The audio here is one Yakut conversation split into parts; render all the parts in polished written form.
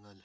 Погнали.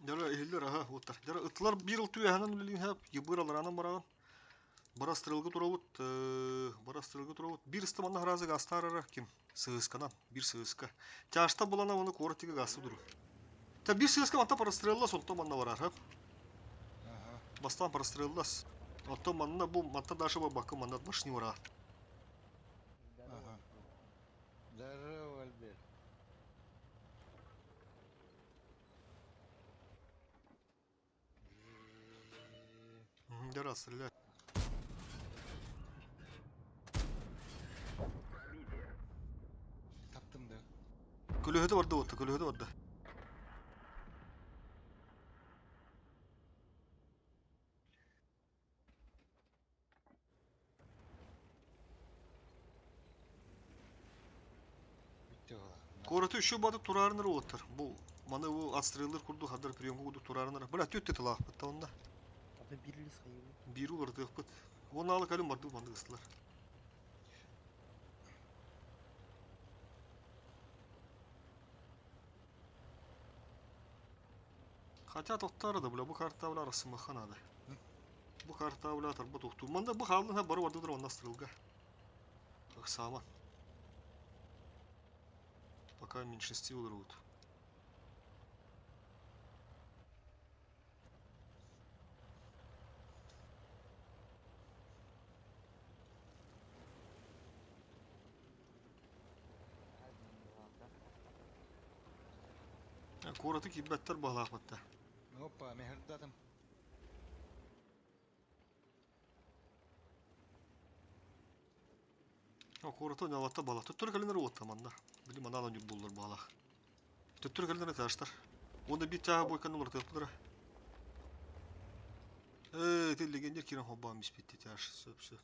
Дьара иһиллэр аһа уоттар. Дьара ытлар биир ыл түөһэнэн үлэлиин ебыр аларанан бараҕын. Барастырылгы турабыт, барастырылгы турабыт. Биир ыстаманна харазы гастаарара ким? Сыысканан, биир сыыска. Чаашта булана оны куорат тиги гасты дуру. Та биир сыыска манта парастреллас, онтон манна барар, хап. Бастаан парастреллас. Оттон манна бу манта даша бакы манна башни вара. Ага. Здорово, Альберт. Да стреляй. Таптым да. Көлөһөтө барда уотта, көлөһөтө барда. Куораты үчү батып тураарынар уоттар. Бу маны бу отстреллер курдук хаддар приемка курдук тураарынар. Бля түт тылаахпыт та онна. Аты биир лис хайыбыт. Биир уларытыахпыт. Уонна алы кэлин бардыы маннык ыстылар. Хотя тохторо да, бля, бу карта бля арасымаха надо. Бу карта бля тарба тохтуу. Манда бу хаалын бары бардыдыр онна стрелга. Ыксаама. Пока меньшинстве олорбут. Куораты киирбэттэр баһылаахпытта. Опа, мехырдатым. Куораты ньалатта бала. Төттөрү кэлинэр уотта манна. Били манаан онньук буллар баалаах. Төттөрү кэлинэр этажтар. Уонна биир чааһы бойканы уларытыахпытара. Ээ, ити легионер киирэн холбоон биспит этаж. Сөп, сөп.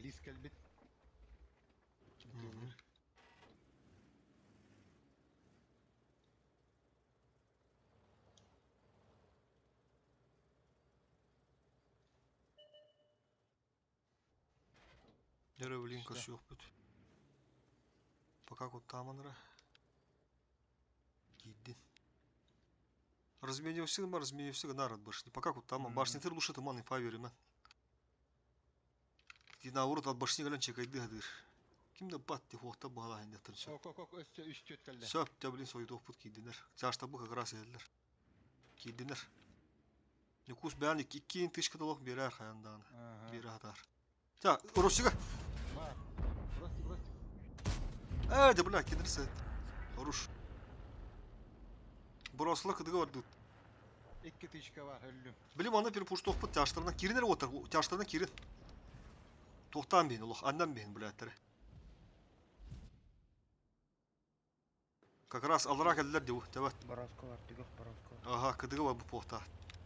Лис кэлбит. Дөрө блин көрсүөхпүт. Пока куттааманыра. Киирдин. Разменився, разменився гына башни. Пока куттааман. Башнитер лучше туман инфа беремен. Динаур от башни кэлэн чекайдыы хадыр. Ким да бат ти хуохта баала хендеттен сөп. Ок, ок, ок, өссө үс түөт кэллэ. Сөп, те блин сойдуохпут киирдинер. Чаашта бу как раз иһэллэр. Киирдинер. Ньукуус бэйэн иккиин тышка толох биэрээр хайан даҕаны. Биэрэ сатаар. Та, Ростига! Бар. Ростик, Ростик. Ээ, да бля, кинер сет. Хорош. Бросла кыдыга бардыт. Икки тычка бар, өллүм. Билим аны перепуштуохпут тяжтарына кирин эрэ уоттар, тяжтарына кирин. Туохтаан биһин олох, аннан биһин, блядтары. Как раз аллараа кэллэр дии, тэбэт. Бороско бар, түгэх бороско. Аха, кыдыга бар бу пуохта.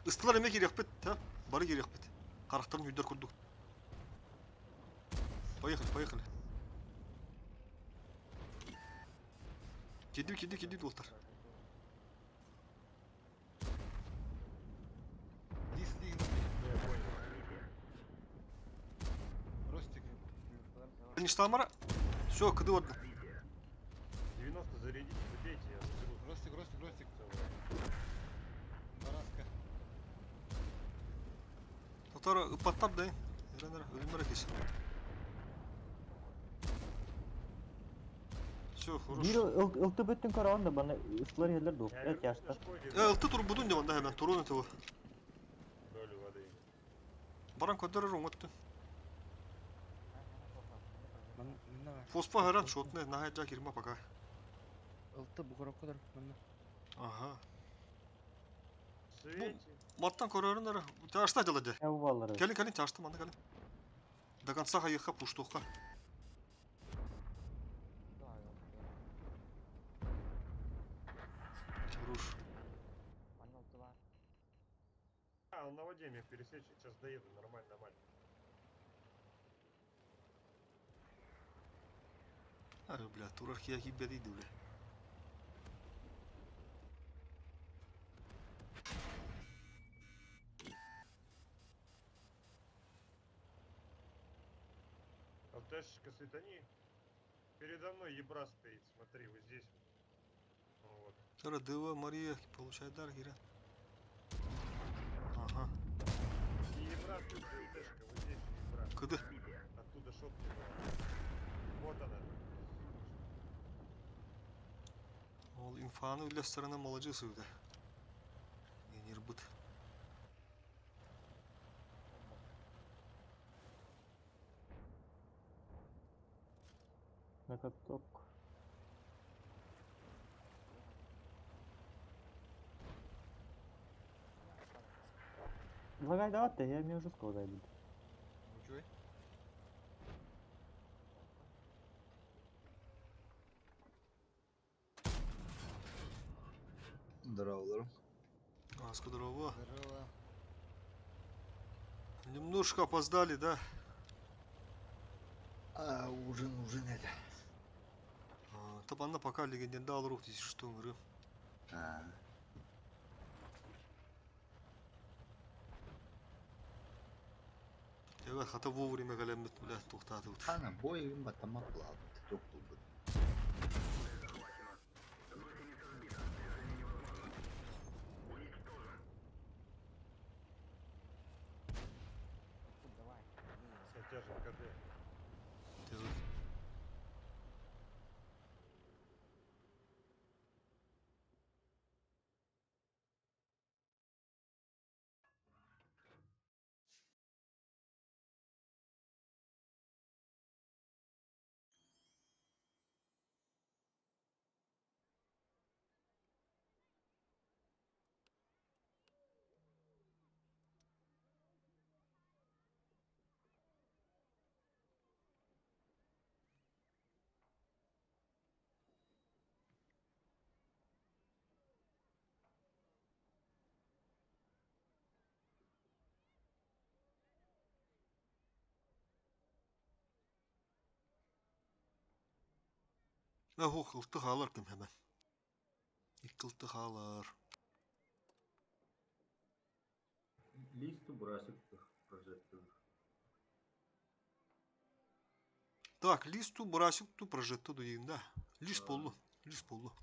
Ыстылар эмиэ киириэхпит, та? Бары киириэхпит. Харахтарын үйдэр курдук. Поехали, поехали. Киирдим, киирдим, киирдим уолтар. Лис лигин. Ростик. Ништамара. Все, кыды орда. 90 зарядите, забейте, я заберу. Ростик, Ростик, Ростик. Бараска. Ытар ыппаттар да эрэн эрэ өлүмэр кис. Все, хорош. Биир ылты бүттүн көрөҕүн да баны ыстылар иһэллэр дуу? Я Эт вернусь на яштар. Шкоде, Э, ылты турбутун дьэ манна хэмэн турун этэ долю воды. Баран көрдөрөр оҥоттун. Манна бар. Фоспа харан шотны наһаа жа кирма пока. Ылты бугурокко дар манна. Ага. Свете. Маттан көрөрүн эрэ. Ташта дьала дьэ. Не балары. Кэлин кэлин ташта манна кэлин. До конца хайыхха пуштуохха. Хорош. А, он на воде меня пересечь, сейчас доеду, нормально, нормально. Ары, бля, турар кия киббеди бля. ЛТшечка светани. Передо мной ебра стоит, смотри, вот здесь. Вот. Тара Дева Мария получает дар кира. Ага. И ебра тут ЛТшка, вот здесь ебра. Кыды. Оттуда шотки была. Вот она. Ол инфаны үллэстэринэ маладьыас эбитэ. Генербыт. На каток. Лагай давать, я мне уже сказал, лагай будет. Учуй. Здорово. Аска здорово. Здорово. Немножко опоздали, да? А, ужин, ужин это. А, Табанна пока легенда рух здесь что говорю. А, Я хата вовремя галяммит, бля, тухтаты вот. Хана, бой им батама плавает. Тук тут. С натяжем КД. Evet. Ох, ылты хаалар ким hemen. Икки ылты хаалар. Листу брасик прожектор. Так, листу брасик ту прожекту дуйын да. Лист болду. Лист болду.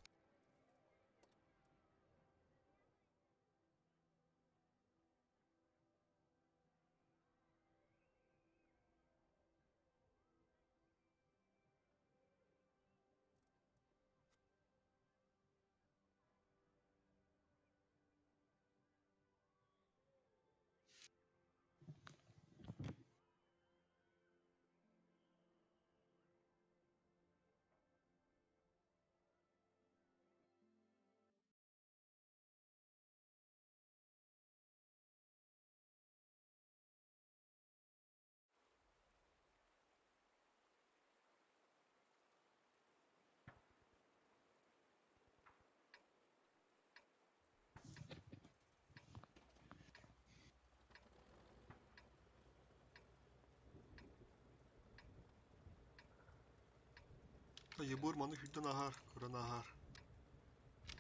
Ебор маны хүдден ахар, көрөн ахар.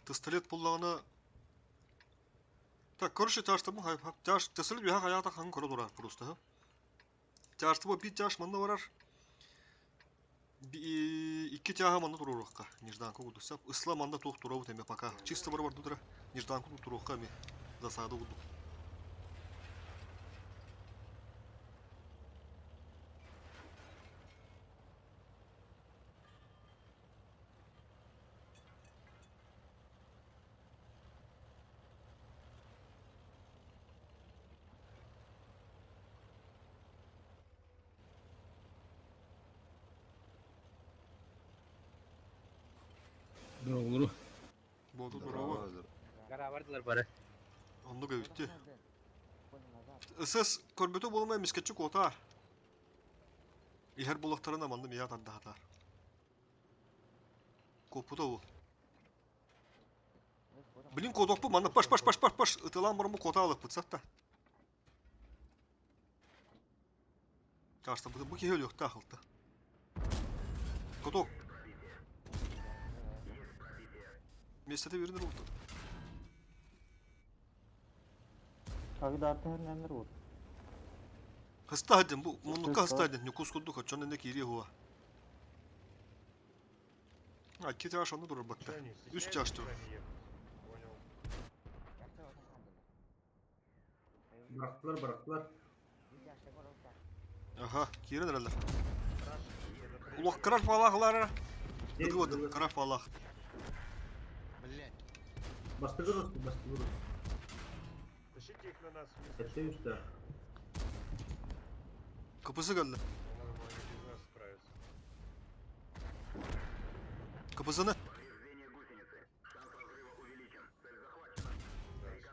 Пистолет буллаҕына Так, короче, тяжтабын хайп тяж тесел биха хаята хан көрө турар просто. Ха. Тяжтыба бит тяж манна барар. Икки тяга манна турурукка. Нежданка кудусап. Исла манна туох турабут эме пока. Чисто бар бар дудра. Нежданку туруққа ми засада кудук. Дороолору. Боотур дорообо. Гарабардылар бары. Оннук эбитти. СС көрбүтэ буолума эмискэччи куотаар. Иһэр булахтарына манна мия тардаһатаар. Куоппута ол. Блин, куотуохпут манна паш паш паш паш паш ытылаан бараммыт куотаалыкпыт сатта. Кажется, бу киһи өлүөхтээх ылта. Кутук. Миэстэтэ биэрин урут. Когда тыһын вот. Хыста сылдьан бу муннукка хыста сылдьан ньукуус курдук оччону иннэ киириэ уһуа. А икки чаш онно турарбатта. Что они, Үс стесняются чаш с тур. вами ехать? Понял. Бырахтылар, бырахтылар. Аха, киирэн эрэллэр. Краш, это Улах краш балаахлара. Дей, Ыгы дылы. краш балаах. Блять. Бастыгы Ростик, бастыгы Ростик. Тащите их на нас вниз. Сэттэ үстээх. КПС кэллэ. По-моему, они без нас справятся. КПСны. Да,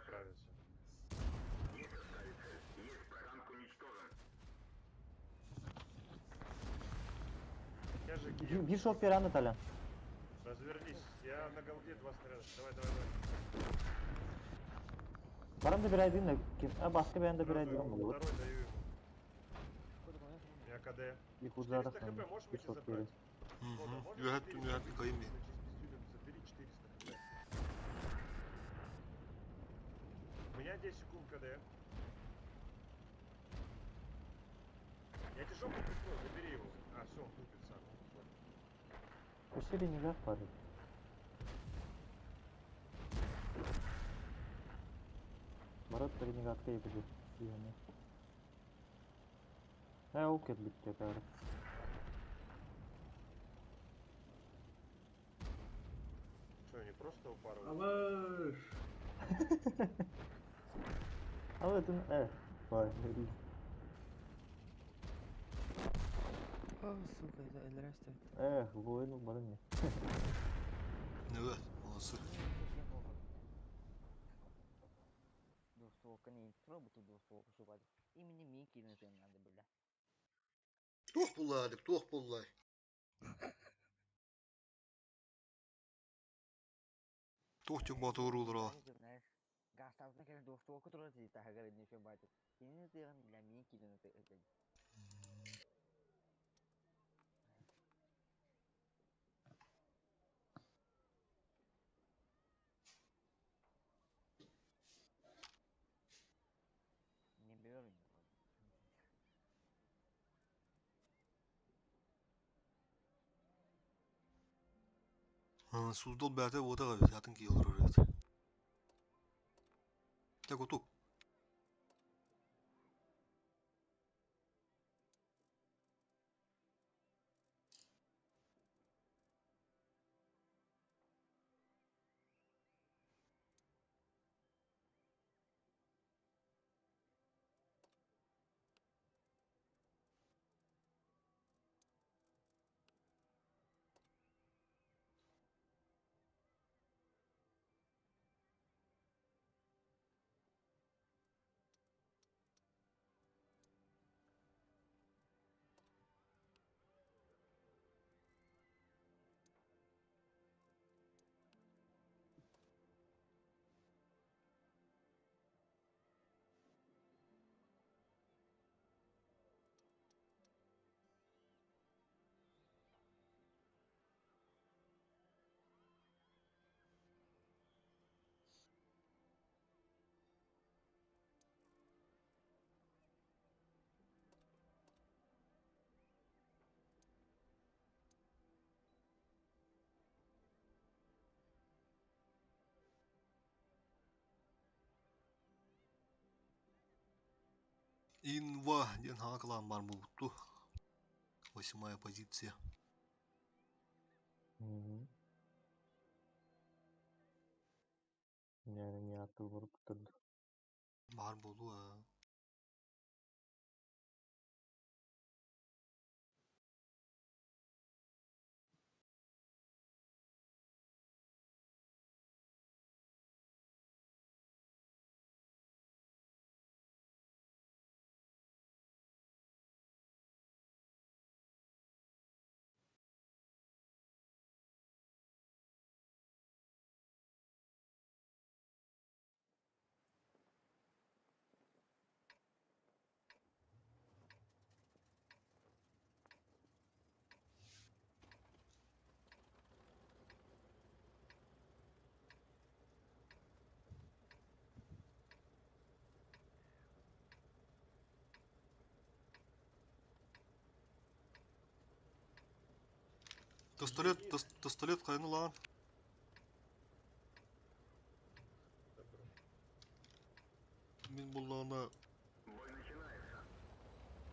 справятся. Я же Киев. Bir şok bir anı talan. Развернись. Я на голде два снаряда. Давай, давай, давай. Барам да bir ay değil kim? Ha başka ben de bir ay Второй, değil mi? второй даю ему. У меня КД. Bir kuzlara 400 хп можешь Bir выйти şok забрать? biri. Фото, можешь Үөһэт 400 үөһэт кыйым мин. Значит, пиздюлем, забери 400 хп. У меня 10 секунд КД. Я тебе жопу прикрою, забери его. А, все, он тупит сам. Köşe bir nigah var. Marat bir nigah yapacak. Yani. Ha o ketlik tekrar. Что, они просто упарывают? Алыш. Ama dün evet. Vay ne diyeyim. О, сука, это Эльресты. Eh bu oyun umarım ne? Evet, olası. Туох буллаадык, туох буллай. Туох тюк батуурулура. Суздал бәте ота габит, атын ки олор өрөт. Так отук. Инва диэн хаакалаан бар буолбутту. Восьмая позиция. Hı hı. Yani nihatı vurup tutturdu. Баар буолуо аа. Пистолет, пистолет хайын улаан. Добро. Мин буллаҕына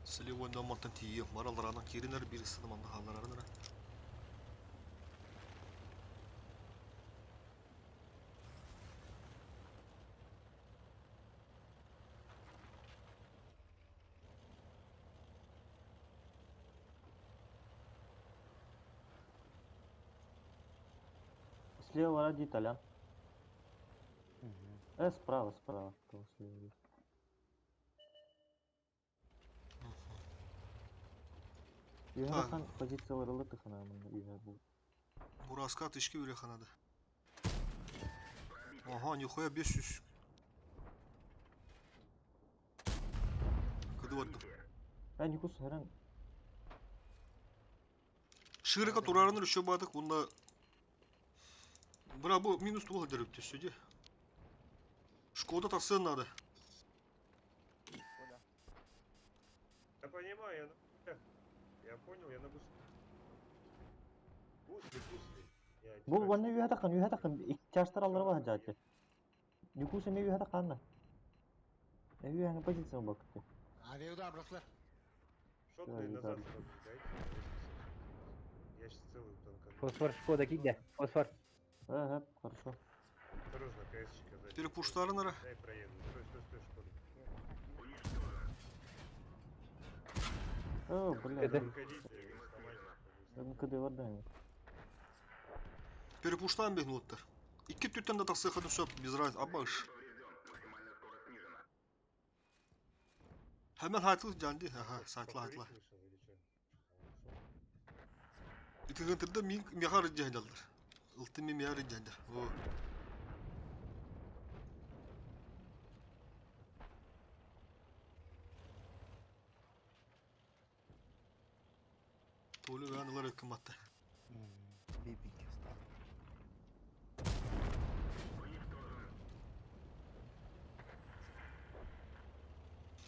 Сливойдан мантан тиийиэм. Бараларанан кииринэр биир ыстаны манна хаалларарын эрэ. Слева ради Толян. Справа, справа. Того слева есть. Так. Югахан позициялар ылы тыхына мында үйе бу. Бураска тышки үреханады. Ага, нихуя 500. Кыды бардым. Ben Nikus her an Ширика турарын еще бадык, онда Бра, бу минус туға дәріп түсті Шкода тақсын надо. Куда? Да понимаю, я на... Я понял, я на гусле. Гусли, гусли. Я Бул тихо. ванна үйе тақын, үйе тақын. Ихтияжтар алары бар жаты. Никус эме үйе тақанна. Үйе хаңы позиция бакты. Авиаудар браслар. Шотные Да, назад да. сразу дайте. Я сейчас целую танкану. Фосфор Шкода кидя. Фосфор. Ага, хорошо. Осторожно, КС-чика сзади. Перепуштарын ара. Дай проеду. Стой, стой, стой, Шкода. О, бля. Это- Выходите, сломайте. МКД бар да. Перепуштан бегнуттар. Икки түттен да тақсы хадын сөп, без разницы. Абаш. Hemen haytıl candı. Aha, saytla haytla. Покурить вышел или чё? А, ушел. Итигентирде мин мехар жандалар. Ылты ми мехар жандар. О. Толы вәнілер өкіматты. Бибики стал.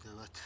Evet.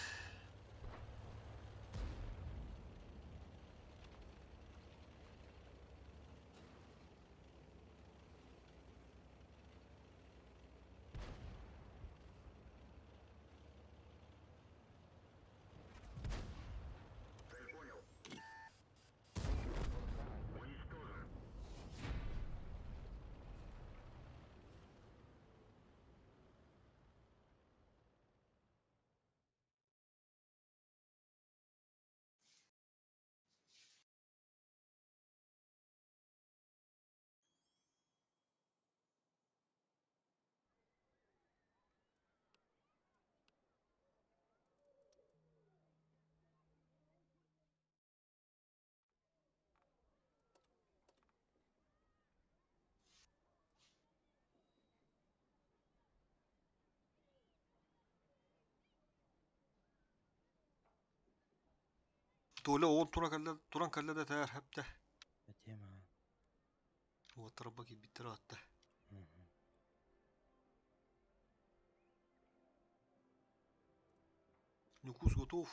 Толы он тура калла туран калла да тәр хәпте. Тема. Отыр баки биттер атты. Нукус готов.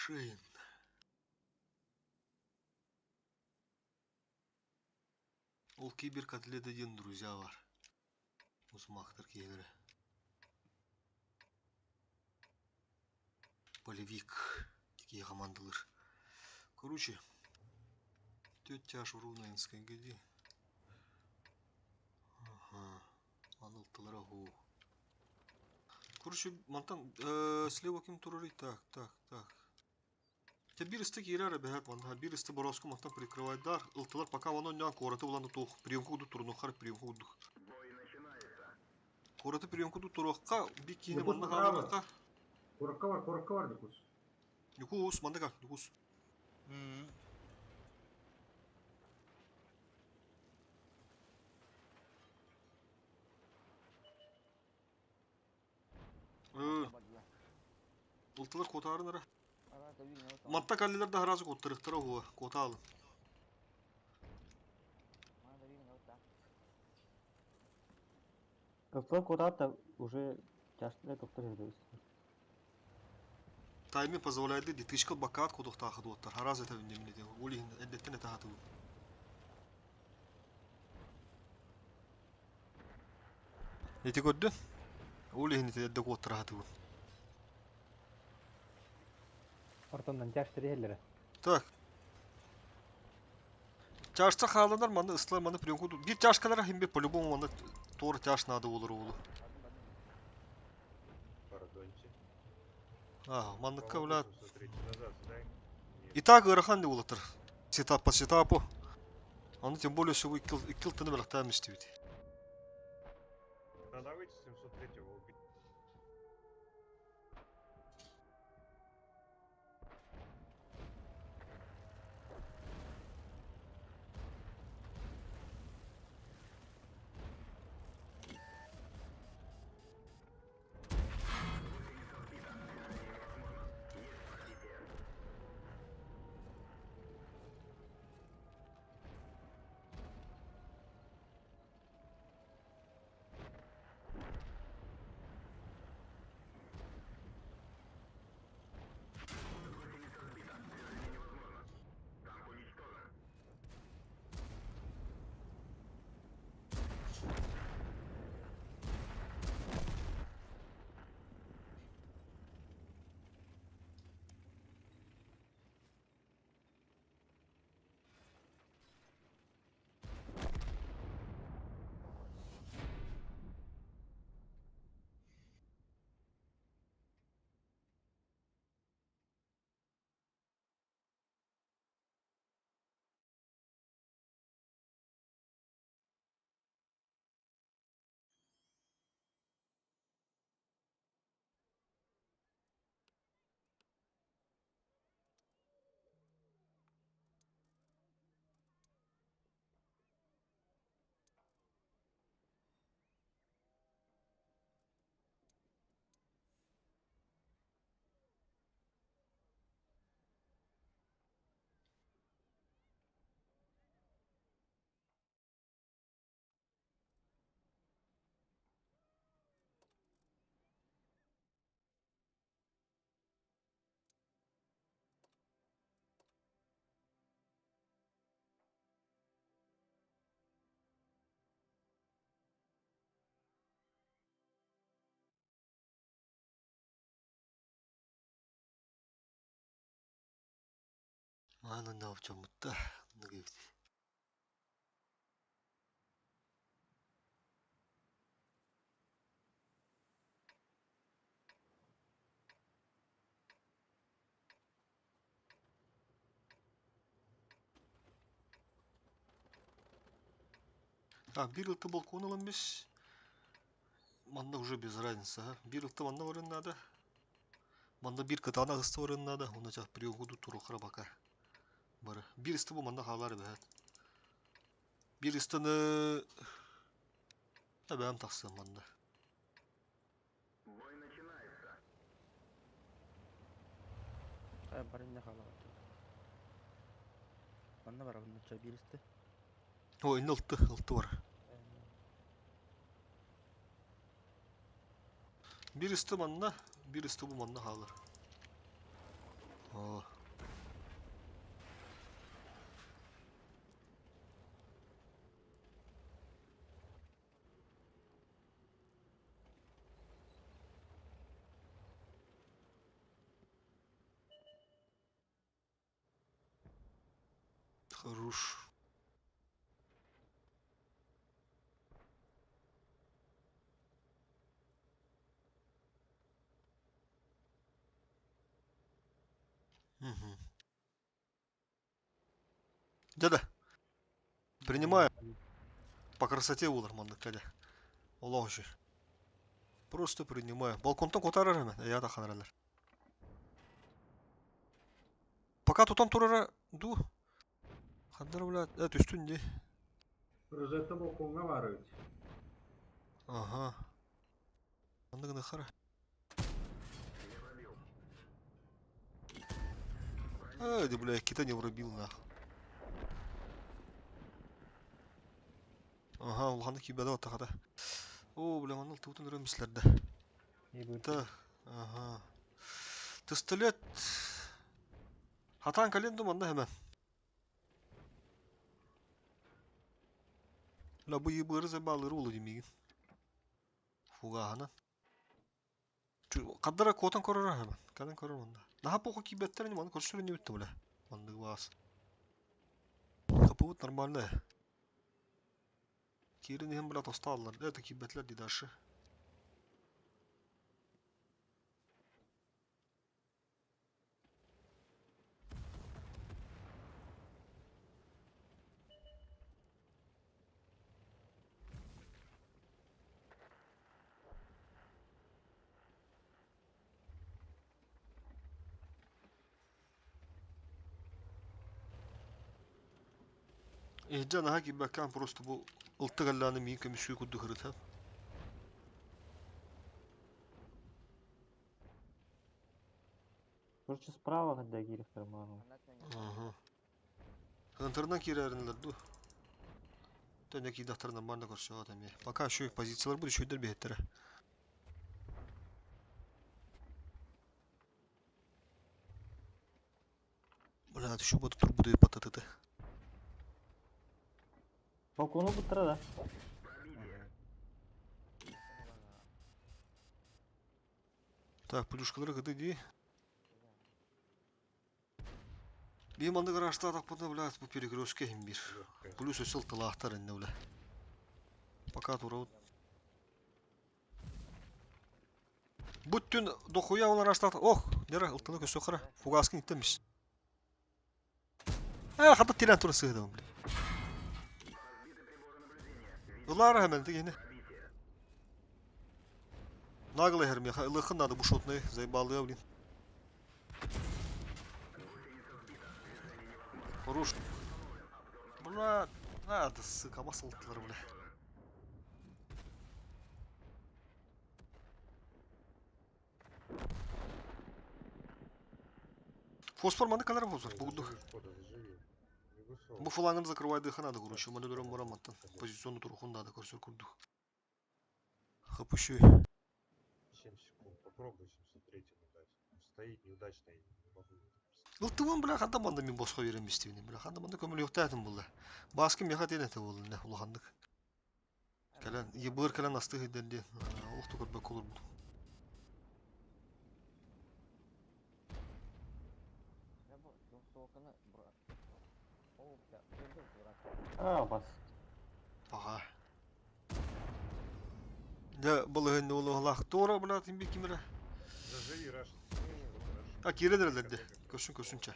Шейн. Ол киберкотлета диэн друзья бар. Усмахтар киһилэрэ. Полевик киһи хамаандалыыр. Короче, тетя Шуруна НСКГД. Ага. Анылтылара хуу. Короче, мантан слева ким турарый? Так, так, так. Те биир ысты киирэр эбэһээт манна биир ысты борооску мантан прикрывайдар ылтылар пока онон ньаан куораты булан туох приемка курдук турунуххар приемка курдук куораты приемка курдук туруохха би киини Ньукус манна браво. хаалларыахха Куоракка бар, куоракка бар Ньукус. Ньукуус манна кал Ньукуус Ылтылар куотаарын эрэ Манта каллилар да харазы куоттарыахтара уһуо куотаалын Ылтылар куотаат да уже чаштырай тоқтар өйдөбүс. Тайминг позволяет дитышка бакаат куотуохтаахыт уоттар хараас этэ үннэмин этэ ол иһин эрдэттэн этэ сатыыбын Ити көрдүн ол иһин ити эрдэ куоттара сатыыбын Ортоннон чаштыр иһэллэрэ. Так. Чашта хааланар манна ыстылар манна приемку биир чашкалара химби по-любому манна туора чаш надо болар уолу. Пардончик. А, манныкка По-моему, бля 803 назад сдай. Нет. И так ыарахан улатыр. Сетап по сетапу. Аны тем более всего икки ылтыны бэлэхтээн истибит. Надо выйти 703-го убить. Маанан наапчаммытта эбит. А, биир ылты балкон ылан бис. Манна уже без разницы, а. Биир ылты манна барыан наада. Манна биир кытаанах ыста барыан наада. Уонна чах приемку туруохтара бака. Бары. Биир ыста бу манна хаалар эбэһээт. Биир ыстаны эбээм тахсыам манна. Хайа бары иннэ хаалаҕыт. Манна барабын нучча бииристи. О, инне ылты, ылты бар. Биир ысты манна, биир ысты бу манна хаалар. О. Хорош. Угу. Деда, принимаю. По красоте улар маннык кэлэ. Олох үчүгэй. Просто принимаю. Балконтан кутарар hemen. Я да ханаралар. Пока тутан турара ду. Хандар бля, түстүн ди. Розетта балконга бар ведь. Ага. Манныгы хара. Эй, да бля, кита не врубил нах. Ага, улаханнык киибэдэ оттахата. О, бля, манна тутун өрөмүслэрдэ. Не Та, ага. Пистолет. Хатан кален манна hemen. La бу йыбыры забалыр улу демигин. Фугахана. Каддара котан корора hemen. Кадан корор манна. Наха поху кибеттерин маны көрсөрүн не битти бля. Маннык бас. Капут нормально. Кирин hem бля тосталлар. Это кибетлер ди дальше. Ehcan наха кибеккан просто бу ылтыгаллааны миин көмүсүү курду хырыта. Короче, справа когда киирэх карману. Ага. Хантарынан киирэринлэр ду. Төнө киидахтар нормально көрсөҕө эми. Пока еще позициялар будет еще биһэттере. Бля, еще буду турбуду пататыты. Балкону буттара да. Так, плюшкалары кыды ди. Би манды гаражта так буду, блядь, бу перекрестке хим бир. Легкая. Плюс өсөл тылаахтар инне, бля. Пока тура Бүттүн дохуя олар аштат. Ох, нера ылтыны көсө кара. Фугаскын иттемиш. Э, хата тирен тура сыгды, бля. Ылар hemen дегене. Наглый хермеха, ылыхын надо бушотный, заебал блин. Хорош. Бля, надо, сука, масылтылар, бля. Фосфор маны kadar фосфор. Бугду. Заживи, Шкода, заживи. Не Бу флангын закрывай дыха надо, короче. Маны дөрөм барам аттан. Позиционну турухун надо, көрсөр курдук. Хапущу. 7 секунд. Попробуй 703 дать. Стоит неудачно, я не могу. Ылтыбын, бля, ханда манда мен боско берем истибин, бля. Ханда манда көмөл юктайтын булды. Баскы меха тенете болду, не, улахандык. Кэлэн, ебыр кэлэн асты хидерди. Олохту көрбөк болur бу. А, бас. Ага. Да, балыгын олохлах тора, бля, тимби кимре. Заживи, Раш. А, киредерлерди. Көсүн көсүнчө.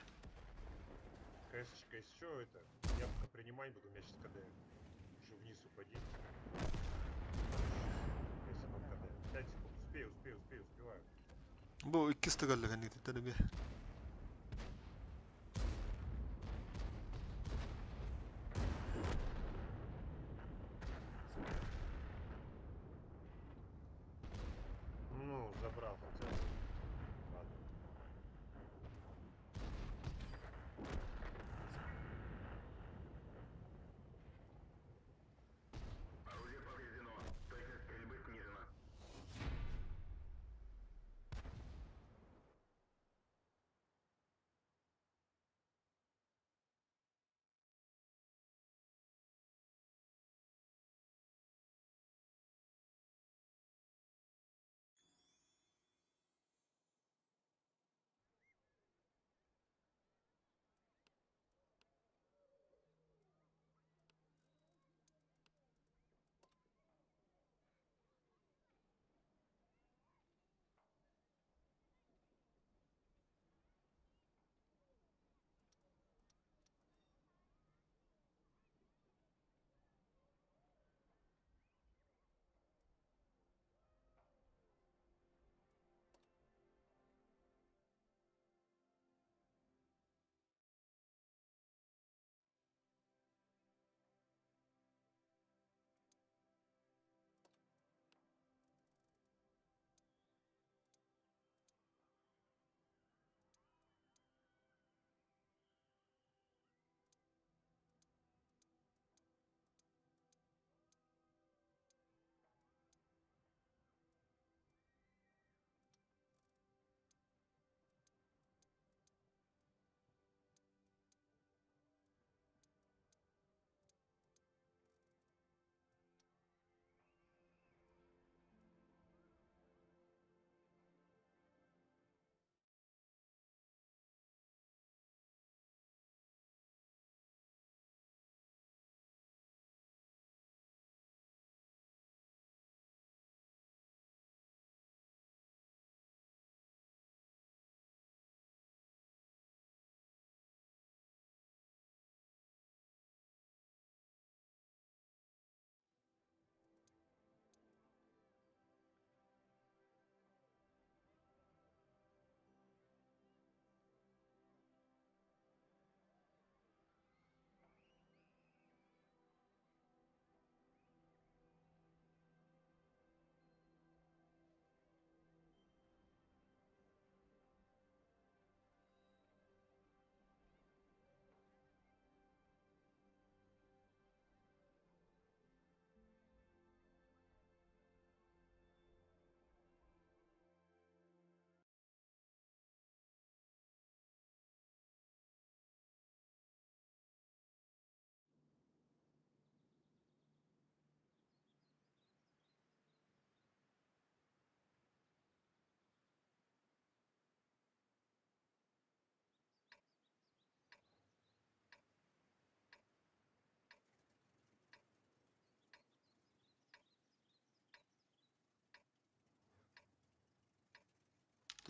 КС, что это? Я пока принимать буду, у меня сейчас КД. Еще вниз упади. КС под КД. 5 секунд. Успею, успею, успею, успеваю. Бу икки стыгаллыгын иттерби. Ну, забрал хотя бы. Ладно.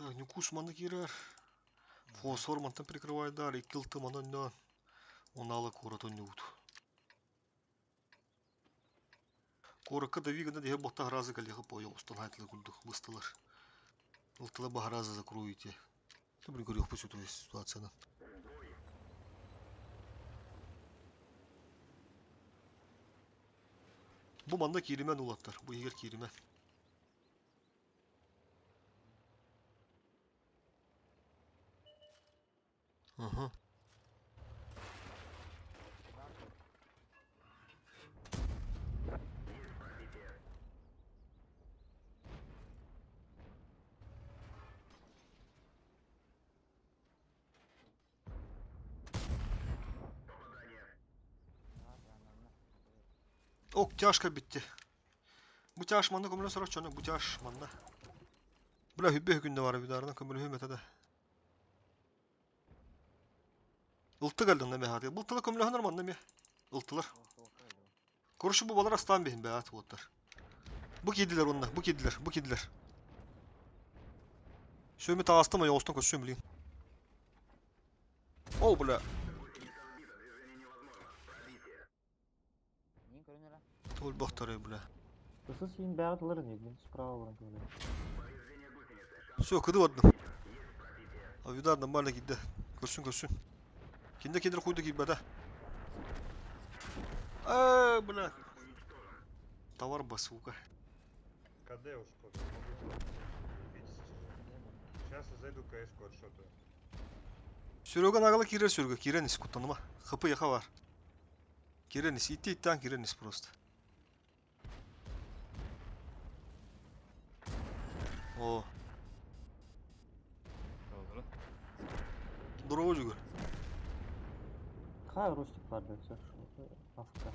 Так, Ньукуус манна киирэр. Фосфор мантан прикрывайдар, икки ылты маны онньоон. Унаалы куорат онньуубут. Куоракка дави гына диһэ буолта аразы кэлиэхэ поел устан хайтылы курдук быстылар. Ылтыла баһаразы закроете. Ты көрүөхпүт ситуацияны. Бу манна кииримэн улаттар. Бу иһигэр кииримэн. Ага. Ок, тяжко битти. Бу тяж манна көмөлө сорох чону, бу тяж манна. Бля, хүббе күндө бар бидарына көмөлөһүм этэ да. Ылты кэлдин да мехати. Бұл тылы көмөлөһөнөр манна ме. Ылтылар. Короче, бу балар астан бихин бәат уоттар. Бу кидилер онна, бу кидилер, бу кидилер. Сөмі тағастым, оғыстан көссөм билин. О, бля. Өлбөхтөрө, бля. Ысыс иин бэҕэ тыларын иһин справа баран көмөлөһө. Все, кыды бардым. Авидар нормально киирдэ. Көрсүн, көрсүн. Кинде киндер хуйда киирбэтэ. Э, бля. Товар басука. КД уж просто могу. Сейчас я зайду КС-ку отшотаю. Серега нагала киирэр Серега, киирэн ис куттаныма. ХП яха бар. Киирэн ис, итти иттан киирэн ис просто. О. Здорово, Жугар. Хай Рустик бар да все. Афка.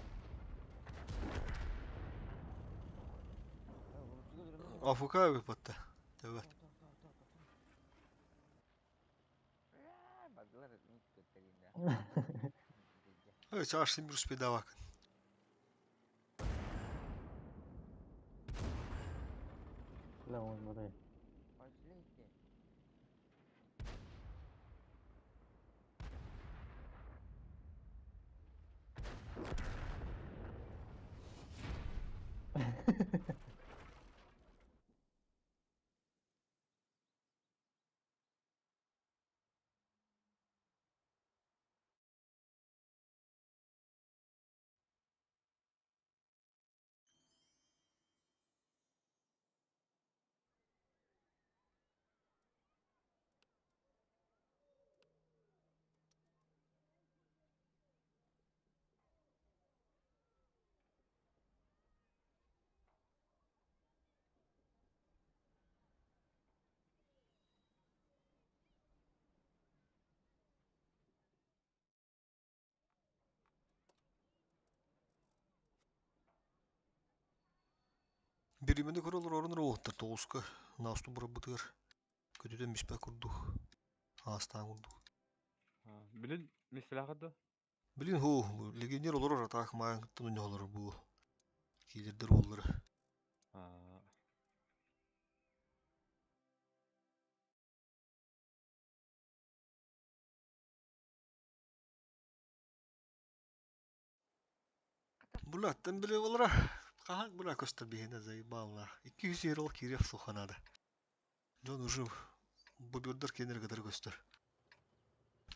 АФК выпадта. Evet. Evet, açtım bir bedava. Бля, он модель. Биримини көрөлөр орун роботтар тоғуска наусту бұрабытыгар көтүтэн биспэ курдук аастаан курдук. Билин мисселахада? Билин ху легионер олорор атаах маан кыттан уньолор бу киилердер уоллары. Булаттан биле олора хаһан була көстөр биһинэ заебалла. 200 евро кириэх суханада. Дьон уже бобердер кенер кытары көстөр.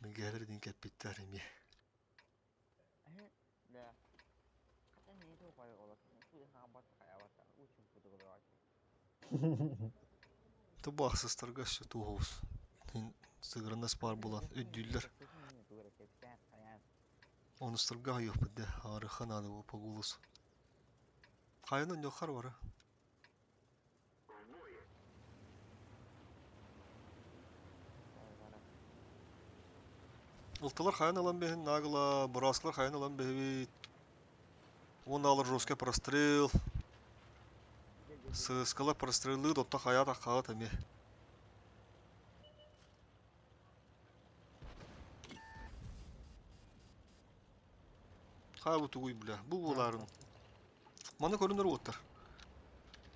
Мигэлер дин кэппиттэр эми. Тубаахсыстарга өссө туоһус. Сыгырынас баар буолан өйдүүллэр. Онустарга хайыахпыт дэ, аарыха наада бу по голосу. Хайын онньуоххар бара. Ылтылар хайын ылан бэһин наагыла, бырааскылар хайын ылан бэһибит. Уонна алар жесткий прострел. Сыскалар простреллыы тотто хайаат аххаҕыт эмиэ. Хаа бу тугуй бля, бу буолаарын. Маны көрүнэр уоттар.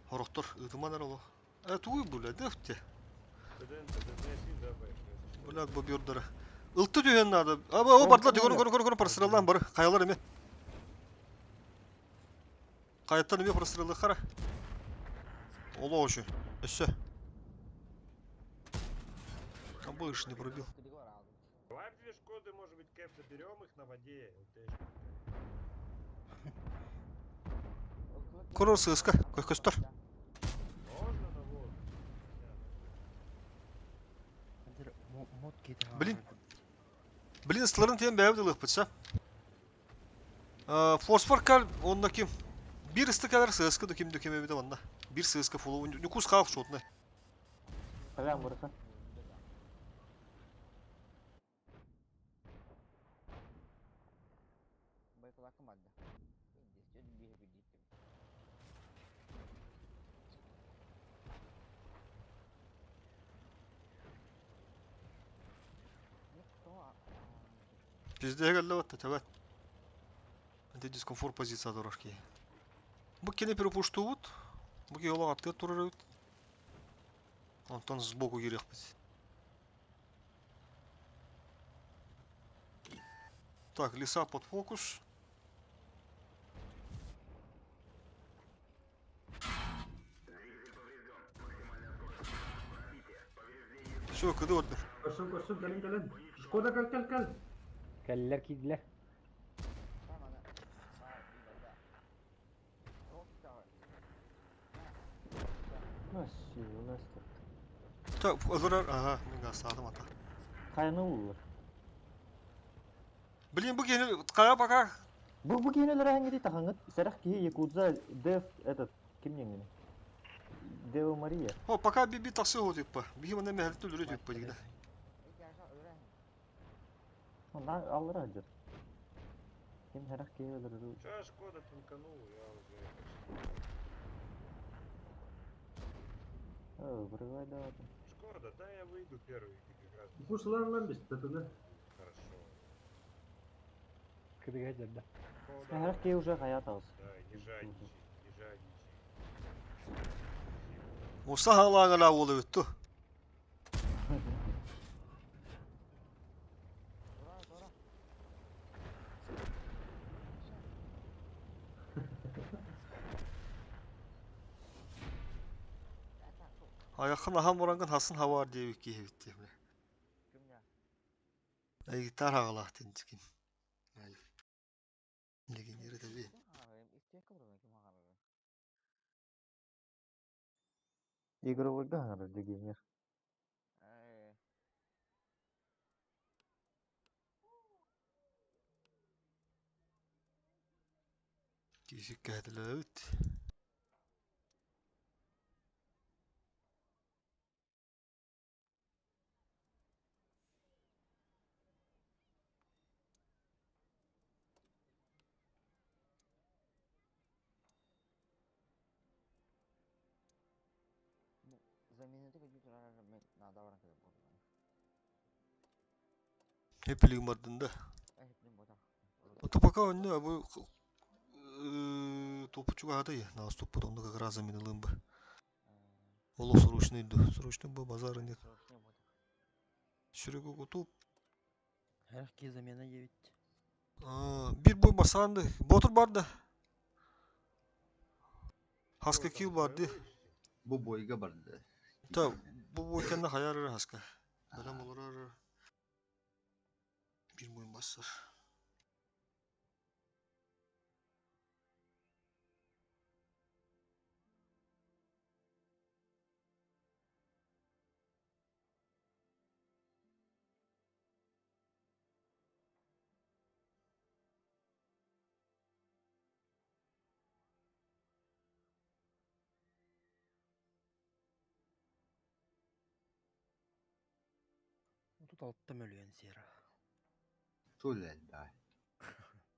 Хорохтор ыытыман эрэ олох. Э тугуй бля, дефте. ТДН, ТДН, да, поехали. Блядь, бобердара. Ылты түһэн надо. Аба, о, бардылар, көрө, көрө, көрө, көрө, простреллаан бары. Хайалар эме. Хайаттан эме простреллы хара. Оло очень. Өссө. Обыш не пробил. Давай в две Шкоды, может быть, кэп заберем их на воде. ЛТшки. Көрөр сыска, көстөр. Можно на воду? Блин. Блин, ыстыларын тиэн бэйэбит ылыахпыт са. Фосфор кал, онно ким? Биир ысты кэлэр сыаска да ким да ким эбитэ манна. Биир сыаска фулу, Ньукуус хаал шотный. Халям бырыха. Пиздеге кэллэ батта тэбэт. Ити дискомфорт позиция турар киһи. Бу кини перепуштуубут. Бу киһи олох аттыгар турар эбит. Онтон сбоку киириэхпит. Так, леса под фокус. Все, кыды ордер. Көрсүн, көрсүн, кэлин, кэлин. Шкода кэл, кэл, кэл. Кэллэр киирдилэр. Nasıl, nasıl? Так, ылырар, ага, мен астаатым ата. Хайаны уллар. Блин, бу киһини хайа пока. Бу бу киһини өлөрө тахаңыт. Сэрэх киһи Якудза Дев этот ким диэҥҥиний? Дева Мария. О, пока би тахсы хо типа. Биһи манна мэһэлти өлөрө типа дигинэ. Онна аллара сылдьар. Ким сэрэх киһи өлөрөрү. Че, Шкода танканул, я уже почти. О, вырывай давай. Шкода, да, я выйду первый, ты как раз. Ньукуус ылан ылан бис, татыны. Хорошо. Кыдыга дьэрдэ. Шкода. Сэрэх киһи уже хайа таҕыс. Да, не жадничай, не жадничай. Муса халааңала уол эбит ту. Айахын ахан барангын хасын хавар диэбит киһи эбит диэбит. Айгитар хагалаах тинчикин. Легенеры таби. Игровойга хаҥарар дегенер. Кисик кэһэтилээбит. Хепилигин бардын да. Ото пока онно бу топучуга хатай нас туппут онно как раз заменилым бы. Олох срочный ду. Срочный бу базара нет. Сүрүгү кутуп. Сэрэх киһи замена диэбит. Биир бой басаанды. Ботур бар да. Хаска кил бар ди. Бу бойга барды. Та бу бой кэннэ хайар хаска. Бэлэм олорор. Биир бойун бассар. 36 мөлүйөн сера. Тул элбэ.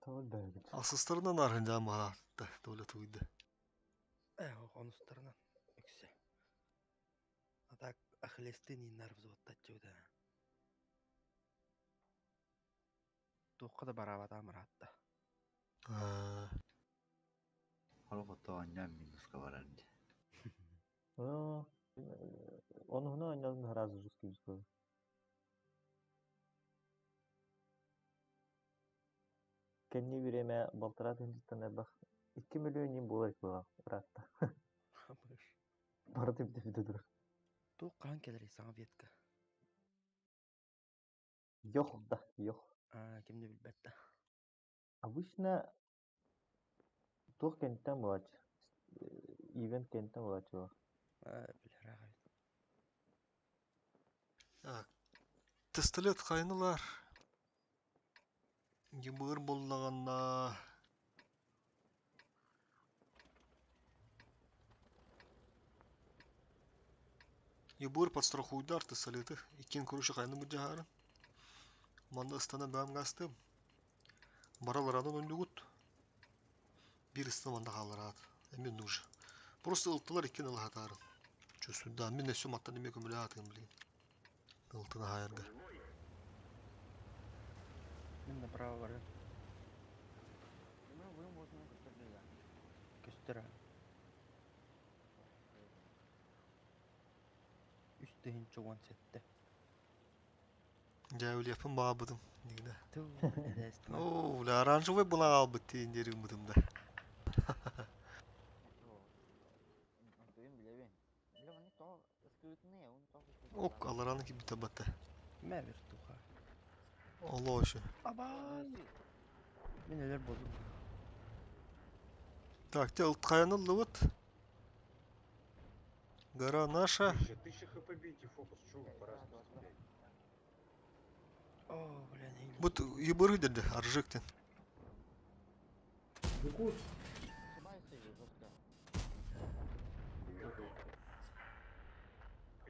Тол бэрбит. Асыстарынан архын маатта толя туйда. Э, онустарынан үксэ. А так ахлесты ниннар взводтаччы да. Туохха да бараабата мараатта. Хорох оттоо анньаан минуска барар дии. Оо. Онуһуна оонньоотум сразу жесткий дисковый. Кэнни бириэмэ балтараа тыһыынчаттан элбэх 2 миллион иин буолар буолар ыраатта. Быш. Барыта бүтэ турар. Туох хаһан кэлэрий саҥа ветка? Йох да, йох. Аа, ким да билбэт да. Обычно туох кэнниттэн буолааччы. Ивент кэнниттэн буолааччы буолар. Аа, билэр аҕай. Так. Пистолет хайнылар. Йыбыр буллаҕына Ебыр подстрахуйдар пистолеты. Иккин короче хайны будьаһарын. Манна ыстана баам гастым. Бараларанын оннугут. Бир ыстан манна хаалараат. Эми нуж. Просто ылтылар иккин ылаһатаарын. Чувствую, мин өссө маттан эме көмөлө блин. Ылтын аһайарга. Мин направо барыам. Көстөр аа. 3 017. Дьээбилиэппин баабытым. Нигде. Тыл эдээстим. Оо, бля, оранжевый была албыт тиин дерим бытым да. Ок, алараны кибите батта. Мэ вертуха. Оло ошо. Абай! Мин өлөр болдум. Так, те ылтқаяныллыбыт. Гора наша. Тысяча, тысяча хп бейте, фокус, чё вы по-разному стреляете? О, бля, не Бут ебыры деді, аржыктен. Дикус,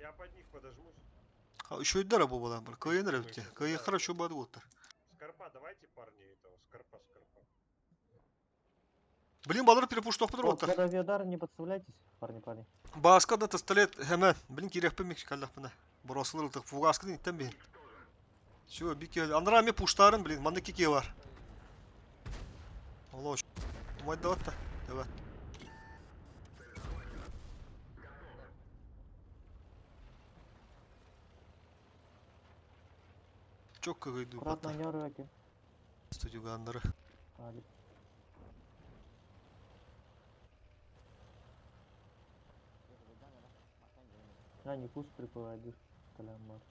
Я под них подожмусь. Үшөйдер бу балан бар. Кыйыныр өтте. Кыйы хорошо бады оттар. Скорпа, давайте, парни, этого, скорпа, скорпа. Блин, балар перепуштоқ Вот, оттар. под авиадар не подставляйтесь, парни, парни. Баска да пистолет hemen. Блин, киреппе мек каллапына. Боросылыр ылтык фугаскы иттен бин. Всё, бики андра ме пуштарын, блин, манда кике бар. Оло. Умайда отта. Давай. Çok кыгыйды Аккуратно, бата. не рваки. Студиогандары. Алик. На, не кус прикладишь, Толян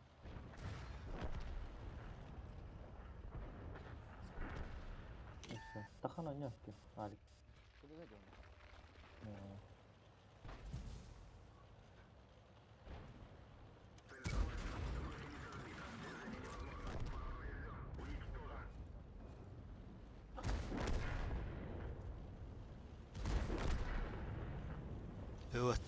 И всё. Тахана не Алик. Не. Evet.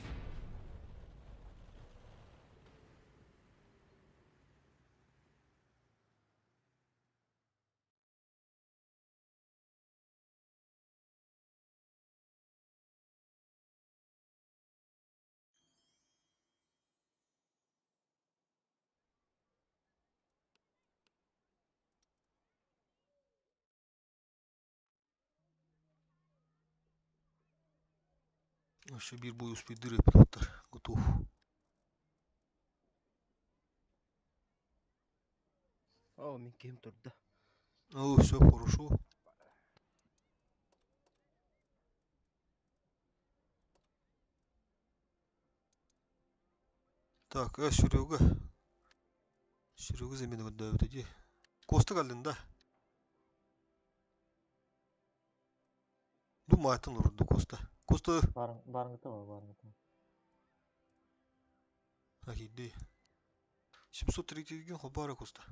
Еще бир бой успейдыр пилоттар. Готов. О, мин ким турда. О, все хорошо. Так, Серега. Серега замена вот иди. Коста калдın да. Думайтын урду Коста. Коста Барың, барың готово, барың готово. Ахиди. 730 хабара Коста.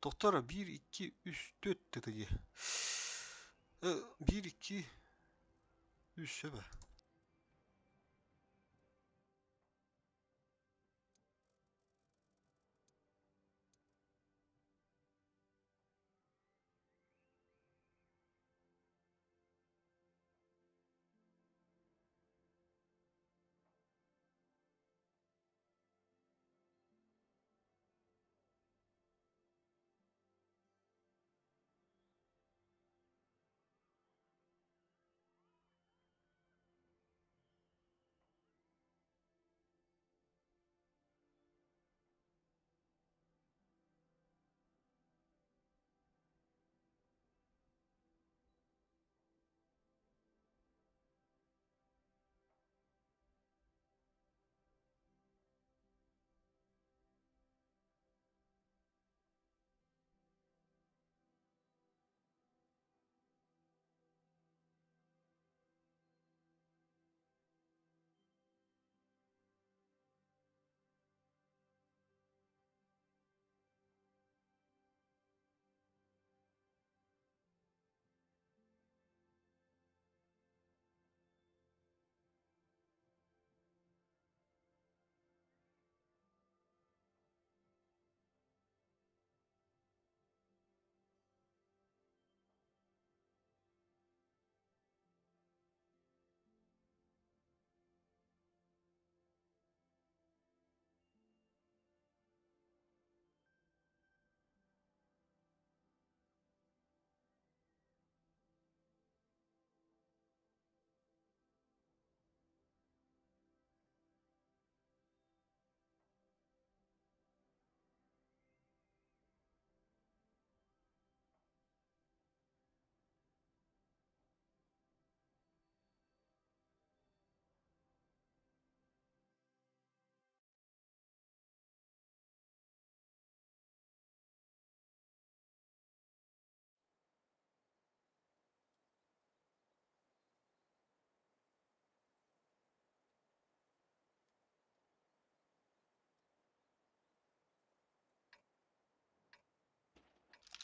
Тоқтара 1, 2, 3, 4 dedi. 1, 2, 3 evet.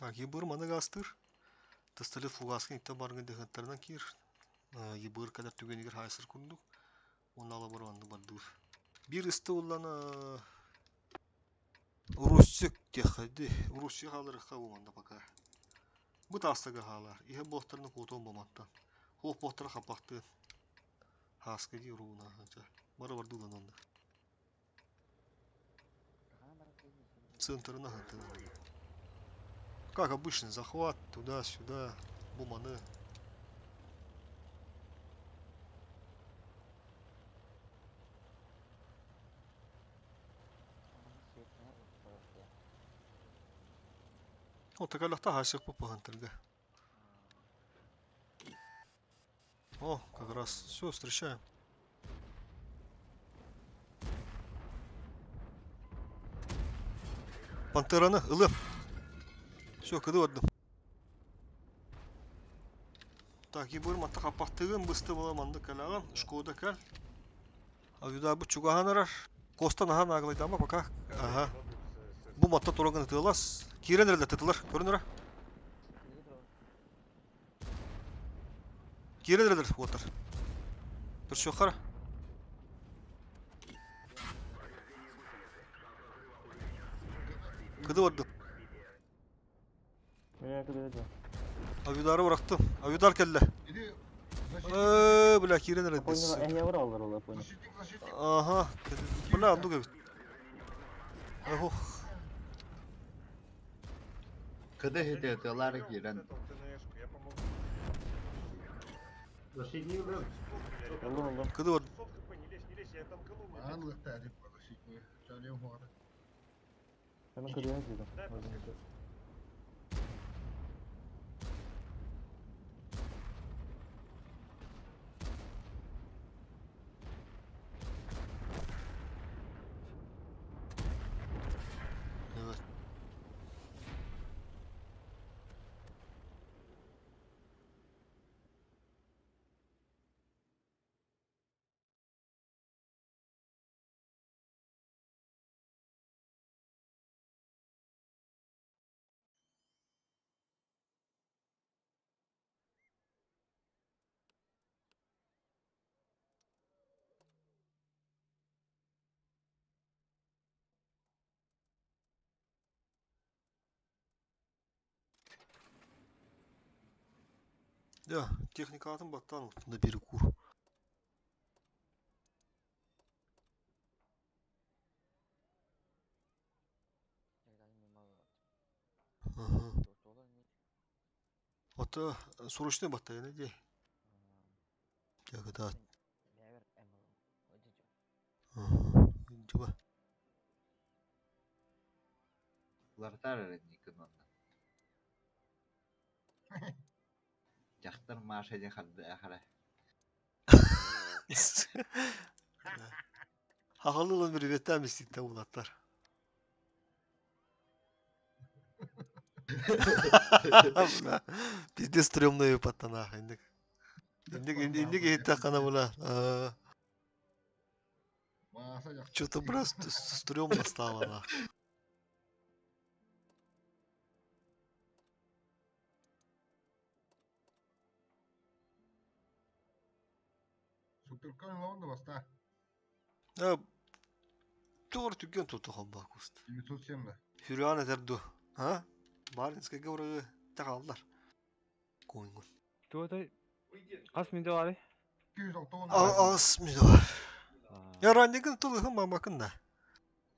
Ебыр маны гаастыыр. Пистолет фугаска иттэ баргын дэһэттэринэн киир. Ебыр кэлэр түгэнигэр хаайсар курдук. Уонна алабар онну бардыыр. Биир ысты уллана Руссик диэххэйди. Руссия хааларыхха уонна пока. Бу таастага хаалар. Иһэ буохтарына куотуон боматтан. Хуох буохтара хаппахтыын. Хааска дии урууна. Бары бардыылан онно. Центрына хантын. Как обычно, захват туда-сюда, буманы. О, такалахта хасык попахантырга. О, как раз. Все, встречаем. Пантераны ылым. Все, кыды бардым. Так, ебыр матта хаппахтыгын бысты була манды кэлэҕин. Шкода кэл. Авида бу чугаһан арар. Костан ахан аглайдама пока. Ага. Бу матта турагын ытыалас. Киирэн эрэллэр тытылар. Көрүн эрэ. Киирэн эрэллэр уоттар. Көрсүөххэ. Кыды бардым. Меня кыды это. Авидары бырахтым. Авидар кэллэ. Иди, защитник, Э, бля, киирэн эрэллэр. Понял, я брал, брал, понял. защитник, защитник. Ага. Бля, оннук эбит. Ох. Кыды хите тылар киирэн. Я помогу. Защитник, да. Алло, алло. Кыды бардым. 600 хп, не лезь, не лезь, я танкану. Аан лыхта деп защитник. Чалем хуары. Hemen кыды yazdım. Дай подскажу. Evet. Да, техникатын баттан на перекур. Ага. Ото срочный батарея де. Я да. Ага. Дюба. Лартар эрэнникин онно. Дьахтар Маша диэн харды ахара. Хахалылан приветтам иститте улаттар. Бля, пиздец стрёмные пацана. Индик. Индик индик иһиттэ хана була. Мааса дьахтар. Что-то просто стрёмно стало нах. Суперкан лаонда баста. А, Тур түгэн туту холбаакуст. 907 да. Хүрүан этэр ду. А? Баринская говоры тагаллар. Койгун. Туотай хас минут баарый? 206 Ас мидор. Я раннигын тулыхын мамакын да.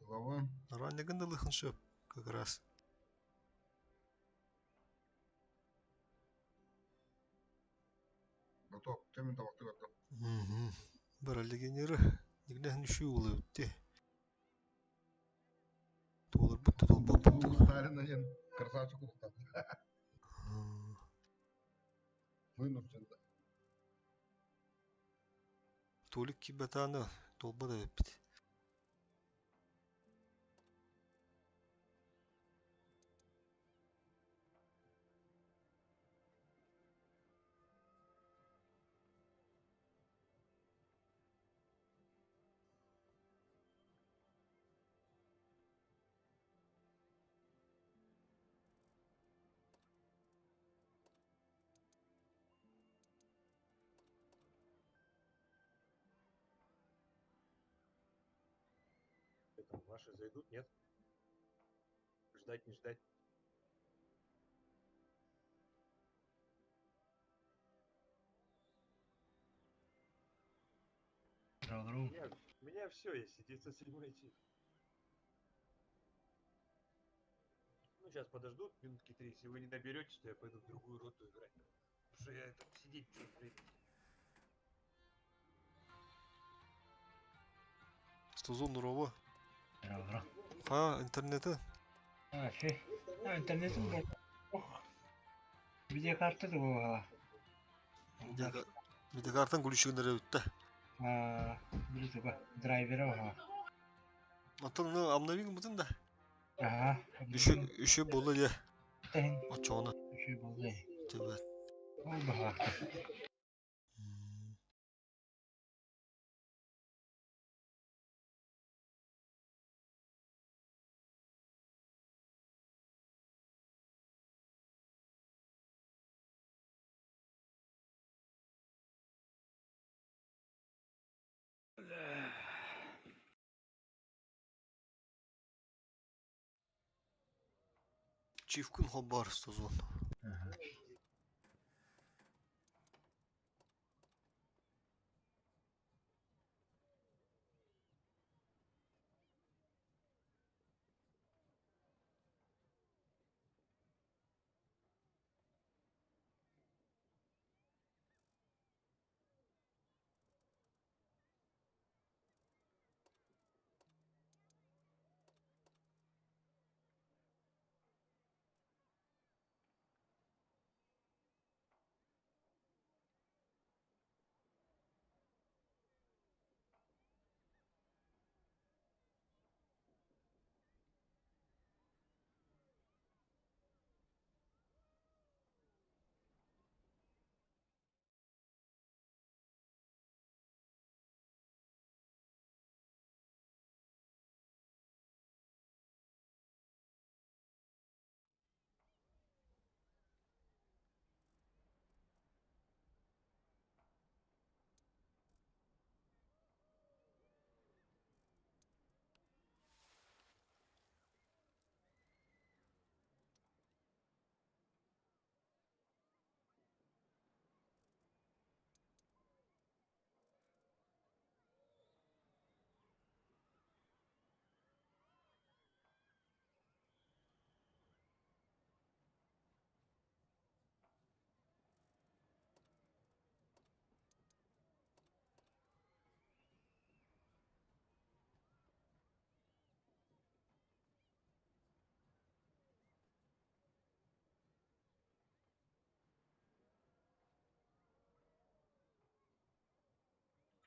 Лавын. Раннигын тулыхын шөп как раз. Готов. Төмін табақты готов. Мгм. Бара легионеры нигнәһин үшүү улы үтте. Туолар бутта толбап бутта. Улықтарын один красавчик улықтады. Вынужден. Толик кибатаны толба да бит. там, ваши зайдут, нет? Ждать, не ждать? У меня все есть, 907 чип. Ну, сейчас подождут минутки три. Если вы не наберетесь, то я пойду в другую роту играть. Потому что я это, сидеть чуть времени. Стозон Нурова. А, интернети. А, фи. А, интернетим бар. Ох. Видеокарта да буолла. Видеокартан күлүшүгүн эрэ бүттэ. А, били туга драйвера оха. Оттон ну обновил бутын да. Ага. Үшө буолла дии. Тэһин. Оччоҕуна. Үшө буолла. Төбөт. Ол баһаахта. Чивкун хобар стозон.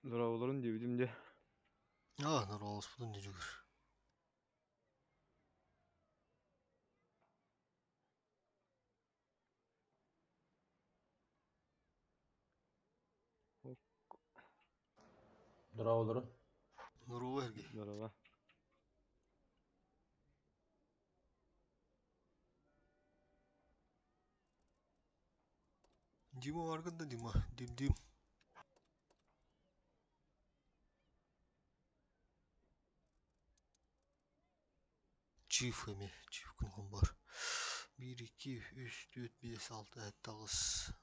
Дорооболорун диэбитим дии. А, нороолоспутун дии Дорооболорун. Нурова эрги. Дорообо. Дима баргын да Дима. Дим Дим. Чиф эми. Чиф күн бар. 1, 2, 3, 4, 5, 6, 7, 8.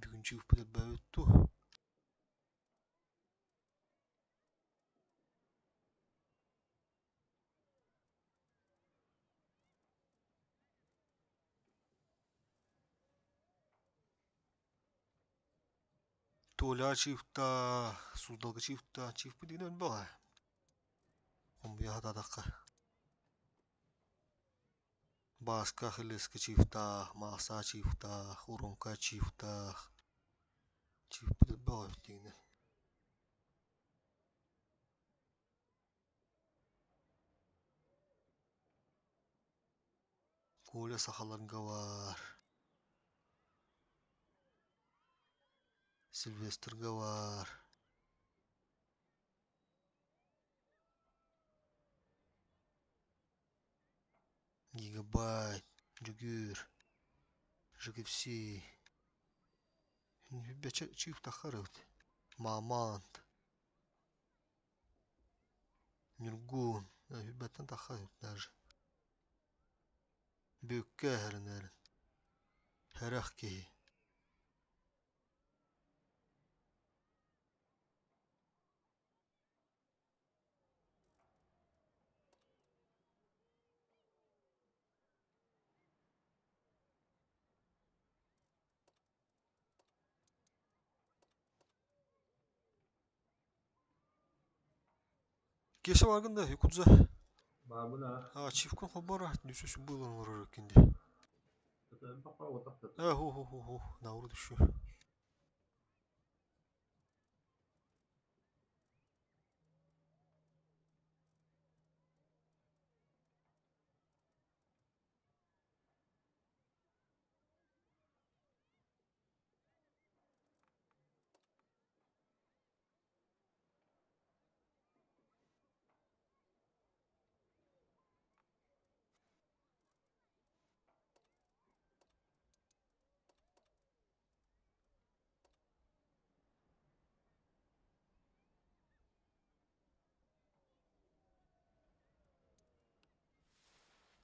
Бүгүн чиф бит бөттү. Толя чифта, Суздалга чифта, чиф бит дигән бала. Хомбия хатадакка. Баска хилеска чифта, Маса чифта, Уронка чифта. Чиф бит бала дигән. Коля сахаларга бар. Сильвестрга бар. Гигабайт, Жүгүр, ЖГФС. Бече чиф тахарыт. Мамант. Ньургун, Бэттэн тахха даже. Бүккэ эһэринээрин. Хэрэх киһи. Кеша баргын да Якудза. Баабын аа. А, чивкун хобора, нүсүс было олорор эккинди. Э, ху ху ху ху, науру түшү.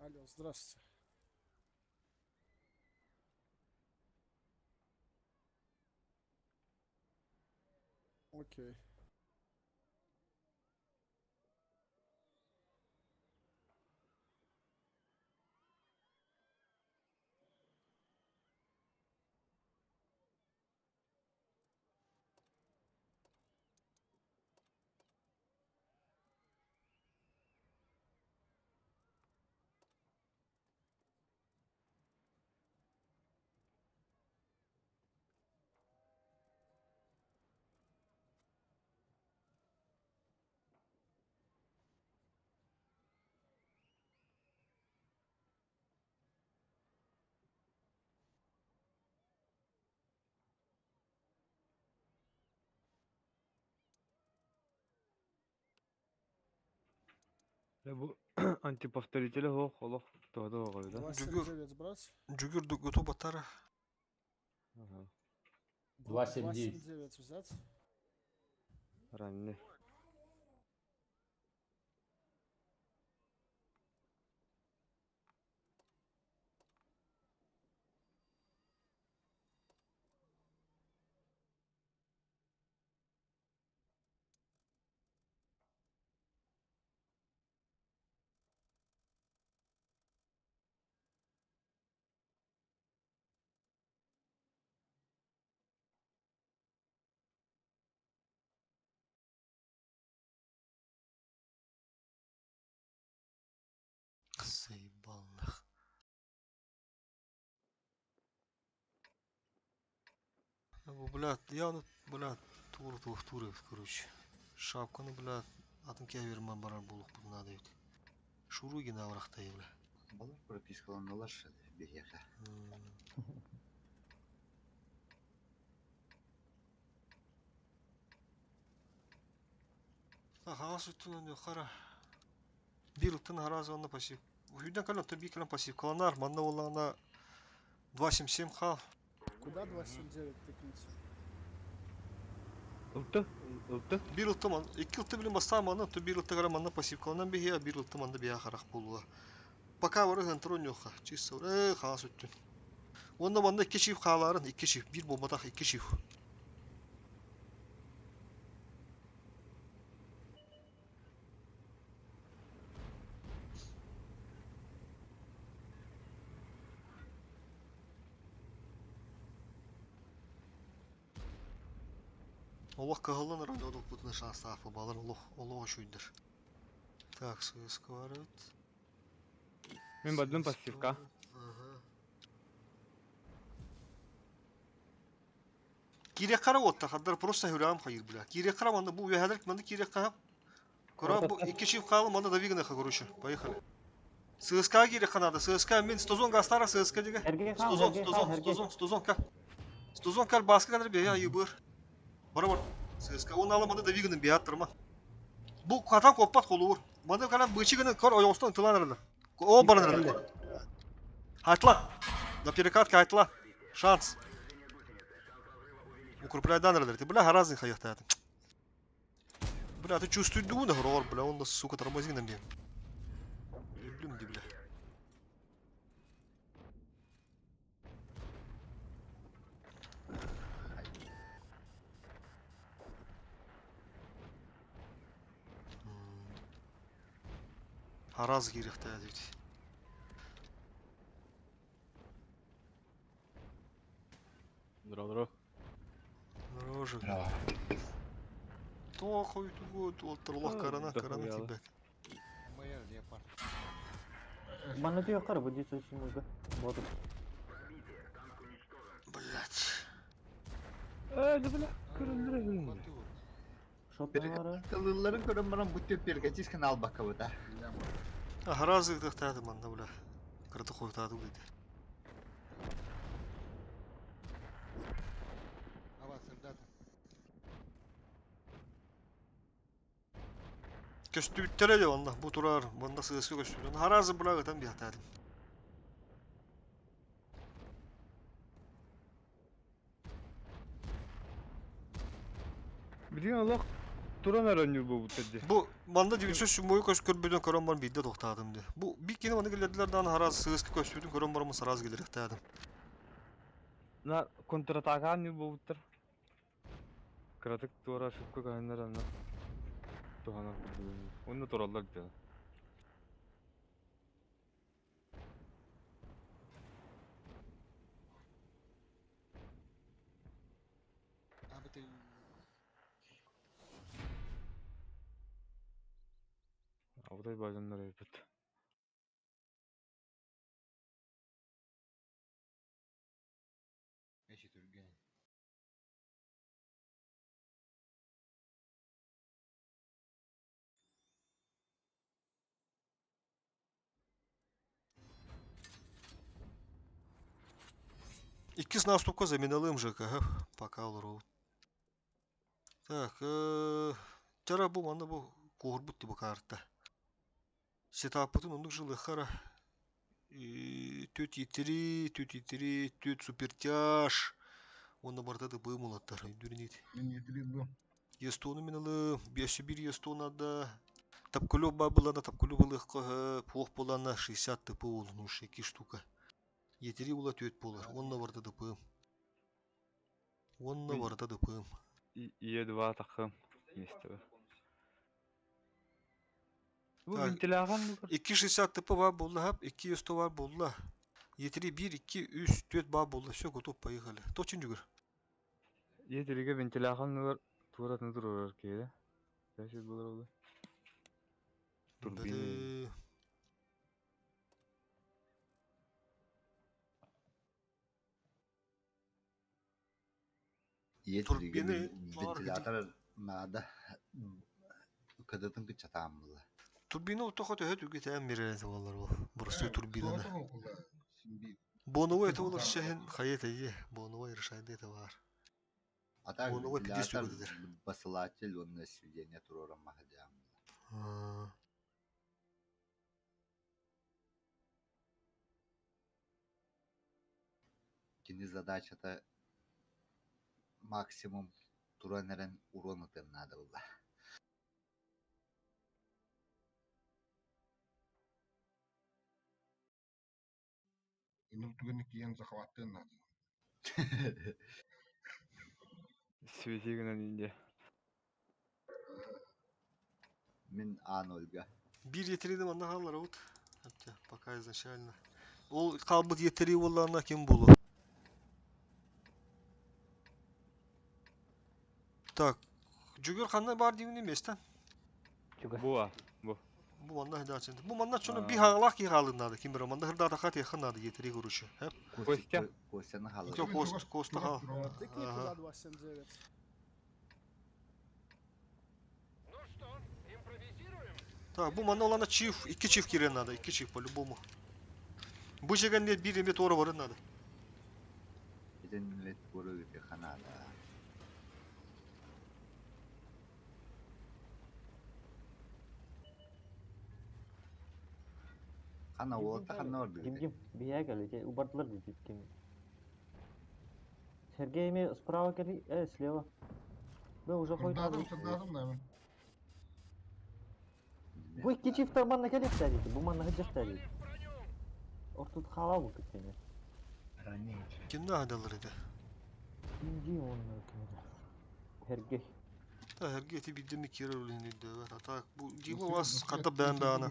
Алло, здравствуйте. Окей. Дьэ бу антиповторителе суох олох туһата суох эбит а? Дьүгүр, 279 брать? Дьүгүр дугуту батара. Ага. 279. 279 взять? Ранний. Заебал нах. Бу, бля, явно, бля, тур тур тур, короче. Шапканы, бля, атын кәвермә барар булук бу надо ведь. Шуруги наврахтай, бля. Балар пропискаланалар биһиэхэ. Хаҕас өттүнэн хара. Биир ыттын араас уонна пассив. Үһүйдэн кэлэн оттон биир кэлэн пассивкаланар. Манна буоллаҕына 277 хаал. Куда 279 тыкнуть? Ылты, ылты. Биир ылты ман, икки ылты билин бастаан манна, оттон биир ылты кэлэн манна пассивкаланан биһиэ, биир ылты манна биһиэ харах буолуо. Пока бары хантар ойнуохха, чисто э хаҕас өттүн. Уонна манна икки чип хаалаарын, икки чип, биир буолбатах икки чип. Олох кыһыллан ыран одолпутун шанстаах балар олох олох үчүйдэр. Так, ССК бар эбит. Мин бардым пассивка. Ага. Киириэххэ эрэ уотта хаддар просто хүрэҕим хайыыр бля. Киириэххэ эрэ манна бу үөһээлэр манна киириэххэ Кора бу икки чип хаалым манна давигнаха короче. Поехали. ССК киириэххэ надо. ССК мин стозон гастара ССК дигэ. Эргий хаал, Стозон, эргий стозон, хаал, эргий. стозон, стозон ка. Стозон кал баска калар бэйэ айыбыр. Бара бар. ССК он ала манна давигнын бэйэ аттарма. Бу хатан коппат холуур. Манна калан бычы гынан кор ойоҕостон тылан аралар. О баран аралар. Хайтла. На перекатка хайтла. Шанс. Укрепляйдан аралар. Ты бля харазын хайахтаатын. Бля, ты чувствуешь дугу на грор, бля, он нас, сука, тормози на мне. Люблю, бля. Араас киириэхтээх эбит. Здорово, здорово. Здорово же. Туох хуй туолтар улах карана карана тиийбэт. Моя леопард. Манна түһүөххэ эрэ бу дии сүүс Ботур. Блять. Ээ, да бля, көрүллэр Шотнары. Тылларын көрөн баран бу түп пергатис канал бакабыта. Араас ыытыахтааты манна бля. Кырата хойутааты бу Ава, сырдата. Көстүүттэрэ дьэ онно бу турар манна сыаска көстүүтэн хараазы бля ытан биэхтээтим. Билигин олох туран эрэ оонньуур буолбуттар дии. Бу манна 907 көс көрбүтүн көрөн баран биирдэ тохтаатым дии. Бу биир кини манна киллэрдилэр даҕаны хараас сыаска көстүүтүн көрөн баран сараас киллэриэхтаатым. На контратака оонньуур буолбуттар. Кыратык туора ошибка көһөннөр онно туһанар курдук. Онно тураллар дии. Абыты. Абытай базаннар эбит. Эчи түргэн. Иккис наступка заменалым ЖКХ пока олору. Так, чара бу манна бу куурбут тибу карта. Сетаппытын оннук жылыхара. Түт итири, түт итири, түт супертяж. Онно барда да быы мулаттар. Өйдүрүнит. Мин етiri бу. Естону мен ылы, беші бір естона да. Тапкулю бабылана, тапкулю былых пуох булана 60 тп ол, ну 2 штука. Етери ула төт болар. Онно барда да быы. Онно барда да быы. Е2 тахым месте. Бу Так, вентиляган 260 ТП бар болды, хап, 200 бар болды. Етери 1, 2, 3, 4 бар болды. Все, готов, поехали. Точин жүгір. Е3-ге вентиляган бар тууратын турар кире. Дәшет болар олы. Турбина. Бәді. Е3-ге Турбины бар, вентилятор надо. Кадатын кычатаам була. Турбина отоқа төһө түгге тәм берер болар ол. Простой турбинаны. Симби. Боновой это олар шәһін хайет әйе. Боновой решайды это бар. А так Боновой 50 вентилятор үгүдер. басылатель онна сведение турорам махадям. Кини задачата максимум туранерен урон ытын надо было. Инул түгені киен захваттын надо. Светигінен инде. Мин А0-га. Bir yetiriydi манна халлар вот. Пока изначально. Ол қалбыт етери болларына ким болу? Так, жүгір қандай бар деймін емес та? Бу а, бу. Бу манна хыдачын. Бу манна чону би хаалах ки хаалын ким бир манна хырдата хат яхын нады етери көрүшү. Хеп. Костя. Костяны халы. Жок, Кост, Коста хал. Тыкни Ага. куда 279. Так, бу манна олана чиф, iki чиф кирен надо, iki чиф по-любому. Бу жегенде бир эме торо барын надо. Итин мет көрү ханада. Хана уолта ханна бар Ким ким? Бия кели, те убардылар дейт ким. Сергей эми справа кели, слева. Бе уже Сырдадым, хойт. сырдадым да мен. Бу икки чифтар манна кэлиэхтээ диэки, бу манна сылдьыахтаа диэки. Ортут хаалаа булбут кини. Ранее. Кимнээх адаллар этэ? Дии уонна ким эрэ. Сергей. Та Сергей ити биирдэ эмэ киирэр үлэһин өйдөөбөт. А так бу Дима вас хата бээн баана.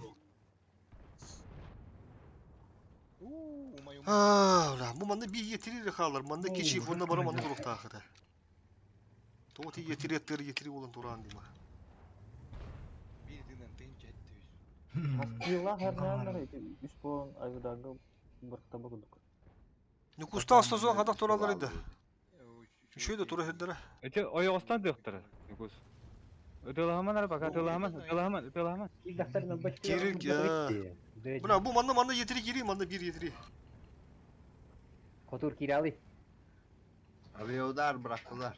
Уу, умай умай. Аа, бля, бу манна биир етири хаалар. Манна икки чиф уонна бары манна туруктаах этэ. Тоҕо ти етири аттыыр етири буолан тураан Дима. Биир тыынан тыынча эттүүс. Хастыылаах эрнээннэр ити үс буолан Айвыдаага бырахтаба курдук. Ньукуустаах стазон хатах тураллар да. Үчүгэй да тура сирдэрэ. Эти ойоҕостон тыахтара, Ньукуус. Ытыалаһыман ара пока ытыалаһыман, ытыалаһыман, ытыалаһыман. Киирин Бля, бу манна манна етири киирии, манна биир етири. Хотур кииралы. Авиаудар бырахтылар.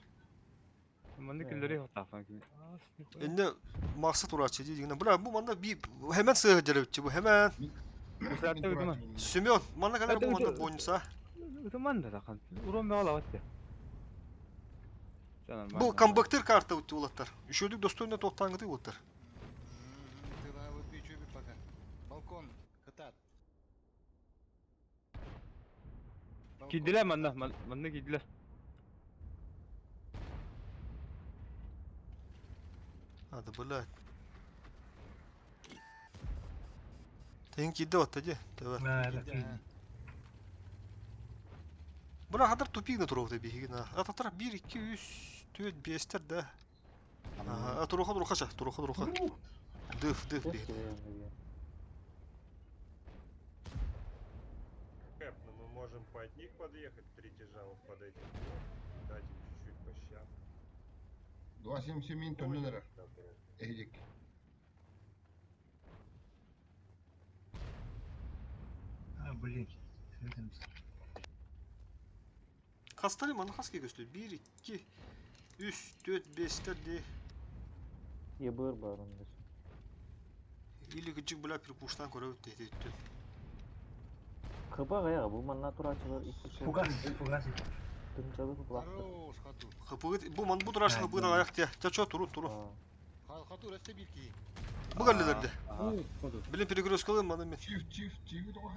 Манна күллэри хатаахпан ким. Инне Макса турааччы дии дигинэ. Бля, бу манна биир хэмэн сыаһа дьэребитчи бу хэмэн. Усаатта ытыма. Семен, манна кэлэр бу манна бойница. Ытыман да тахан. Урон бөҕө лават Бу камбэктыр карта улаттар. Үшөдүк достойно туохтаангыты улаттар. Тылаабыт бичүбүт пока. Балкон, кытаат. Киирдилэр манна, манна киирдилэр. Надо, блядь. Тыын киирдэ отта дии, төбө. Бына хатар тупигна туруохта биһигина. Ататар 1 2 3 4 5 да. Ага, туруха туруха ча, туруха туруха. Дыф, дыф биһи. Кэп, ну мы можем по одних подъехать, три тяжа вот под этим, дать им чуть-чуть по щам. 277 тонна эрэр. Эһидик. А, блин. Хастары маны хаска көстө? 1 2 3 4 5 дии. Ебыр бар онда. Или кыдьык бля перепуштан көрөбүт диэти. Кыба гая бу манна тураачылар икки сыл. Фугас, фугас. Тынчалы фугастар. Хорош, хатур. Хапыгыт бу ман бу тураачы хапыгыт аяк те. Чачо турун турун. Хатур өссө биир киһи. Бу кэллилэрде. Билин перегрузкалыым маны мен. Чиф, чиф, чиф тоҕо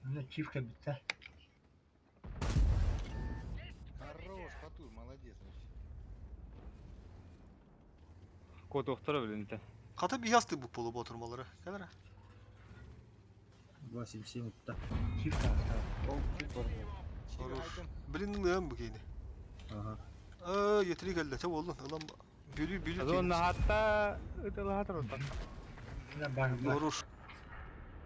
Ну, чифка битта. Хорош, хатур, молодец вообще. Куотуохтара билинтэ. Хата биһасты бу полу ботурмалары. Кэлэрэ. 277 утта. Чифка осталось. Ол чиф бар. Хорош. Билин ылыам бу кейни. Ага. Аа, етри кэллэ. Чэ боллун. Ылам бүлүү бүлүү Азон хатта ытылаһа турар. Да, бар, бар. Хорош.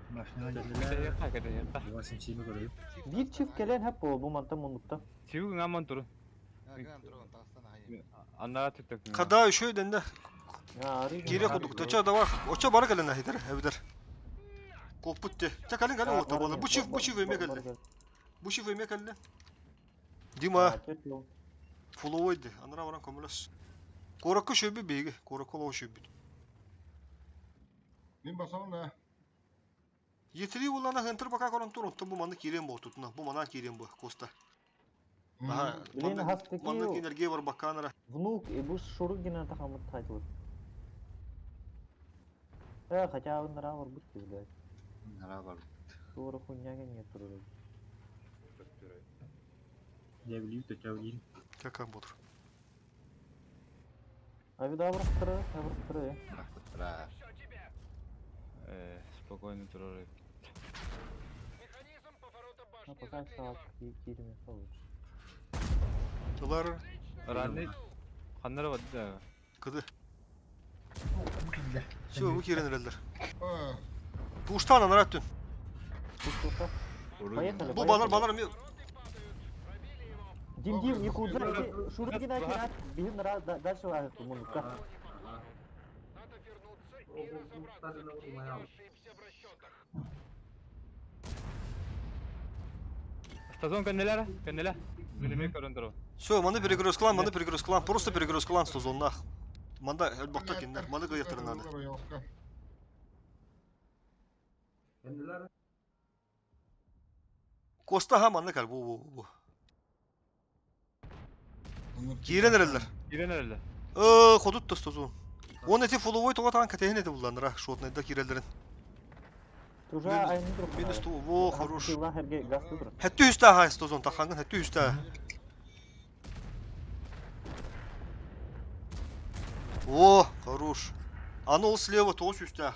Башня. Кэтэһиэххэ, кэтэһиэххэ. 277 көрөйүм. Биир чиф кэлэн хэп бол бу мантан муннукта. Чиу гаман турун. Гран дрон тастан ахайы. Аннара түттөк. Када үшөй дэннэ. Кире Кире кудук. Чэ давай. Очо бары кэлэн ахидер. Эбидер. Коппут те. Чэ кэлин кэлин ота болар. Бу чиф бу чиф эме кэллэ. Бу чиф эме кэллэ. Дима. Фуловойды. Анара баран көмөлөс. Коракка шөбү беги. Коракка лоо шөбү. Мин басабын да. Етири улана хентер бака корон тур онтон бу маны киирен бу тутуна. Бу мана киирен бу Коста. Аха, Блин, хастаки маннык энергия бар бакканара. Внук и бу Шурыгина тахамыт тайтылы. Э, хотя он нравар будки, блядь. Нравар. Тура хуйня нет туры. Я билүү төтө билин. Кака ботур. Авида бырахтыры, бырахтыры. Бырахтыра. Э, спокойно турар. Ну, пока что киирме лучше. Тылар Ранны ханнара бадда. кыды. Бу килде. Все, бу киирен эреллер. Аа, Пуштан анара түн. Поехали, Бу балар балар ми Дим, Дим, Якудза, иди, Шурыгина кират, бихин ра, дальше лажет, муннукта. Стазон кэннелер, кэннелер. Минеме көрөн турар. Все, маны перегрузкалан, маны перегрузкалан, просто перегрузкалан стозоннах. Манда элбакта киндер, маны кыяктырын надо. Коста ха маны кал бу бу бу. Киирен эреллер. Киирен эреллер. Э, ходут да стозон. Он эти фуловой тоҕо таан кэтэһин эти булланнара шотнайда киирэллэрин. Уже айны турук. Минус ту, во, хорош. Тылла herге газ турук. Хэттүү үстэ аха стозон тахангын хэттүү үстэ. О, хорош. Аны ол слева тоғыз үстээх.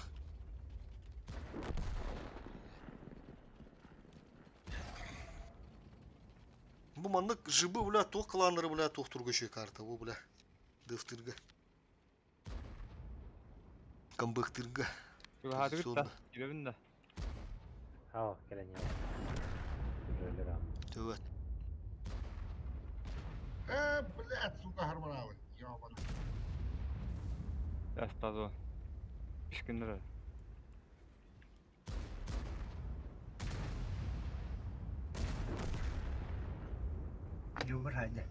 Бу маннык жибы, бля, туох кланнары, бля, туох турга карта, бу, бля, дыфтырга. Камбыктырга. Чугаһаатыгыт да, кирэбин да. Haa, кэлэн иһэр. Уже Төбөт. Э, блядь, сука, хармаравы. Ёбана. Астазо. Пишкиннер. Юбер хайда.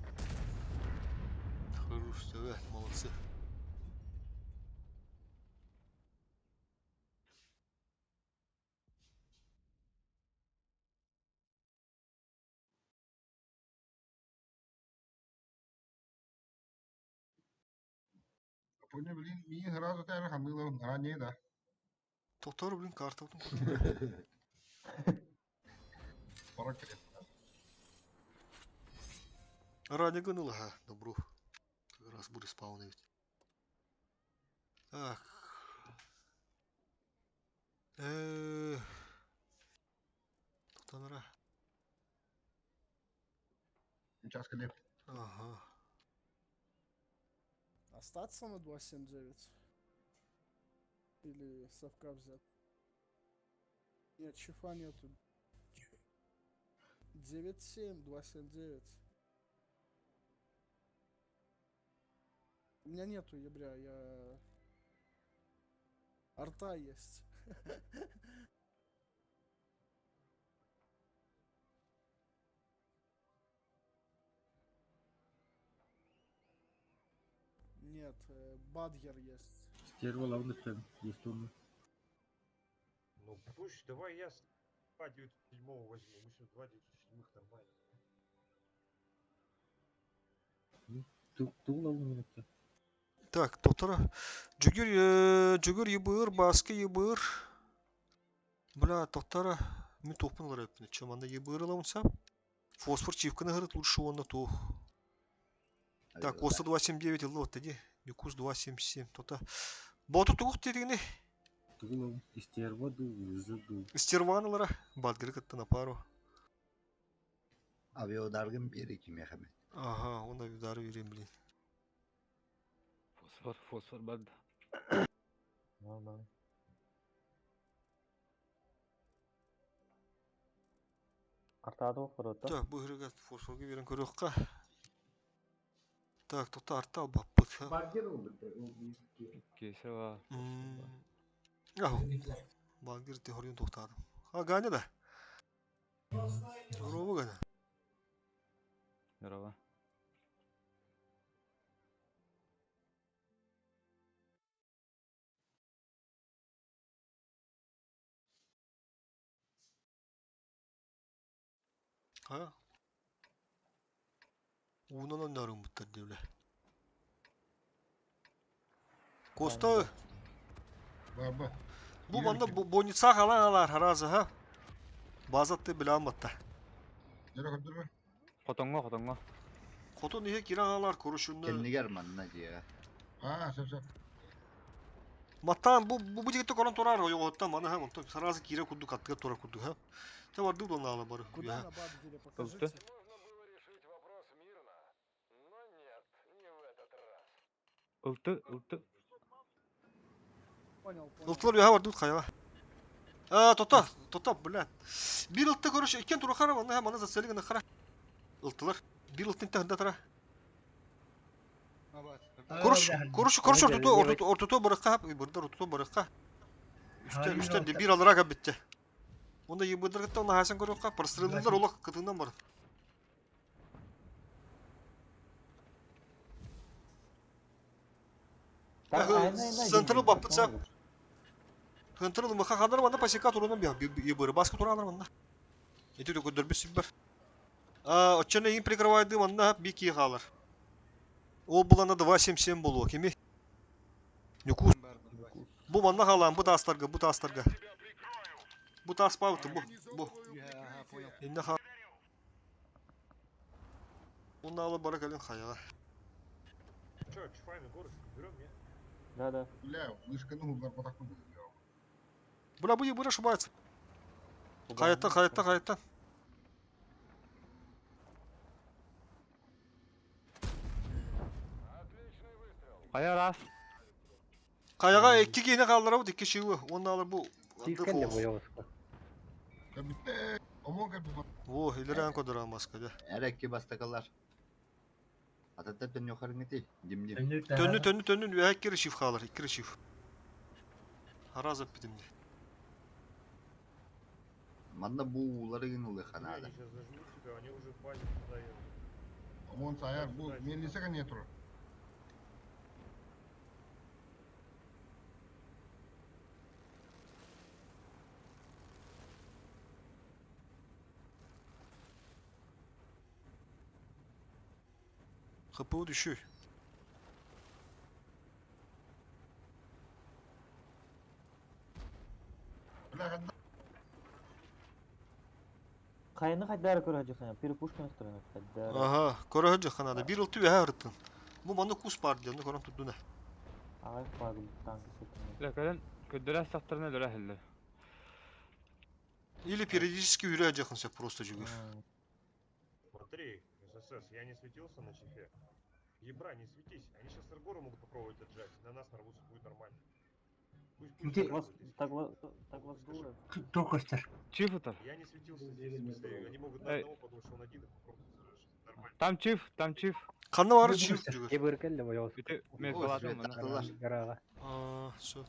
Хорош, төбөт, молодцы. Понял, блин, мне сразу тебя хамыло ранее, да. Тоқтар, блин, карта. Пора келет. Ранее гынула, ха, добру. Как раз будет спаун ведь. Так. Тоқтанара. Сейчас келет. Ага. Остаться на 2.79? Или совка взять? Нет, чифа нету. 9.7, 2.79. У меня нету ября, я... Арта есть. Нет, Бадгер есть. Стерва лавны тön. Есть он. Ну пусть, давай я с 2 907 возьму. Мы сейчас 2 907 нормально. Ту лавны тön. Так, тоқтара. Жүгір, жүгір ебыр, баскы ебыр. Бля, тоқтара. Мен тоқпын олар өппін. Чем анда ебыр аламынса? Фосфор чивканы ғырыт лучше онна тух. Так, Коста 279 ылы вот тади. Юкус 277. Тота. Боту тух дедигини. Ту лавны. Стерва ду, вызы ду. Стерваналара. Бадгыры кытты на пару. Авиадаргын бери ким яхамет. Ага, он авиадары верим, блин. Фосфор, фосфор бад. Нормально. Артады оқыры, Так, бұл жерге фосфорға берен көрөккә. Так, тота арта албаппыт. Багер oldu. Кесева. Ах, Багир те хорьон тоқтадым. А, Ганя да? Здорово, Ганя. Здорово. А? Уунан оннорун буттар дибле. Коста, Баба. бу манна больница халан алар харазы ха. Базатты биле алматта. Дөрө көдөрө. Хотоңго, хотоңго. Хотон ihe киран алар көрүшүннө. Кеннигер манна дия. А, сөп сөп. Маттан бу бу бу жигитте корон турар ойоттан мана ха онтон сразу кире курдук аттыга тура курдук ха. Те барды дон ала бар. Куда на Бадгере, покажите. Ылты, ылты. Понял, понял. Ылтылар яха барды каяга. А, тота, тота, блядь. Бир ылты көрүш икен тура хара, мана ха мана зацелеген хара. Ылтылар. Бир ылтын тахында тара. Көрүш, көрүш, көрүш ортото, ортото, ортото барыкка, бырдар ортото барыкка. Үстен, үстен де бир алырага битте. Онда ебыдыр кытта, онда хасан көрөкка, прострелдылар олак кытынан бар. Централ баппытса. Централ мыха хандар манда пасека турунан ебыры, баска туранар манда. Эти көдөр бис бар. А, оччаны им прикрывайды манда бики халар. Ол булана 2.77 болу, кеми? Ньукуус. Бу манна хаалаан, бу таастарга, бу таастарга. Бу таас баабыт, бу, бу. Инне хаа. Унаалы бара кэлин хайаҕа. Че, чуфайный город, берем, не? Да, да. Бля, вышканы уһулларбатахпын быһыылаах. Бля, бу ебыр ошибается. Хайаттан, хайаттан, хайаттан. Хайа раз. Хайаҕа икки киһини хаалларабыт, икки чыыбы. Уонна алар бу Чиф кэллэ бойоҕуска. Кэбиттэ, омон кэлбит. О, илэрэн кодора маска да. Эр икки бастакылар. Ататтар төннүөххэрин дим-дим. Төннү, төннү, төннү, үөһэ икки речив хаалар, икки речив. Араас эппитим дии. Манна бу уулары гын ылыха Бля, наада. они сейчас зажмут тебя, они уже в базе туда едут. Омон сайар, бу мельница не турар. ХПУ düşüyor. Бля, ханна Хайны хайдары көрө хадьыхана, перепушка настроена хайдары. Ага, көрө хадьыхана бир ылты үөһэ ырыттын. Бу манна кус бар диэн көрөн турдуна. Ағай флагы танкы сетіне. Бля, кэлэн көддөрө сахтарына өлөрө хелле. Или периодически үрэ хадьыхын просто жүгүр. Смотри, ССС, я не светился на чифе. Ебра, не светись. Они сейчас Аргору могут попробовать отжать. На нас нарвутся, будет нормально. Пусть, пусть Где- попробуют здесь. Так вас дура. Токостер. Чиф утар. Я не светился здесь, в смысле, они могут на Эй. одного подумать, что он один, и попробовать заражить. Нормально. Там чиф, там чиф. Ханна бары Бу чиф көстөр. жүгүр. Ебыр кэллэ бойоҕуска. Ити мен О, кылаатым свет мана. тахтылар. Гарага. Аа, всё.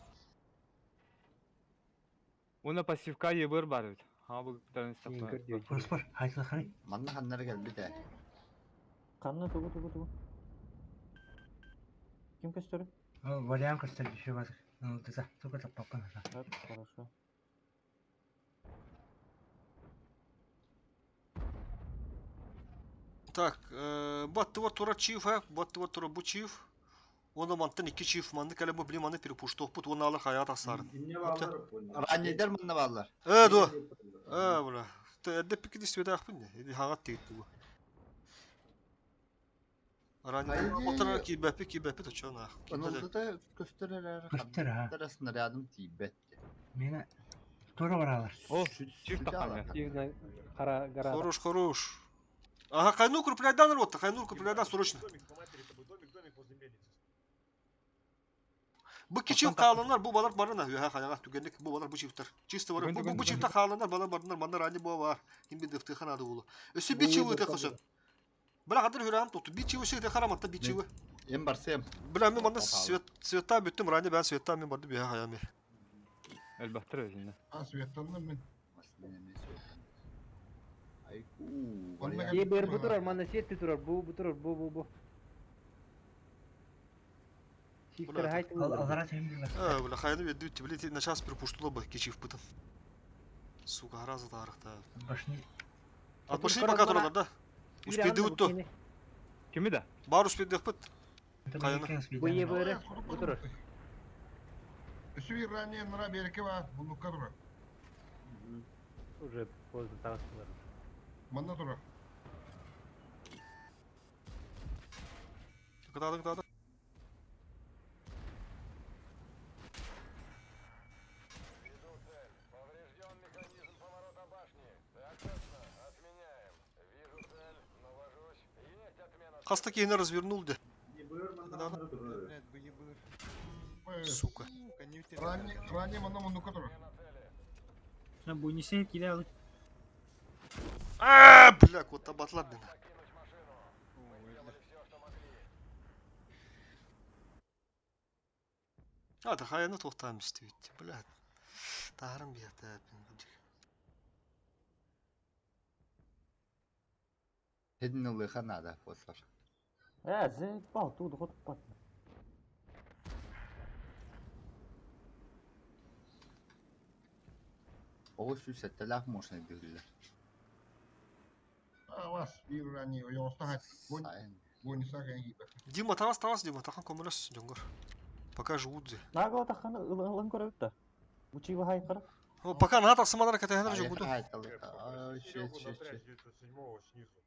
Уна пассивка ебыр бар бит. Ха бу тарын Син сахтар. көрдүө. Фосфор, хайдахары. Манна ханнара кэлбит ээ. Ханна тугу тугу тугу. Ким көстөрү? Вариант көстөр düşüyor bazı. Тыса, только таппаппын. Так, хорошо. Так, баттыгар тура чиф, ha, баттыгар тура бу чиф. Оны мантан икки чиф, манны кэлэ бу били маны перепуштоқпут, оны алар хаят асарын. Раннейдер манна бааллар. Э, до. Э, бля. Эрде пикки дистүөтэ ахпын не. Иди хагат тигит бу. Ранее Хайди. отара кибәпи кибәпи точона. Онолдута көстөр эрэр Көстөр, ha. ханнара снарядым тиийбэт. Мені тура баралар. О, чиф тахтан. Чиф хара гарага. Хорош, хорош. Ага, хайну укрепляйдан ротта, хайну укрепляйдан срочно. Домик, сломай перед тобой, домик, домик возле мельницы. Бу кичим хааланар, бу балар барына, үһә хаяга түгенлек, бу балар бу чифтер. Чисто бар. Бу бу чифтер хааланар, балар барынар, манна рани бу бар. Ким би дыфты ханады улу. Өсө би чивы те хосо. Бра хадыр хүрәм тоту. Би чивы шигде хараматта би чивы. Эм барсем. Бра мен манна свет света бүттүм, рани бән света мен барды бу хая мен. Элбахтыр өзүндө. А, светтанным мен. Айку. Онна Ебыр бу турар, манна сетти турар, бу бу турар, бу бу бу. Чифтер хайтын. Алара түймділер. Э, бля, хайны бе дүт, блин, на час припуштула бы кичив пытын. Сука, граза тарыхта. Башни. От башни пока туралар да. Успейди утtu. Кими да? Бар успейди пыт. Каяны. Бу ебыры, бу турар. Өсө бир ранее нара береке бар, муннукка турар. Уже поздно тагыстылар. Манна турар. Кытады, кытады. Хаста кейіне развернул де. Блядь, бы ебыр. Сука. Сука, не у тебя. Ранее, ранее манна муннукка турар. Бу не сен килә А, бля, кот батлар ден. А, да хайны тоқтам истебит. Бля. Тарым бията. Хедин ылыха надо, фосфор. Э, заебал, тут ход пат. Оҕус сүүсэттэлээх можно биллэр. А, вас, бир ранее, ойоҕуста хат. Сайын. Бонуса кән киипэ. Дима, тавас, тавас, Дима, тахан көмөлөс, жоңгор. Пока живут где. Нагло тахханы ылан көрөбүт да. Учи хайкара. О, пока наһаа тахсымалара кэтэһэнэр дьогуту. Серегу напрячь 907-го снизу.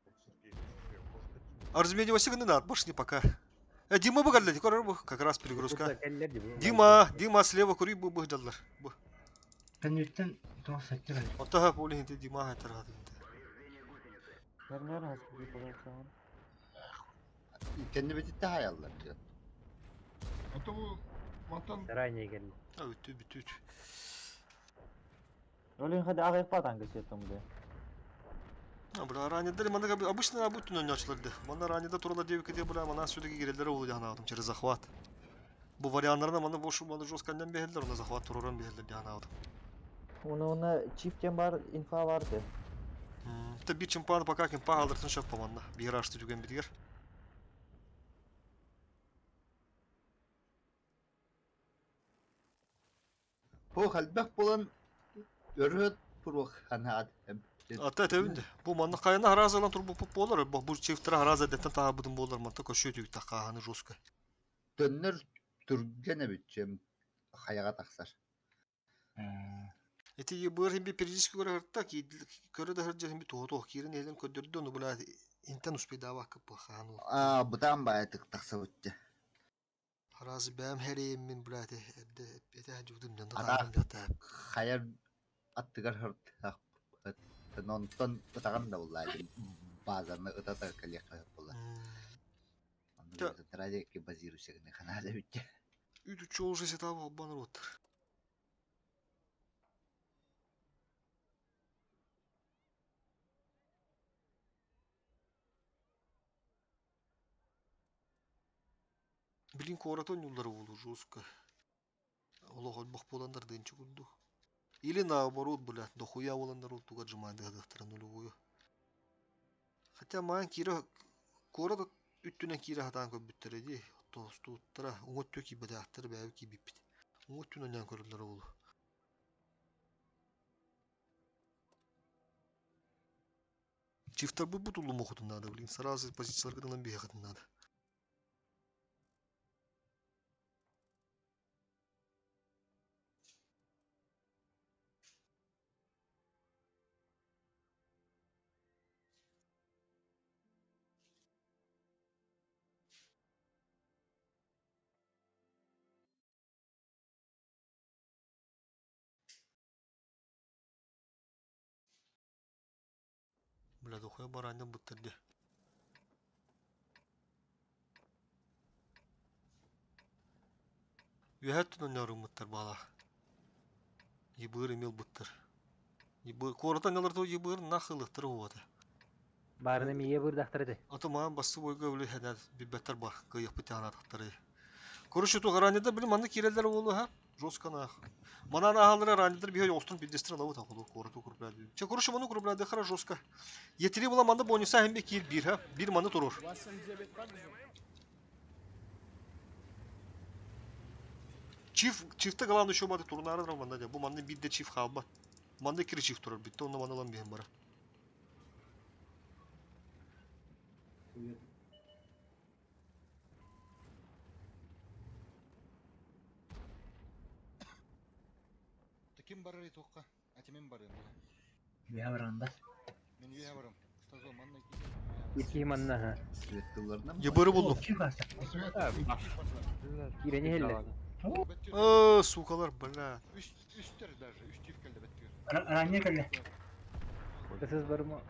Вот Сергей на чифе, может один. Арзумедева гына над башни пока. Дима бу көрөр бу как раз перегрузка. Дима, Дима слева кури бу бу даллар. Бу. Төнүттэн тоқ сәттер. Оттаха поле хинте Дима хайтар хатынты. Нер хаспы пожалуйста. Кэнни бититте хаяллар диyor. А то бу мантан Заранее келди. А үттү бүтү. Олин хады агай патан кесеттим де. А бля ранее мана обычно обычно ойночулар Мана ранее турала девка де бля мана сүдүгө кирелер болду жана через захват. Бу вариантларына мана бошу мана жестко бехелдер, оны захват туруран бехелдер жана алдым. Оны оны чифтен бар инфа бар де. Та бир чемпион пока ким пагалдырсын шөп поманна. Бир ашты түген битигер. Бу халбак болан өрөт турук ханаад. Ата тәвинде. Бу манна кайна харазалан тур бу болар. Бу чифтера хараза деттен таа будун болар. Манта көшө түг такааны жестко. Төннөр түргене бүтчем хаяга тахсар. Эти ебыр химби периодически көрө хырта ки көрө да хыржа химби тоо тоо кирин элен көдөрдө ну була интен успейдава кып хану. А бутан байтык тахса бүтче. Харазы бәм хәреймин була те эбде эте жудум жанда Ата. таарым жата. Хаяр аттыгар хырт. Нонтон ытаган да булла. Базаны ытата калека булла. Ради ки базируйся ханада бүтче. Үтү чоол же сетабы албаныр оттар. Билин коратон юллары болу жестко. Олох олбох боландар дынчы курду. Или наоборот, блядь, дохуя боландар ол туга жымайды хадахтара нулевую. Хотя маған кира корат үттүнен кира хатан көбүттер ди. Тостуттара уңотту ки бадахтар бәбі ки биппит. Уңоттун онян көрүлөр болу. Чифтар бу бутулу мохутун надо, блин, сразу позицияларга бегать надо. Бля, дохуя барандан буттырды. Үһәттін оняры мыттыр бала. Ебыр имел буттыр. Ебыр, коротан ялар то ебыр нахылыктыр вот. Барыны мие бырдахтырды. Ато маған басы бойга өлі хәнәр бибәттер бар, кыйық бите анатақтары. Короче, то ранеда билим аны кирелер болу ха. Жестко нах. Манан ахалары ранедер бихе остун билдестир алабы тақылы короту курбляды. Че короче маны курбляды хара жестко. Етiri була манда бонуса hem кир бир ха. Бир маны турur. У вас М9 так же? Чиф, чифте главное еще мады турнары манда да. Бу манда bir de çift kalba. Manda ikili çift turur bitti. Onu manalan bir bara. Ким барыр тоққа? Ати мен барым. Бия баранда. Мен үйе барым. Стазо манна Ики манна ха. Светтыларына mı? Ебыры buldum. Kim kalsa? Кирени хелле. Э, сукалар, бля. Үш үштер даже, үш чиф келді бәттігер. Ранее келді. Сіз бармы?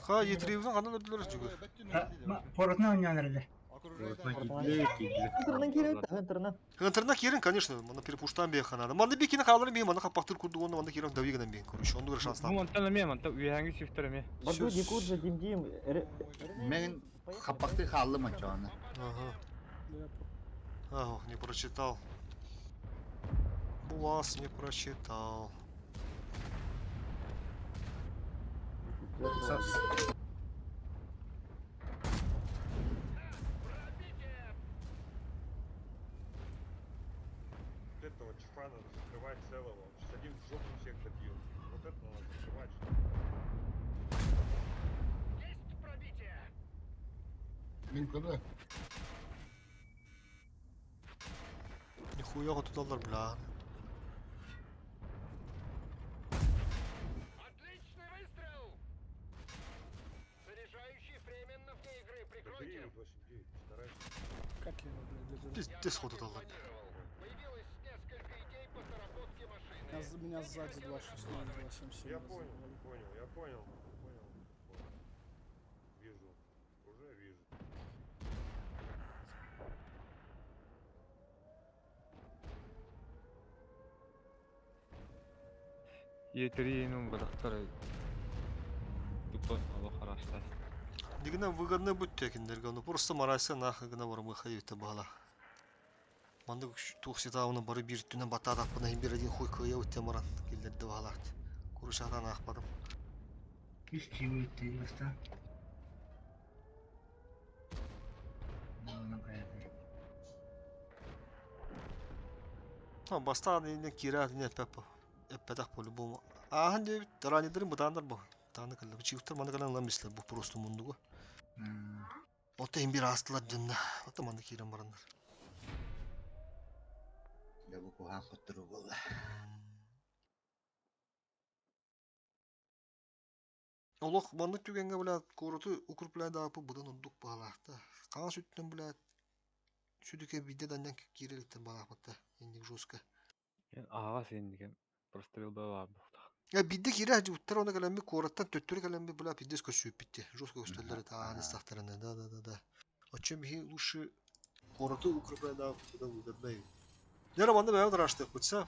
Ха, етіребіздің қандан өрділер жүгір. Поротна ойнанырды. Хынтырынан киребит, хынтырынан. Хынтырына керін, конечно, мана перепуштан бе ханады. Манда бекені қалырын бе, мана қапақтыр күрді оны, манда керін давигынан бе, короче, онды бір шанс Бу мантан эме, мантан үйәңги чифтер эме. Баду Дикуджа, Дим Дим. Мен хапакты халлым ачоны. Ага. Ах, не прочитал. Буас не прочитал. Вот этого чифа надо закрывать целого. Он сейчас один в жопу всех добьет. Вот это надо закрывать. Мин када. Хуя хотуталлар бля. Бери 8-9, старайся. Как я его, блядь, доберу? Пиздец хотуталлар. Меня сзади 2.16, 2.77. Я понял, понял, я понял, понял. понял. Вижу. Уже вижу. Е3 бадахтар. Тупо олох харастас. Дигинен выгодно бүттү экиндерге, ну просто марайса нахы гына бар выходит бала. Манды тух сетауны бары бир түнен батадак бына бир один хуй кыя өттен баран келдерди балат. Курушатан ахпадым. Үс чиви өттейін баста. Мағынан қаяды. А баста не кира не пепа. Эппетах по-любому. Ахан деп ранидерин бутандар бу. Таны кылды. Чиуттар маны калан ламислер бу просто мундугу. Ота им бир астылар дынна. Ота маны кирен барандар. Да бу кухан коттуру болла. Олох маннык түгенге бля короту укрупляй да будан урдук баалаахта. Каҥас үттүн бля сүдүкэ бидде даннан кииреликтер баалаахпатта. Инник жестко. Ага сен прострел бар бухта. Я бидде кире уттар оны кэлэмми куораттан төттөрү кэлэмми бля пиздец көссүүп битти. Жестко көстөллөр тааны стахтарына. Да да да да. О чем хи лучше короту укрупляй да будан выгоднай. Яра манна бәйә драштык бутса.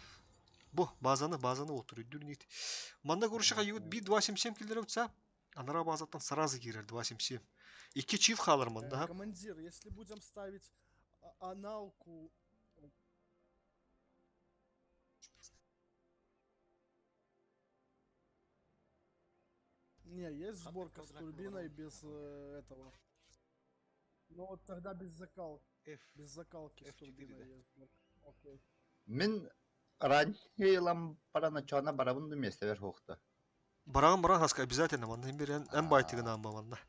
Бу базаны базаны отур дүрнит. Манна көрүшө ют би 277 килдер утса. Анара базаттан сразу кирер 277. Икки чиф халыр манда. Командир, если будем ставить аналку... Не, есть сборка с турбиной без этого. Ну вот тогда без закалки. F. Без закалки с F4, турбиной да. есть сборка. Окей. Мин раньилам барана чана барабын месте бер хохта. Барагын баран хаска обязательно манна бир эн байтыгын амба манна.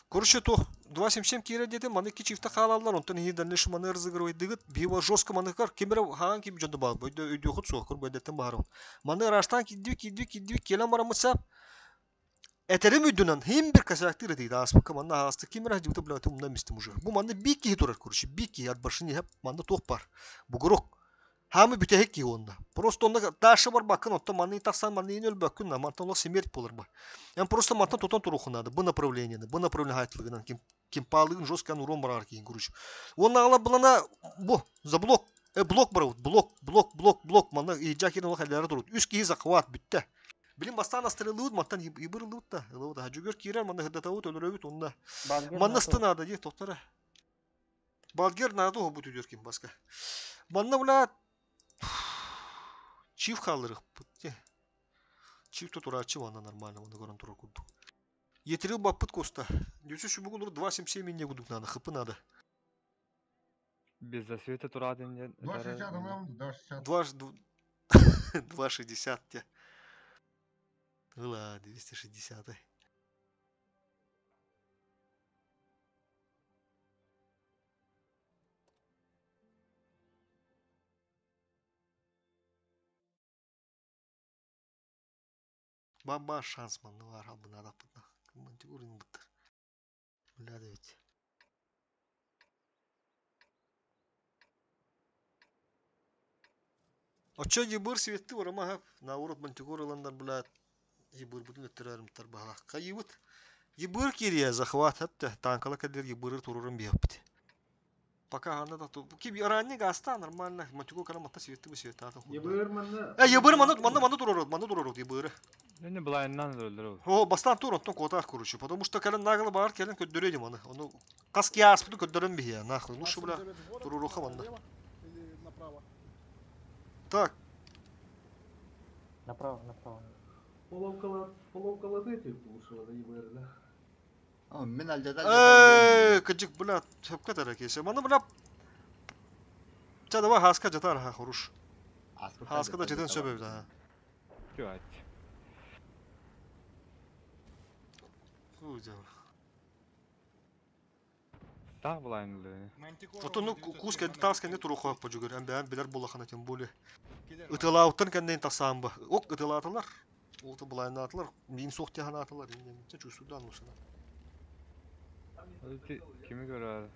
Короче, то 277 кире дедим, маны ки чифта халалар, онтон хи дальнейший маны разыгрывает дыгыт, бива жестко маны кар, кемере хаан ким жонду бал, бойдө өйдө хот суох, кур бойдеттен баарым. Маны раштан кидди кидди кидди келен барамыса, Этерим үйдүнөн хим бир косяктыр дейт аспыкка манна асты кимер жибите блядь умна мистим уже. Бу манна бики турар короче, бики от башыны хеп манна тох бар. Бугурок. Хамы бүтәһек ки онда. Просто онда ташы бар бакын, онда манны тахсан манны өлбөккүн, бакын, мантан лох смерть болар ба. Эм просто мантан тотон туруху надо, бу направление, бу направление хайтылыгынан ким ким палыгын жестко урон бар кийин короче. Он ала булана бу за блок, блок бар, блок, блок, блок, блок манна и жакин лох элләре турут. Үс ки захват бүтте. Билим бастан астрелуут мантан ибырлуут да. Ылуут жүгөр кирер манна хыдатабыт өлөрөбүт онда. Манна надо ди токтора. Балгер надо бу түдөр ким баска. Манна була Чиф халырых бутте. Чиф тут урачы вана нормально, вана горон тура курду. Етрил баппыт коста. Дюсю шубугу нур 2.77 не гудук надо, хп надо. Без засвета турадын 2.60 ылам, 2.60. 2.60 те. Ыла, 260. Баба шанс манны бар албын адаппытна. Мантигурин буттар. Бля ведь. Очо ебыр светти орама на урот мантигур ыландар бля ебыр бүтүн өттөрөрүмтар бала. Кайыбыт. Ебыр кирия захват хатта танкала кадер ебыр турурун бияппит. Пока анда да ту ки ранний гаста нормально мантигур кара матта светти бу светти атын хуй. Ебыр манна. Э ебыр манна манна манна турурут манна турурут ебыры. Не былайынан өлдөрөбү. О, бастан тур, онтон котар короче, потому что кэлен нагло бар, кэлен көддөрөдүм аны. Ону каски аспыты көддөрөм бихе, нахуй. Лучше бля 2.79 в город, туруруха манна. налево или направо? Так, Направо, направо. Половка латыти лучше да ебыр, да. О, мин алжада Эй, кыжык, бля, хөпкө тара кейсе. Маны бля Ча давай хаска жатар ха, хорош. Хаска да жетен сөбөбү да. Тюать. Хуй. Таах былайынылы. Отон куус кэнди таас кэнди туруха пожугар эн бэйэн билэр буолахана тем более. Ытылаауттан кэннин тасаан ба. Ок ытылаатылар. Олта былайнаатылар. Мин суох тиһанаатылар. Иннен чувствудан усана. Кими көрөр?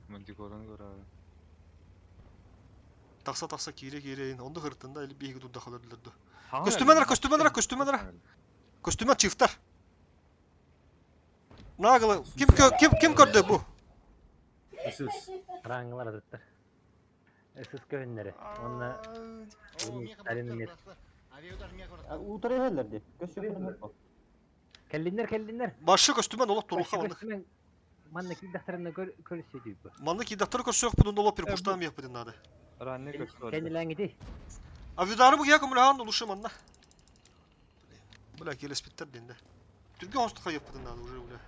Мантикораны көрөр. Тахса тахса киире киире онду хыртында или биһиги турда халырдылар. Көстүмэн көстүмэн көстүмэн көстүмэн чифтар. Нагло ким ким ким көрдө бу? СС. Раңылар атыттар. СС көһүннэри. Онна Сталин Утары иһэллэр дии. Көссүөххэ Кэллиннэр кэллиннэр. Башы көстүмэн олох туруха манна. Манна киирдэхтэринэ көрүсүө дүйбү. Манна киирдэхтэрэ көрсүөхпүт онно олох перепуштаан миэхпитин наада. Ранны көстү. Кэннилээҥити. Авидары бу киһи көмөлөһөн улушу манна. Бля, келеспиттер динде. Түргө хосту хайыппытын наада уже бля.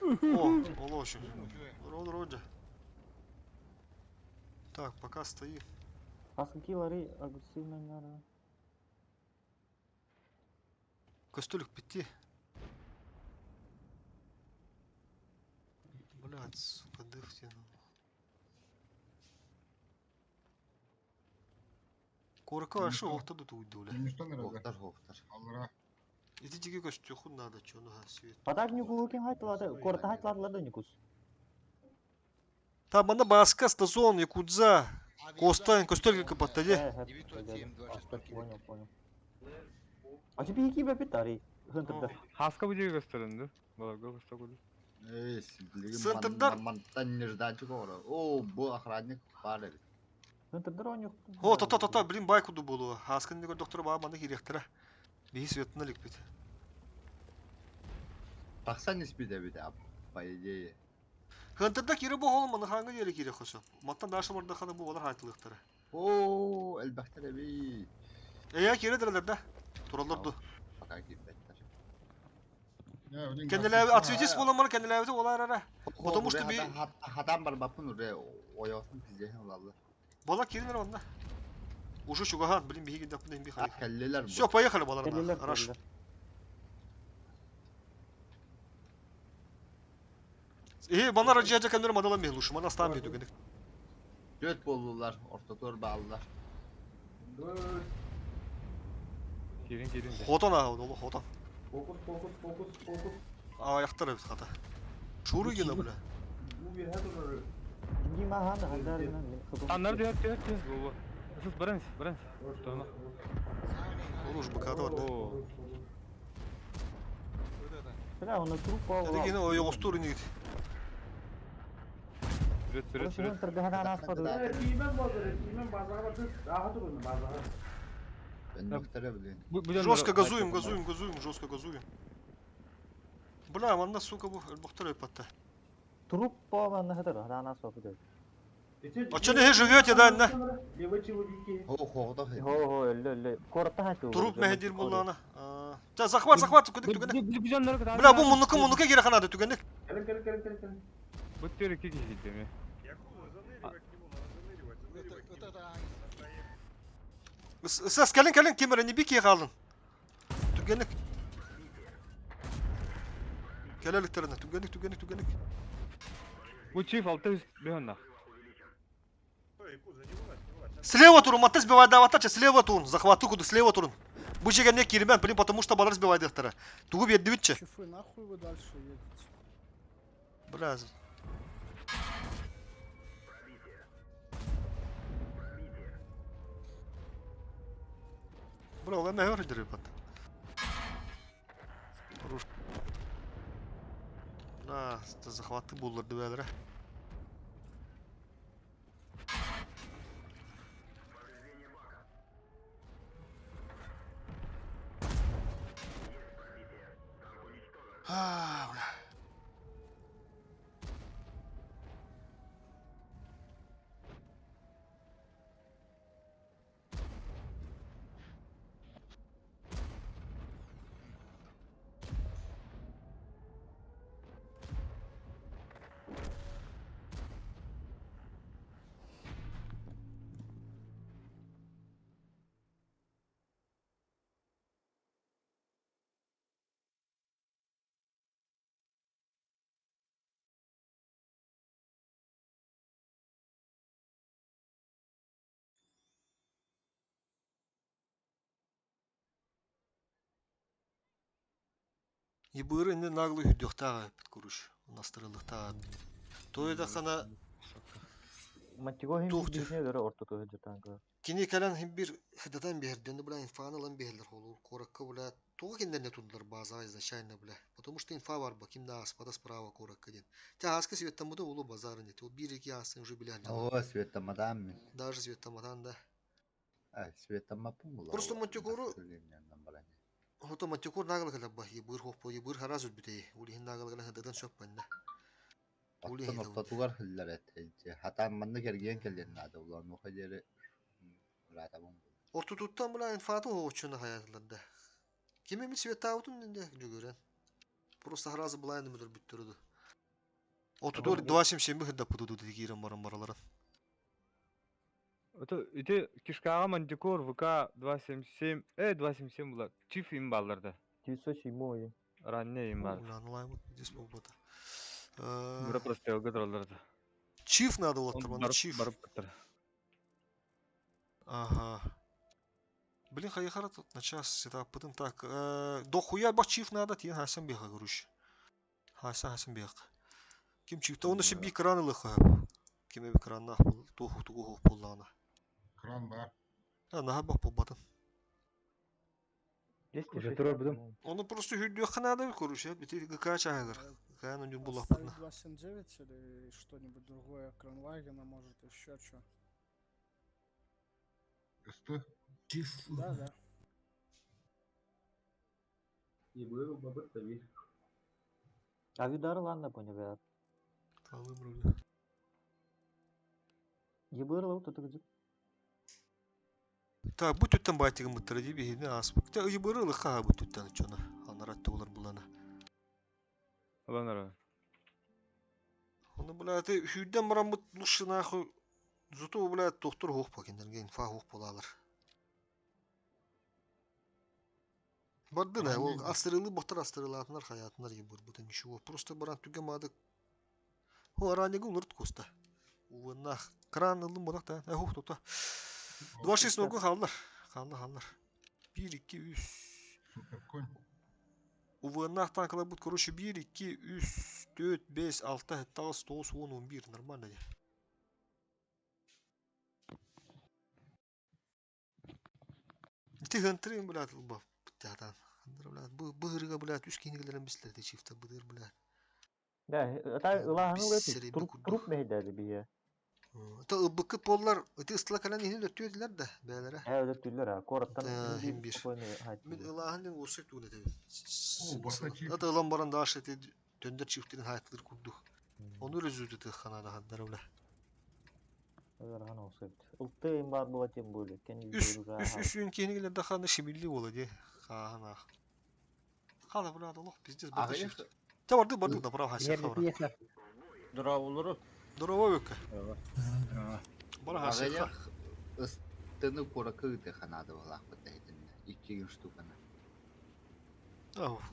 О, олошу. Род роджа. Так, пока стоит. Хаскилары агрессивно наверное. Костюлик пяти. Блядь, сука, дыхти. Корка вообще охта тут уйдуля. Охтар, охтар. Ити тиги көстүөхүн надо, чё ну свет. Падак нюкулукин хайтылады, корта хайтыладылар да нюкус. Там манна Баска, Стазон, Якудза, Костан, Костелька подтади. Понял, понял. А тебе які бе питари? Хынтырда. Хаска бу жерге көстөрүндү. Баларга көстө куду. Эй, Центрдар. Мантан нежданчик ора. О, бу охранник бар эбит. Хынтырдар он О, то то то блин, байку ду булу. Хаскын не доктор ба маны киректера. Биһи светына ликпит. Тахсан испит эбит, по идее. Хынтырда кире бу холм маны хаңы жери кире хосо. Маттан дашы барда ханы бу олар хайтылыктары. О, элбэхтер эбит. Эя кире дерлер да. Туралар ду. Пока кирбеттер. Кенделәби отсветись боламар кенделәби олар ара. Потому что би Хатан бар бапын уре ойосын пиздehen олалар. Бала киринер онда. Уже чугахан, блин, биһиги дапын би хай. Келлелер Все, поехали балар. Хорошо. Э, бана раджа кемдер мадала мехлуш, мана стам беду генек. Төт болдулар, ортотор бааллар. Кирин кирин. Хотон а, ол хотон. Фокус, фокус, фокус, фокус. А, яктар бит хата. Шуру гена бля. Бу bir her türlü. Динги махана хандарына. Аннар дүйөт дүйөт дүйөт. Бу. Сыз баранс, баранс. Тоно. Оруж бакада бар. Бля, он труп пал. Это гена ой остур не гит. Сүрөт сүрөт сүрөт. Тимен базары, тимен базары бар. Daha durun базары. Жестко газуем, газуем, газуем, жестко газуем. Бля, манна, сука, бу элбохтар өпатта. Труп по манна хатар, хадана софы. А че не живете, да, на? Хо, хо, да. Хо, хо, өллө, өллө. Корта хату. Труп мехедир буллана. Та захват, захват, түгенек, түгенек. Бля, бу муннуку, муннуку кире ханады, түгенек. Келин, келин, келин, келин, келин. Бу тери ки киши деме. Сес, келин, келин, кемере не бики қалын. Түгенек. Келеліктеріне, түгенек, түгенек, түгенек. Бу чиф алты бөхөнна. Слева турун, маттес бивай даватача, слева турун, захвату куду, слева турун. Бу жеге не кирмен, блин, потому что балар сбивай дехтара. Тугу беддибитче. Чифы, нахуй вы дальше едете? Бля. Бля, ол әмә хөр бат. Руш. Да, захваты буллар дибәләр. А, бля. Ебыры инде наглый хүдүөхтээх эбит куруш. Настырылыктаах эбит. Той да хана Мантиго хим туох биирне өрө ортоту сылдьар танка. Кини кэлэн хим бир хыдатан биһэрдэн бля инфаны ылан биһэллэр холуур куоракка бля туох кинилэрне турдулар базаҕа изначально бля потому что инфа бар ба ким да ааспата справа куоракка диэн те ааска светтаммыта улу базарын эти ол биир iki аасын уже билэ Оо, светтамматаан мин. даже светтаматаан да А, светтаммаппын була. Просто Мантикору Хото Мантикор нагыл кэлэр ба ебыр хоппо ебыр хараз өлбүтэй улиһин нагыл кэлэн хыдатан сөп банна Оттон ортотугар хыллар эт. Хатаан маннык эргийэн кэлиэн наада улаан уха диэри ыраатабын. Ортотуттан бля инфаты оҕоччуна хаятылар да. Ким эмит светтаабытын инде жүгүрэн. Просто харазы былайын өмөлөр бүттөрүдү. Отутур 2.77 хыдаппыты ду киирэн баран бараларын. Это ити кишкаҕа Мантикор ВК 277, 277 була. Чиф им балларда. 907 Ранне им бар. Улаанылайбыт здесь болбата. Бура просто елге туралларда. Чиф надо болаттыр манда Барып чиф. барып баттар. Ага. Блин, хайхара тут на час сетаппытын так. Дохуя бах чиф надо, тиен хасан беха груш. Хасан хасан беха. Ким чиф? Оны себе кран ылыха. Ким эби кранна туху тугу буллана. Кран бар. А наха бах болбатын. Уже турар будем. Оны просто хүддүөххэ надо короче, бити ГК чаһыгар. ГК ну Ставить буллахпытна. 2.79 или что-нибудь другое, Кронвагена, может, еще что. Өстө. Да, да. Авидар ладно понял я. Талым рулю. Ебыр лау тут где. Так, бу түттен байтыгын быттыра дии биһини ааспыт. Те ыйбыры ылыха бу түттен чона. Анарат олар булана. Аланара. Оны бля ты хүдден баран бут лучше нахуй. Зато бля доктор хоқ бакендерге инфа хоқ болалар. Барды на, ол астырылы боқтар астырылатынар хаятынар ебыр бутын ничего. Просто баран түге мадык. Хо аранеги улырт коста. Уыннах кран ылым бодак та. Э хоқ тота. 2-6 ногу халлар. Халлар халлар. 1 2 3 Суперконь. УВН танкалар бут короче 1 2 3 4 5 6 7 8 9 10 11 нормально де. Ти хантрын блядь лба птятан. Хантыр блядь бу бырыга блядь үс кинигелерин бислерди чифта быдыр блядь. Да, это ылаһаны Бис ылыты. серебе Труп курдук. труп мehдәди бие. Та ыбыкы поллар ити ыстыла калан ихин өттүөдүлэр да бээлere. Ә өтө түлләр, кораттан Та хим хим бир бир. спокойно Мен хайт. ылаһын ден осык туун этебин. О, баса чиф. Ата ылан баран дааш эти төндер чифтерин хайтлыр курдук. Оны өзү ханада хандар бля. Ылаһаны осык. Ылты им бар була тем более. Кен Үс юзга. үс үс үн кинигелер да ханы шимилли бола ди. Хана. Хала бля олох пиздец барды Аҕыйах чифт. Те барды барды да прав хася хабра. Дорооболору. Здорово века. Бара хася. Аҕыйах ыстыны куоракка ыытыаха наада буолаахпыт эһитиннэ. Иккигин штуканы.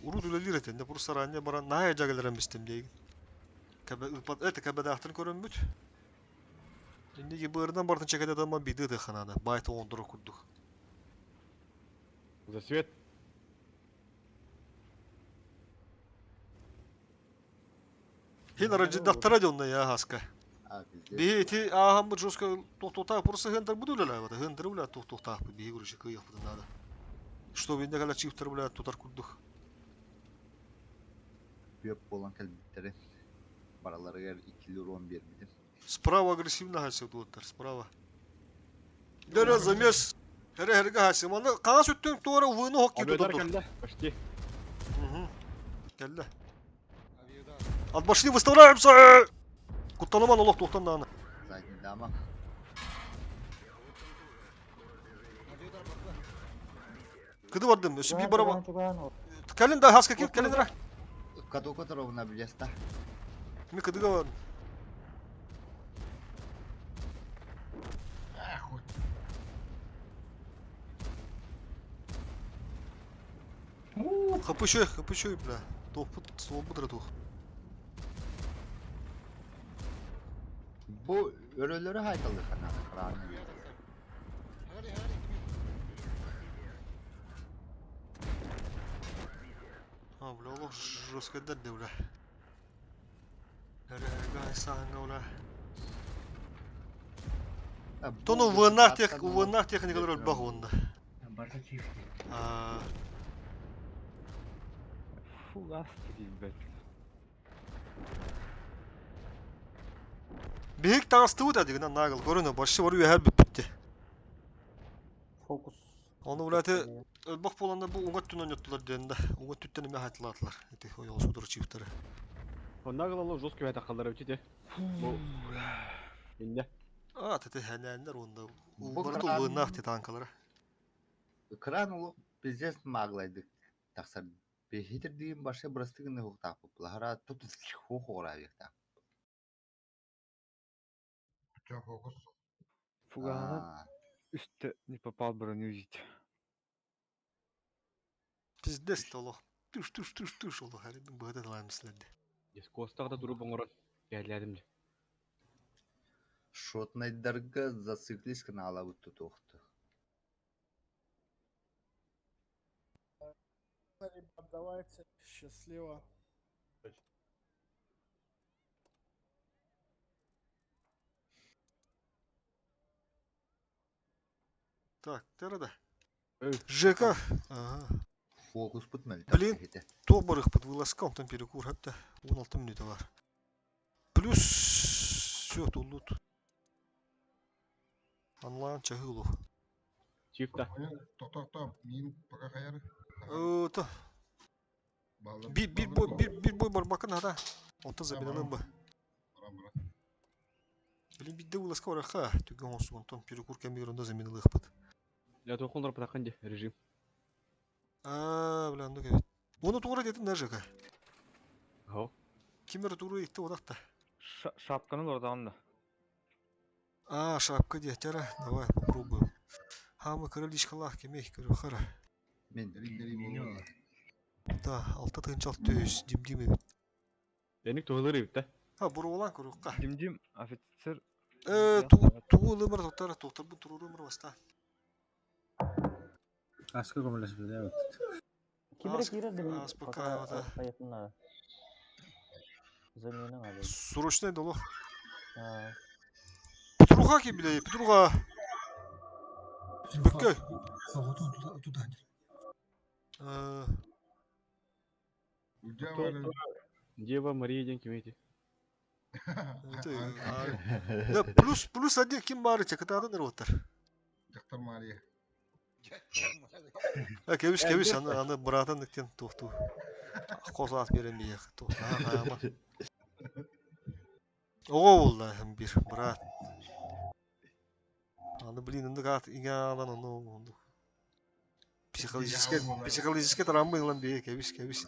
Урут үлэлиир этэ, просто ранее баран наһаа дьагаларан бистим диэгин. Кэбэ ыппат это кэбэдаахтарын көрөммүт. Инниги быырынан бартын чекете адаман биди ыытыаха наада. Байта ондура курдук. За свет. Хин араджидахтара дьонна я хаска. А, пиздец. Биһи ити ааһаммыт жестко тохтуохтаах просто хынтар буду үлэлээбэтэ. Хынтары бля тохтуохтаахпыт биһи короче кыйыахпытын наада. Что бинде кэлэ чифтер бля тутар курдук. Бүөп буолан кэлбиттэрин. Бараларыгар иккили урон биэрбитим. Справа агрессивно хася туоттар, справа. Дөрө замес. Хере хереге хася. Маны қағаз өттен туара выны хокки Абедар тутар. кэллэ. Почти. Угу. Келді. От башни выставляемся! Куттаныман олох тухтан дааны. Задний дама. Кыды бардым, өсү би бараба. Кэлин да хаска кел, кэлин ра. Катока торовна билеста. Ми кыдыга бардым. Ахуй. Хапышой, хапышой, бля. Тухпут, суолбут тух. Бу өрөлөрү хайталыха наада краны. А, бля, олох. Олох жесткайдар да бля. Эрэ бля. Тону уоннаах тех уоннаах техникалар өлбөх уонна. Барыта чиф. Аа. Фугас киирбэт. Биһик таҕыстыбыт адигынан наагыл көрүнэ башы бар үөһэр бүппүттэ. Фокус. Оны блядь өлбөх буоланна бу уҥа өттүн ойноттулар диэн да. Уҥа өттүттэн эмэ хатылаатылар. Ити ойоҕос утары чифтары. Оннааҕыл жестко бэтэххаллар эбит Бу инне. А, тete хэнээннэр уонна Бу барыта кран- уоннаах титанкалара. Экран улук пиздец мааглайдык тахсар. Бэһитирдиин башы бырастыгын ыһыктаахпыт. Тут хуохуораабыктаах. Чё, фокус. Фугаһынан үстэ не попал броню видеть. Пиздец олох. Туш туш туш туш олох. Әрин быһыта талаамислерди. Костаҕа да туруп оҥорон кээллээтим. Шотнайдарга зациклись каналабыт тутуохту. Ребят, давайте. Счастливо. Так, терада. ЖК. Ага. Фокуспут мөлтөх Блин, киһитэ. то барыхпыт вылазка, онтон перекур хатта 16 минута бар. Плюс все туллут. Онлайн чахылу. Чифта. Тохто, мин пока хаяр. То. Bir bir boy bir bir boy барбакын ара. Онтон заменалым ба. Блин, бидде вылазка бараха. Түгөн осу онтон перекур кэмигэр онда заменалыхпыт. Я тоқондар патақан де режим. А, бля, ну кэбит. Оны тугура дедим да ЖК. Хо. Кимер туру итти одакта. Шапканы ордаан да. А, шапка дияттара. Давай попробуем. Хамы крылечкалах кемей көрө хара. Мен Да, алта тыгынчал төс, дим-дим эбит. Эник туһулар эбит да. А, буруолан көрүкка. Дим-дим офицер. Э, тугу тугу ылымыр токтар, токтор бу турурумур баста. Аска көмөлөс биле. Кимере киирэр да Ас пока вот. Поехали. Замена надо. Срочный долог. А, Петруха ким биле, Петруха. Бөккө. Вот он туда, туда. Э, Дева Мария ден ким эти? Да, плюс плюс один ким бары чакытадан роттар. Дактар Мария. А, кебиш кебиш аны аны братан дикен тохту. Косат берем бияк. Тохта. Ого болду бир брат. Аны блин инде кат иңалан аны онду. Психологический психологический травма ылан бие кебиш кебиш.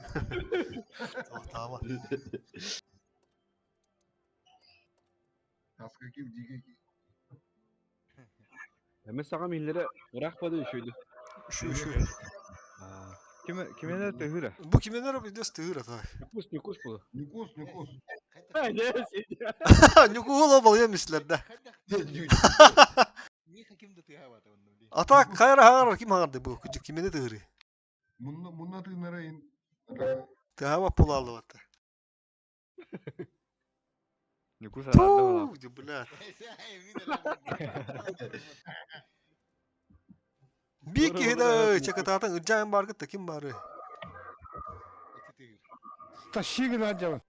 Тохтама. Таска ким диге ки. Эме саға миллere ырах бады үшөйдү. Шу шу. Ким кимене тыгыра. Бу кименер бидес тыгыра так. Нюкус, нюкус булу. Нюкус, нюкус. Нюкула бол емислер да. Ата кайра хагар ким хагарды бу кимене тыгыры. Мунна мунна тыгынара ин. Тыгаба пулалы бата. Нюкус Ту, бля. Бики да чакататын ыджаан баргы таким бары. Тащи гына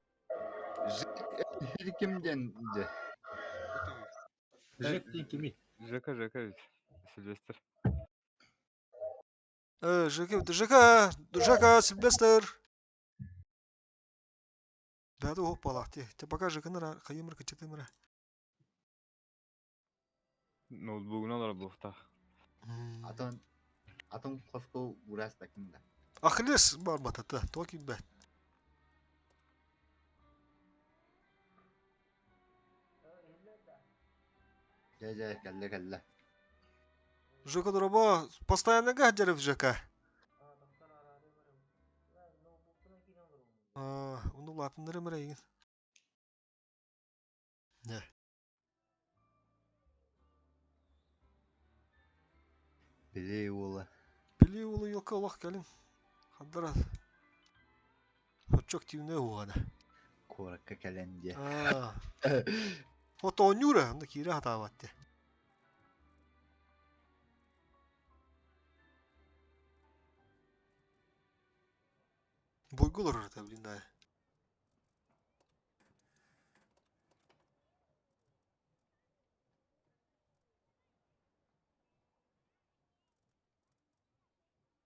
Ким ден де. Жек ден кими? Жека, Жека ведь. Сильвестр. Э, ЖК, ЖК, ЖК, Сильвестр. Бәді оп балақ те. Те пока ЖК нара, қайымыр кычытымыра. Ноутбугун алар буфта. Атын атын коско урас таким да. Ахиллес бар батата, токи бәт. Жа жа кэллэ кэллэ. ЖК дроба постоянно гаджеров ЖК. А, оны латыннары мыра еген. Не. Билей уола. Били улы елка олақ кәлін. Хаддарат. Оччо активнай уоҕана. Куоракка кэлэн диэ. Аа. Вот оонньуура, онно киирэ сатаабат дии. Буйгу олорор этэ, блин, да.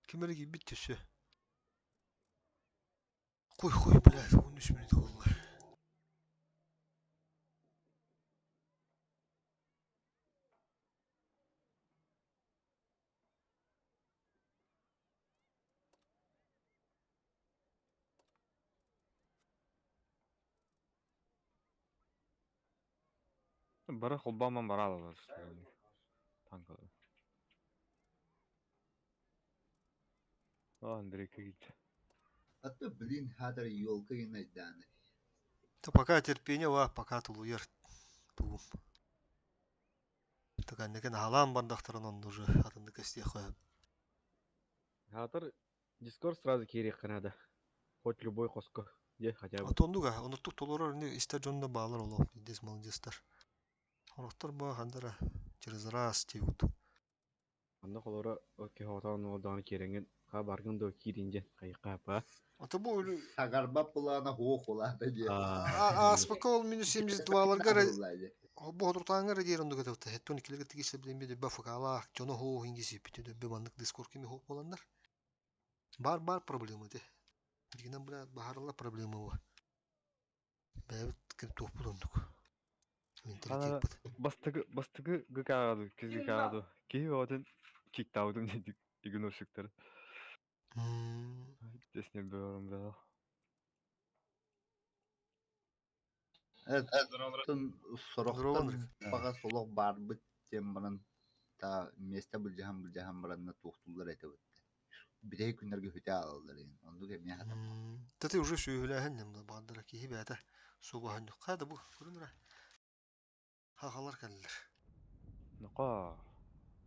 Ким эрэ киирбит түсү. Хуй хуй, блядь, 13 минут буолла. Бары холбоомон бараалалар танкалар. О, Андрейка киирдэ. А то, блин, хатар елка и найданы. То пока терпение ва, пока тулуйар тугум. Таканныгын аһалаан бардахтарын онно уже атыннык эстиэх Хатар Дискорд сразу киириэххэ наада. Хоть любой хоско. Дьэ, хотя бы. Отоннуга, онуттук толорор ини истэр дьонно баалар олох, здесь молодецтар. Орохтор баа хандара через раз тиут. Онно холоро киһи уолдаҕына киирэҥҥин хаа баргын дуо киирин диэн хайыхха па. Ата бу өлү Сагарба плана хуох улаата диэн. ааспакка ол минус 72-ларга бу хотуртааҥҥа эрэ диэр оннук этэ хеттон иккилэргэ тигисэ билин дөббө фкалаах дьоно хоо ингисиппит дөббө маннык дискорд кими хоп буоланнар бар бар проблема те дигинен бля баһарылла проблема бу бэйэбит ким туохпут оннук менталитеппыт Бастакы бастакы ГК-ҕа КГК-ҕа ду киһи бөҕөтүн киктаабытым диэн игнорщиктары. Честно бөҕөрүм бөҕө. Оттон сорохтон баҕас олох баарбыт диэн баран та миэстэ былдьаһан-былдьаһан баранна туохтууллар этэ бытта. Бүтэһик күннэргэ хүтэ аалаллар иһин. Оннук эмиэ хатаммат. Тати уже сүөһүлээһин баардара киһи бэйэтэ суобаһын хаа да бу көрүн эрэ хахалар кэллэр. Нохоо.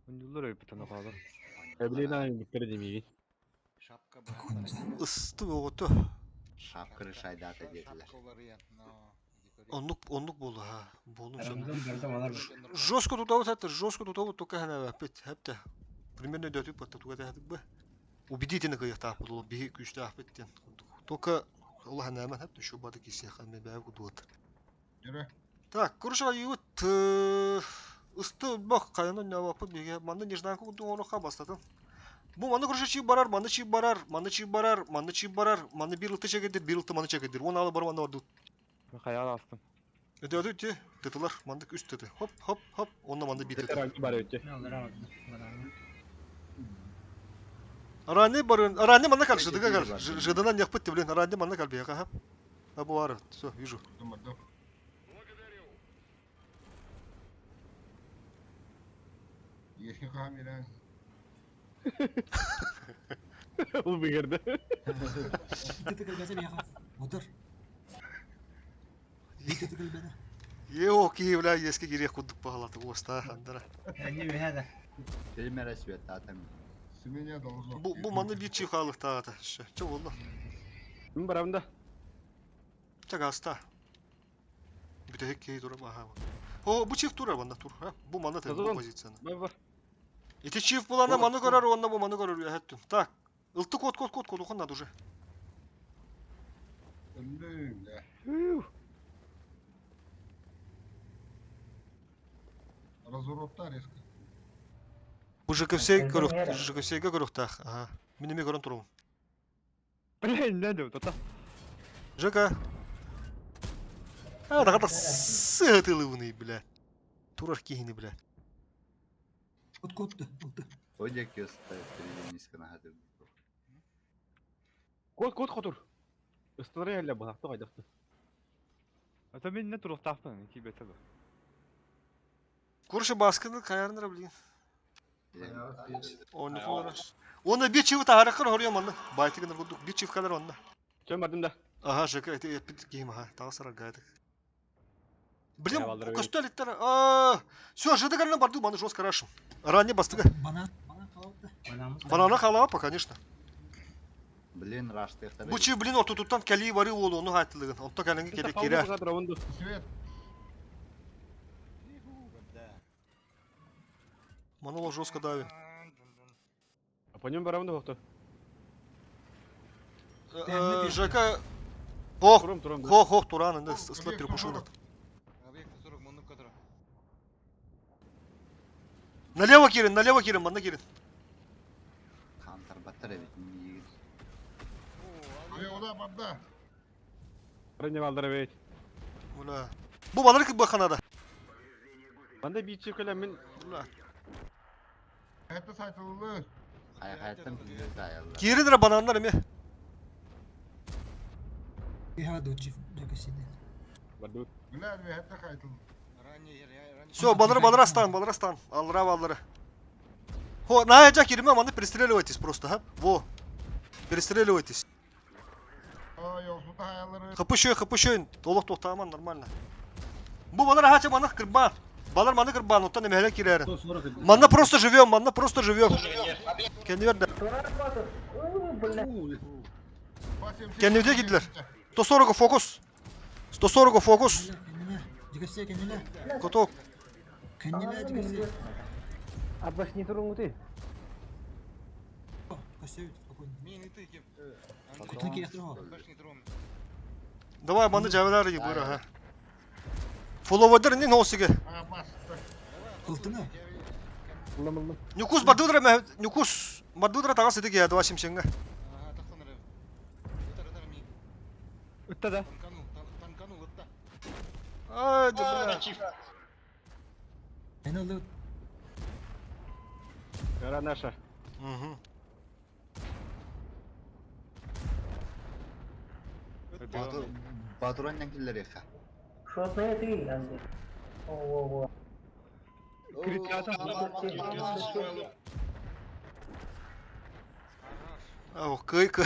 Унньуллар өйбүтэ нохоолор. Эбилин аайы димигин. Шапка быһан Ыстык оҕото. Шапка решайдаата диэтилэр. Шапка уларыйан, но Оннук оннук буолла ха. Буолун сөп. Жестко тутабыт хатта, жестко тутабыт только ханабаппыт. Хепте. Примерно өйдөтүк батта туга тэхатык Убедительно кыйахтаахпыт ол биһи күүстээхпит диэн курдук. Только ол ханаман хепте еще бады кисиэхэ мен бэйэ кудуот. Так, короче, айыбыт ысты бах хайанан няваппыт биһиги манна нежданка курдук оҥоруохха бастатын. Бу манна короче чип барар, манна чип барар, манна чип барар, манна чип барар, манна биир ылты чэгирдир, биир ылты маны чэгирдир. Уон аалы бар манна бардыбыт. Мен хайаан астым. Өтөөтү ти тытылар, мандык үс тыты. Хоп, хоп, хоп, онно манна биир тыты. Бар өтө. Ранний барын, ранний манна кал, ждыга кал, ждынан яхпыт ты, блин, ранний манна кал бияка, ха. А бу все, вижу. Если камера. Ол бигерде. Е, киһи бля, еске кириэх курдук баһалаты уостаа хандара. Примера света там. С меня должно. Бу бу манна биир чип хаалыктаата. Чэ болла. Мин барам да. Чэ гаста. Бүтэһик киһи турар аха. О, бу чиф турар манна тур. Ha, бу манна тен бу позицияны. Бар бар. Ити чиф булана маны көрөр уонна бу маны көрөр үөһэттүн. Так. Ылты кот кот кот кот ухан надо уже. Өллүм, да. Разворотта резко. Бу ЖКФС көрөх ЖКФС-га көрөхтаах. Аха. Мин эми көрөн турабын. Блин, не деп тота. ЖК. А, да сыһытылыбыный, бля. Турар киһини, бля. Ходя кеста передениске нахады. Кот кот хотур. Ыстылары әллә баһакты кайдакты. Ата мен не туруктаахпын кийбете бу. Куршы баскыны каярныр, блин. Оны холара. Оны бир чивы тахаракыр хорья манна. Байтыгын курдук бир чив калар онна. Чөм бардым да. Ага, ЖК это эпит киим, ага. Тагысара гайдык. Блин, көстөлиттер. А, все, ЖД гарна барду, маны жестко рашим. Ранее бастыга. Банана халапа, конечно. Блин, раштыахтара Бу чи блин ортотуттан кэлии барыы буолуону хаайтылыгын. Онто кэлиҥҥи кэлэ кирэ. Свет. Маноло жестко давит. А по нем барабан да ЖК Хох, хох, хох, туран, инде ысла перепушил. Налево кирин, налево кирин, манна кирин. Хаамтарбаттар эбит миигин. Уда барда. Не балдар эбит. Бля. Бу балар кыбба ханада. Манда биир кэлэн мин Бля. Это сайтылы. Хайа-хайаттан билбэт таайаллар. Киирин эрэ бананнар эмиэ. Бардыбыт. Бля, это хайтыл. Все, балары балары астан, балары астан. Аллара балары. Хо, на я кириме, маны перестреливайтесь просто, ха? Во. Перестреливайтесь. Ой, олсута хаялары. Хапышой, хапышой, толық тоқтаман нормально. Бу балар хача маны кырбан. Балар маны кырбан, оттан эмэхэлэ кирэрин. Манна просто живем, манна просто живем. Кеннибер Кеннибите кирдилер. 140 фокус. 140 фокус. Коток. Абаш не туруңуты. Давай маны жабалар ги бура ха. Фолловер не носиге. Нюкус бардудра мэ нюкус бардудра тага сидиге я давай шимшенге. Ытта да. Ай, да бля. Гора наша. Угу. Батураннан киллер эха. Шотная ты, Андрей. О-о-о. Ау, кый кый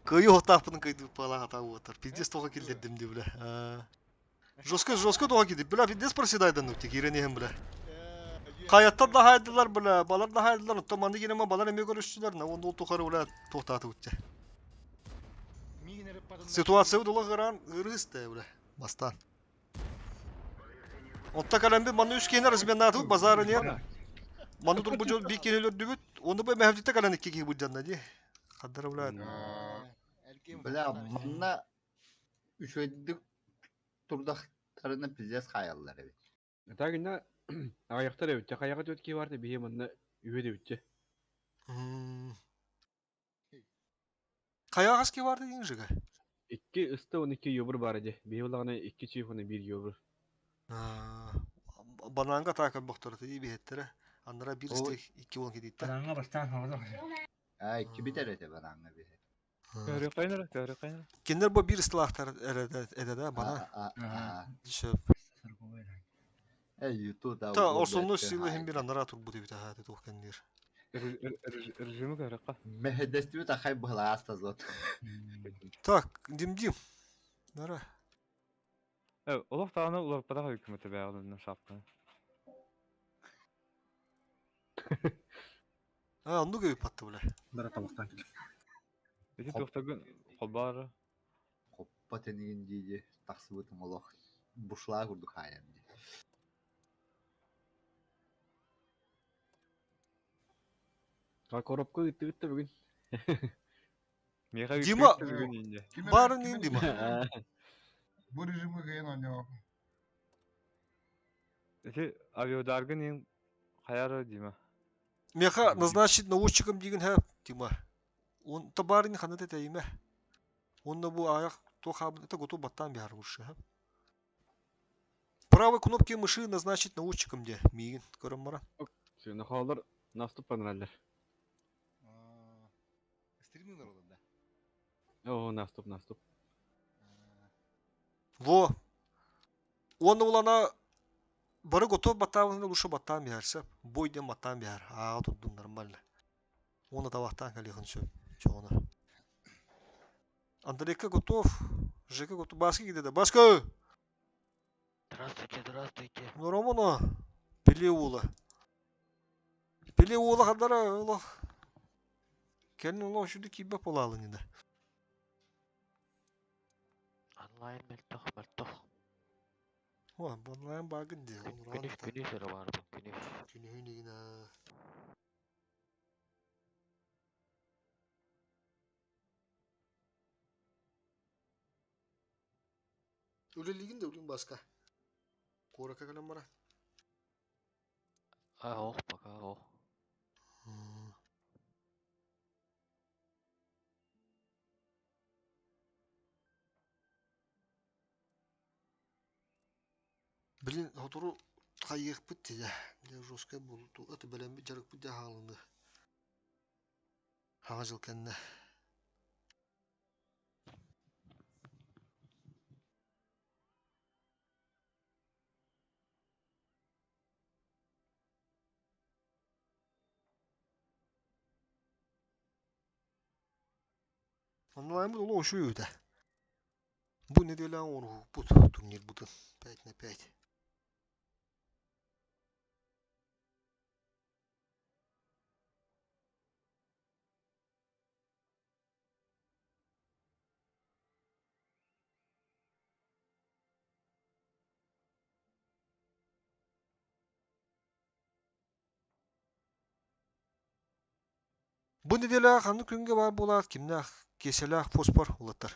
кый отапын кыйды пала ата отар. Пиздец тоға килдердим ди бля. Жестко жестко тоға килди. Бля, пиздец проседайдан ну тегирен бля. Каяттан да хайдылар бля, балар да хайдылар. Отто маны киреме балар эме көрүшчүлөр. На онда тухары бля токтаты утча. Ситуация дула гыран ырысты бля. Бастан. Отта калемби маны үч кейнер разменаты базары не. Маны тур бу жол бир кейнер дүбүт. Оны бу мәһәбдите кален икки ки буджанна ди. Кадыр бля. Бля, манна үчөйдүк турдахтарына пиздец хаяллар эбит. Так инна аяқтар эбит. Хаяга төт ки барды бие манна үбе дебитче. Каяга ки барды дейин жыга. Икки ысты 12 юбр бар иди. Бие булагына 2 чифоны 1 юбр. Бананга таакан бохтор ти бихеттере. Аннара бир истек икки болон кедитте. Бананга бастан хаваза. Ай, кибитер эте бананга бие. Көрі қайнара, көрі қайнара. Киндер бу бир истлахтар эде да бана. Шөп. Э, ютуб Та основной силы хим бир аннара тур бу дебит ха дет охкендир. Режимі көрі қа. Мехедестибит ахай быһла астазот. Так, дим-дим. Нара. Олох тағаны улар падаға үкіметі бәғылын шапқы. А, онду көйүп атты бля. Бара табактан кел. Эти тоқтагын қолбары. Хоппа тенигин диди тахсыбытым олох бушлаа курдук хаайан ди. Ка коробка ытты ытты бүгүн. Меха Дима, бүгүн инде. барын нин Дима. Бу режимы кыйын ойноо. Эти авиадаргын ең қаяры Дима. Меха назначить научиком деген ха Дима. Он табарын ханат этейме. Он бу аяк то хаб это готов баттан бихар уршы ха. Правой кнопки мыши назначить научиком де. Мигин көрөм мара. Все, нахалдар наступ понраллар. Стриминг народа, да. О, наступ, наступ. Во. Он улана бары готов баттан лучше баттан бихарса. Бой дем баттан бихар. А тут нормально. Оны табактан калихан все. Чоғына. Андрейка готов. Жека готов. Баска где-то. Баска! Здравствуйте, здравствуйте. Ну, Романо. Пеле ула. Пеле ула хадара улах. Келин ула шуды кибе полалы не да. Онлайн мөлтөх, мөлтөх. О, онлайн баагын дии. Күнүс, күнүс эрэ баарбын, күнүс. Күнүһүн игин аа. Үлэлиигин да үлүн баска. Куоракка кэлэн бара. А, ох, пока, ох. Блин, сотору хайыахпыт дии. Дьэ, жесткай буолуу. Это бэлэммит дьарыкпыт дьэ хаалынды. Хаҥа дьыл кэннэ. Онлайнбыт олох үчүгэй үтэ. Бу нэдиэлэҕэ оҥоруһукпут турнирбытын 5 на 5. Бу нэдиэлэҕэ ханнык күҥҥэ баар буолаат кимнээх киэсэлээх фосфор улаттар?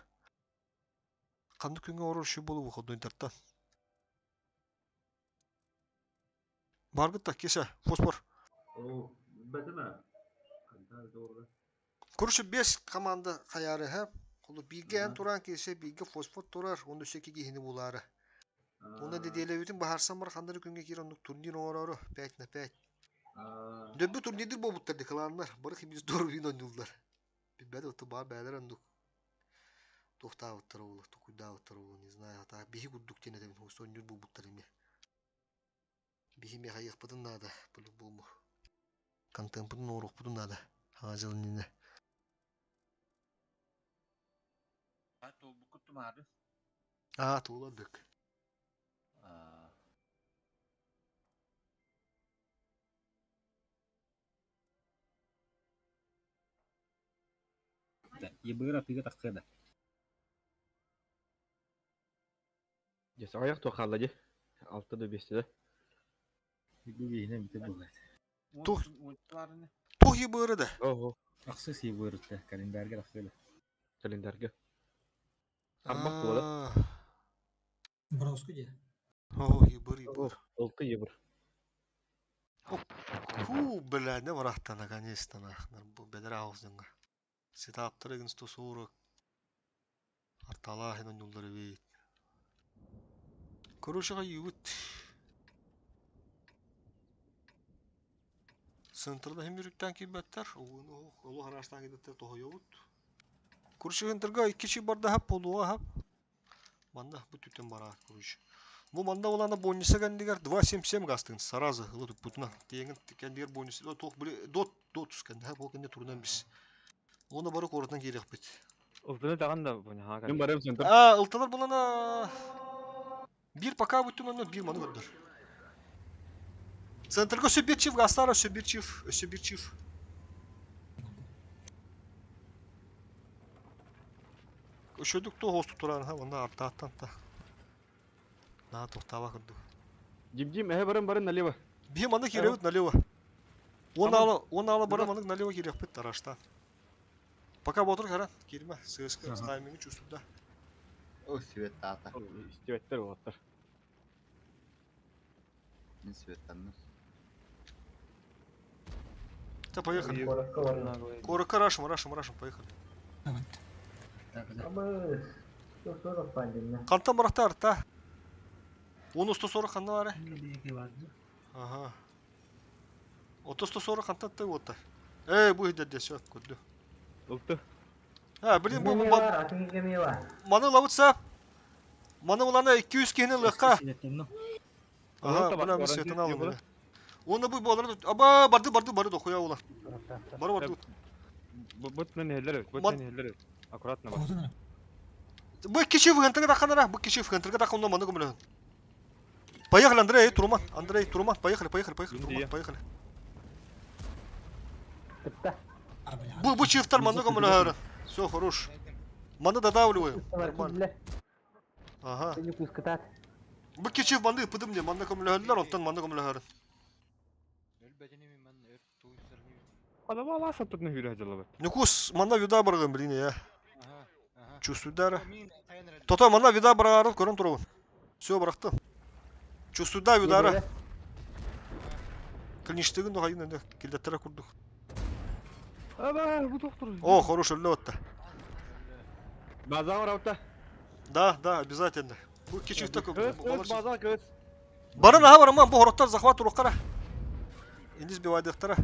Ханнык күҥҥэ оҥорор үчүгэй буолуо выходнойдартан? Бааргыт да киэсэ фосфор. Оо, бэтимэ. Хантан doğru. Короче, без команда хайаарыһа, холу бииргэ эн туран киэсэ бииргэ фосфор турар, уонна өссө икки киһини булаары. Уонна нэдиэлэбитин быһаарсан бар ханна эрэ күҥҥэ киир оннук турнир оҥороору 5 на 5. Дөббү турнирдир буолбуттар декалааннар, бары химиз здоровьин оонньууллар. Билбэт оту баа бээлэр оннук туохтаабыттара буолуо, токуйдаабыттара буолуо, не знаю, а биһи курдук диэн этэбин, оонньуур буолбуттар эмиэ. Биһи эмиэ хайыахпытын наада, по-любому. Контемпытын оҥоруохпутун наада, хаҥа дьыл иннинэ. Туолбуккут тумаары. Аа, туолардык. Ебыыр атыыга тахсыа да. Дьэ, аҕыйах туох хаалла дии? Алта да биэстэ да. Бу бииһинэн бүтэ буолуо. Туох туох ебыыры да? Ого. Ахсыс ебыырытта, календарга тахсыа да. Календарга. Арбах туола. Броску дии. Оо, ебыр, ебыр. Алты ебыр. Фу, бля, не барахта, наконец-то, нахнар, бу бэлэр аҕыс дьоҥҥо. Сетаптар эгин 140. Арталаахин онньуллар эбит. Короче, хайыыбыт. Центрда хим үрүттэн киирбэттэр. Угун олох араастаан киирбэттэр тоһуйабыт. Короче, центрга икки чип барда хап, полуга хап. Манна бу түтэн бараат, короче. Бу манна улаана бонниса кэннигэр 2.77 гастыгын сразу ыла туппутунан. Тиэҥин кэннигэр бонниса туох били дот дот кэннэ бу кэннэ турунан бис. Уонна бары куоратынан киириэхпит. Ылтыны даҕан да бу наһаа Мин барым центр. Аа, ылтылар булана биир пока бүттүн онно биир маны көрдөр. Центрга өссө биир чиф гастаар өссө биир чиф, өссө биир чиф. Үчүгдүк туох уустук туран ха уонна артааттан та. Наа тохтаабак курдук. Дим-дим, эһэ баран барын налево. Биһи манна киирэбит налево. Уон аала, уон аала бары маннык налево киириэхпит тараштаан. Пока ботур харан киирмэ, сыаска таймингы чувствуйда. О, свет таата. Истибэттэр уолаттар. Мин светтанным. Да, поехали. Коротко рашим, рашим, рашим, поехали. Хантан барахтар та? Оны 140 ханна бары? Ага. Ото 140 хантан ты вот. Эй, бу хидер десе, көрдү. Ылты. А, блин, бу маны лабыт сап. Маны улана 200 киһини ылыахха. Ага, бля, мы светын алым. Оны бу болар. Аба, барды, барды, барды, дохуя ула. Бары барды. Бутнан иһэллэр, бутнан иһэллэр. Аккуратно бар. Бу киши выгантыга таханара, бу киши выгантыга таханна маны көмөлөһүн. Поехали, Андрей, Турман, Андрей, Турман, поехали, поехали, поехали, Турман, поехали. Бу, бу чифтар маны көмөлөһөр. Все, хорош. Маны додавливаем. Нормально. Ага. Сен кыскытат. Бу кичив манны ыппытым диye, манна көмөлөһөллөр, онтон манна көмөлөһөрүн. Адама алаас аттытын хүрэ дьылыбыт. Ньукус, манна вида баргын билин я. Чувствуйдара. Тото манна вида бараарын көрөн турабын. Все бырахтым. Чувствуйда видара. Клиништигин дохайын энде килдеттера курдук. Аба, бу доктор. О, хорош өллө отта. База барабыта. Да, да, обязательно. Бу кичивте Кыз, кыз, база кыз. Барын аха бараман, бу хороттар захват туруктара. Индис бивайдыктара.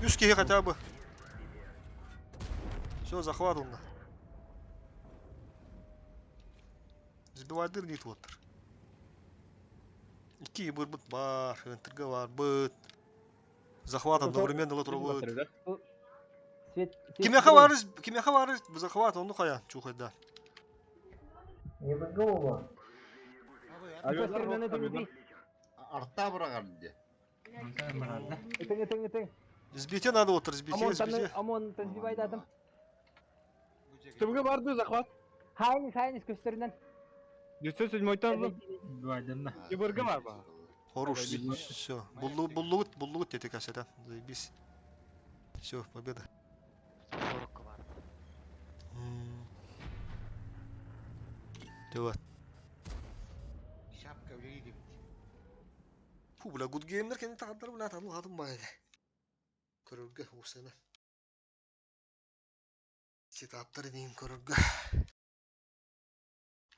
Үс киһи хотя бы. Все, захват онна. Сбивайдыр дейт уоттар. Икки бырбыт бар, ынтырга бар, быт. Захват одновременно ла турабыт. Свет. Кимеха барыз, кимеха барыз, захват онну хая, чухайда. Не быгова. Арта бырагар дии. Этең, этең, этең. Сбите надо вот, разбите, Амон сбите. Амон сбивай дадым. Түбүгө барды захват. Хайнис, хайнис көстөрүнөн. 107-йтан Ебырга бар ба. Хорош, все. Буллу, буллугут, буллугут дети кассета. Заебись. Все, победа. 40 бар. Давай. Шапка үлелейді бит. Фу, бля, гуд геймдер кені тағандар, бля, тану хатым байды. Көрөргө, усына. Сетаптар дейін көрөргө.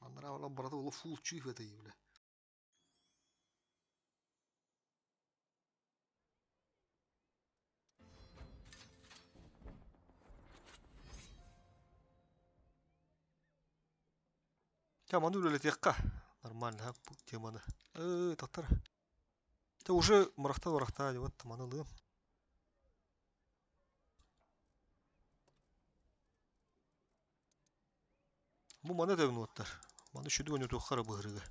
Андыра ола барады, ола фул чуйф это, бля. Тема, ну, үлелетекка. Нормально, бу теманы. Таттар. Те уже мырахта мырахта вот манылы. Бу маны да оттар. Маны шүдү өнө тухара быһырыга.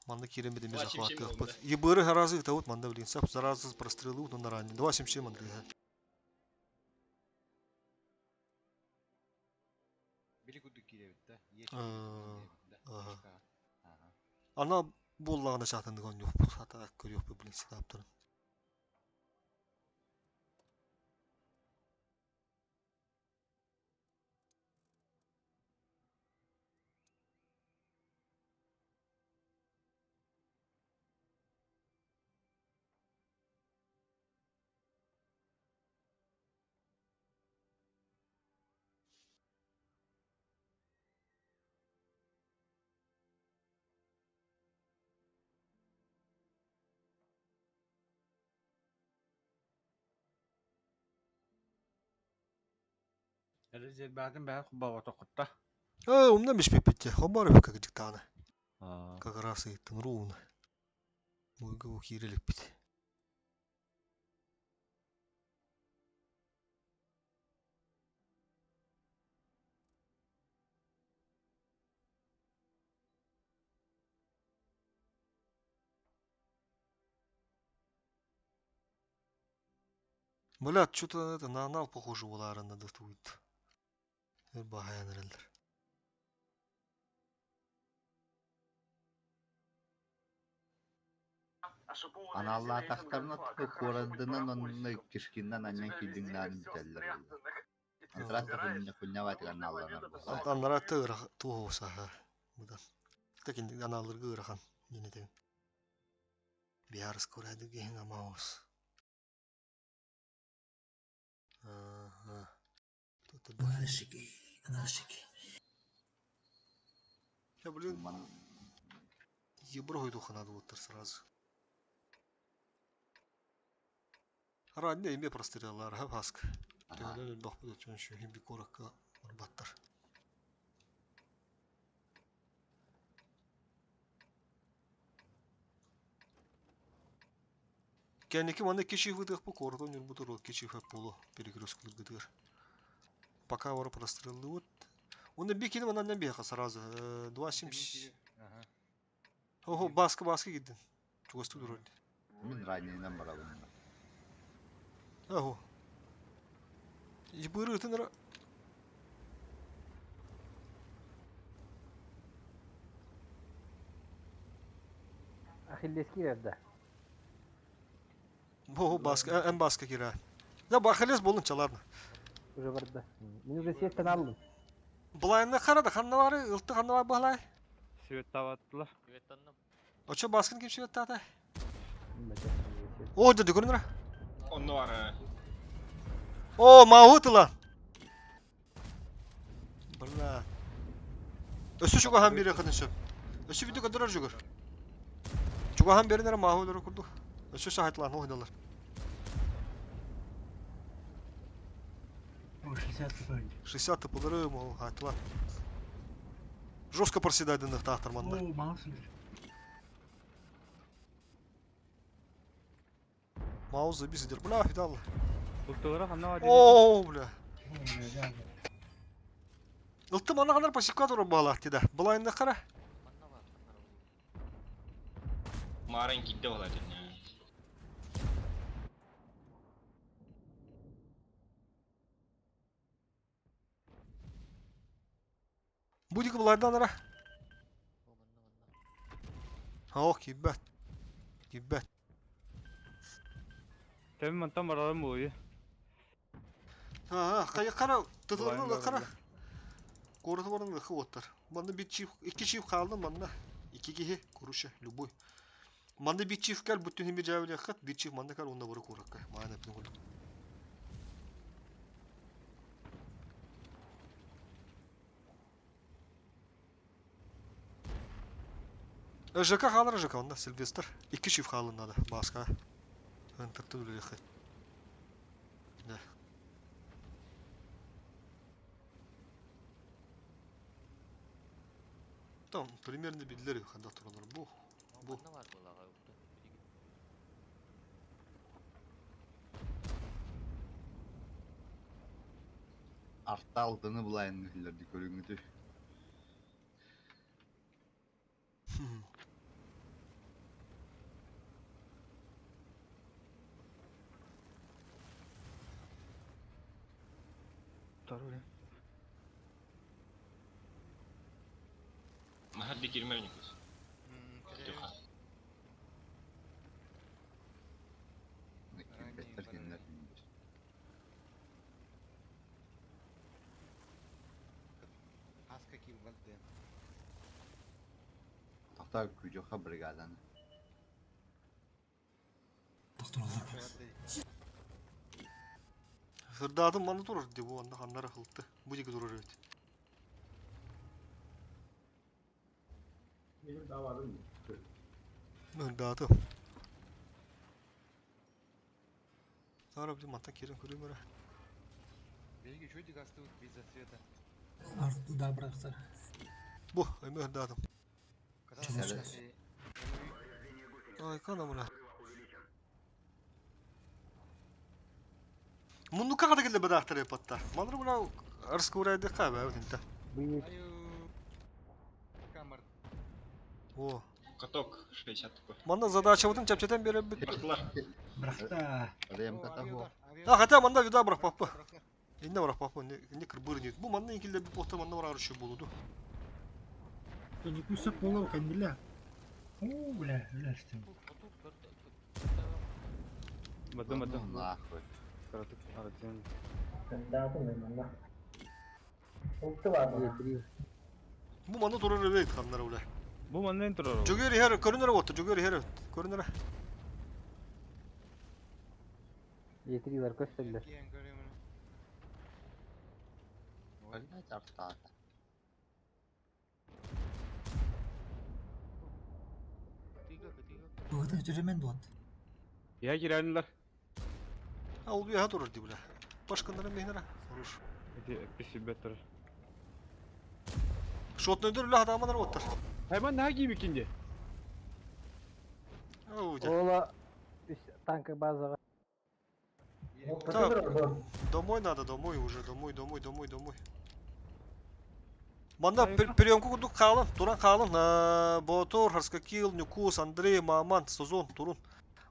Манны кирен бидеме Два семь семь захват. болды. Ебыры харазы та вот манда блин сап заразы прострелы вот на ранее. 2.77 манды. Били кудук киребит да. Ага. Ана боллагана чатындыган жок бу. Ата көрөк блин сетаптарын. Бәтін бәхі құбаға тоқытта. Умна беш пеппетте. Хомар как диктаны. Как раз и тын ровно. Мойга кирелик бит. Бля, что-то это на анал похоже было, надо будет. Багаянрелер. Аналлаатахтарына тупу куорадынан онно кишкиннан аннан килдиҥнаан бүтэллэр Антракта хуння хунняватыган налланар буоллаа. Аннара тыгыра туһуусаха. Будан. Такин аналлыргы ырахан динетен. Биарыс көрәді геһин амаус. Ага. Аналшики, аналшики. Я, блин, ебро духа надо вот сразу. Ранне эме простреллар, ха баск. Төгөлөр бак бу чон şu химби коракка барбаттар. Кеники манда киши выдох по кордон юрбутур киши фак полу перекресткалыгыдыр. Пока вор прострелы вот. Он бикини манан не беха сразу. 2.7. Ого, баска баска гидин. Чугасту дуроль. Мин раннинан барабын. Ого. Ебыры ты нра. Архиллес киирэр да? Бу баска, эн баска киирэ. Да, Архиллес болун ладно. Уже барда. Мин уже светтен алдым. Былайны қара да ханна бары, ылты ханна бар быһалай. Свет табаттылар. Очо баскын ким свет тата? О, деді көрінір. Онно бар. О, мауы тыла. Бля. Өссө чугаһан бире ханын сөп. Өссө видео көдөрөр жүгөр. Чугаһан беринер мауы өлөрө курдук. Өссө сахайтлан оһдалар. О, 60 тп. 60 тыпылары мол хайтылан. Жестко проседайдын тахтар манна. О, маус өлөр. Маус забис идер. Бля, фидал. Ултылара ханна бар. О, бля. Ылты манна канар пассивка турар баалаах тида. Былайынны кара. Мааран кидде болар дедин. Будик былайдан ара. Ох, кибет. Кибет. Тэми мантан баралым буйу. А, кая кара, тытылны Былайын кара. баралым. Короту баран лыхы оттар. Манна бит чиф, икки чиф қалды манна. Икки кихи, короче, любой. Манна бит чиф кәл, бүтін хемир жабылы хат, бит чиф манна кәл, онда бары коракка. Майна пин курдук. ЖК қалыр ЖК онда Сильвестр. Икки чиф қалын надо, басқа. Ынтырты үлі хат. Да. Там примерно билдер ханда туралар. Бу, бу. Арта алтыны булайын үһүлэрди көрүҥүтү. Второй. Махадди кирмер никус. Тюха. Кирбеттер кинилер. Хаска кирбалды. Тохтоо күжөха бригаданы. Сырдаатын манна турар ди бу анна ханнара хылты. Бу диги турар эбит. Сырдааты. Сара били манта кирен көрүмөрө. Беги, что дигасты без засвета? Да, браттар. Бу, эми сырдаатым. Ай, кана мына. Мунну кагада келде бадахтар эпатта. Маныр мына арскурайды каба өтүнтэ. Камер. О. Каток 60 тп. Манна задача бутын чапчатан бере бит. Бырахтылар. Брахта. А хотя манна вида брах папа. Инне брах папа, не кырбыр нет. Бу манна инкилде бит бохта манна барар үчү болуду. То не куса полов кандиля. О, бля, бля, что. Бадым бадым. Нахуй. Каратык аратын. Даатын мен манна. Улты бар мына. Бу манна турар эбит ханнар уле. Бу манна турар. Жүгөр хер көрүнөр отто, жүгөр хер көрүнөр. Етірилер көстелдер. Блять, артаата. Бұғыдан жүремен дуат. Я кирәниләр. А ул бия турар ди буле. Башканнар мехнера. Хорош. Эти писи беттер. Шотны дөр лә адамнар оттар. Хайман наһа кийбикинде. Оу, дя. Ола танка базаға. Так, домой надо, домой уже, домой, домой, домой, домой. Манна приемку кудук қалын, туран қалын, Ботор, Харскакил, Нюкус, Андрей, Маман, Созон, Турун.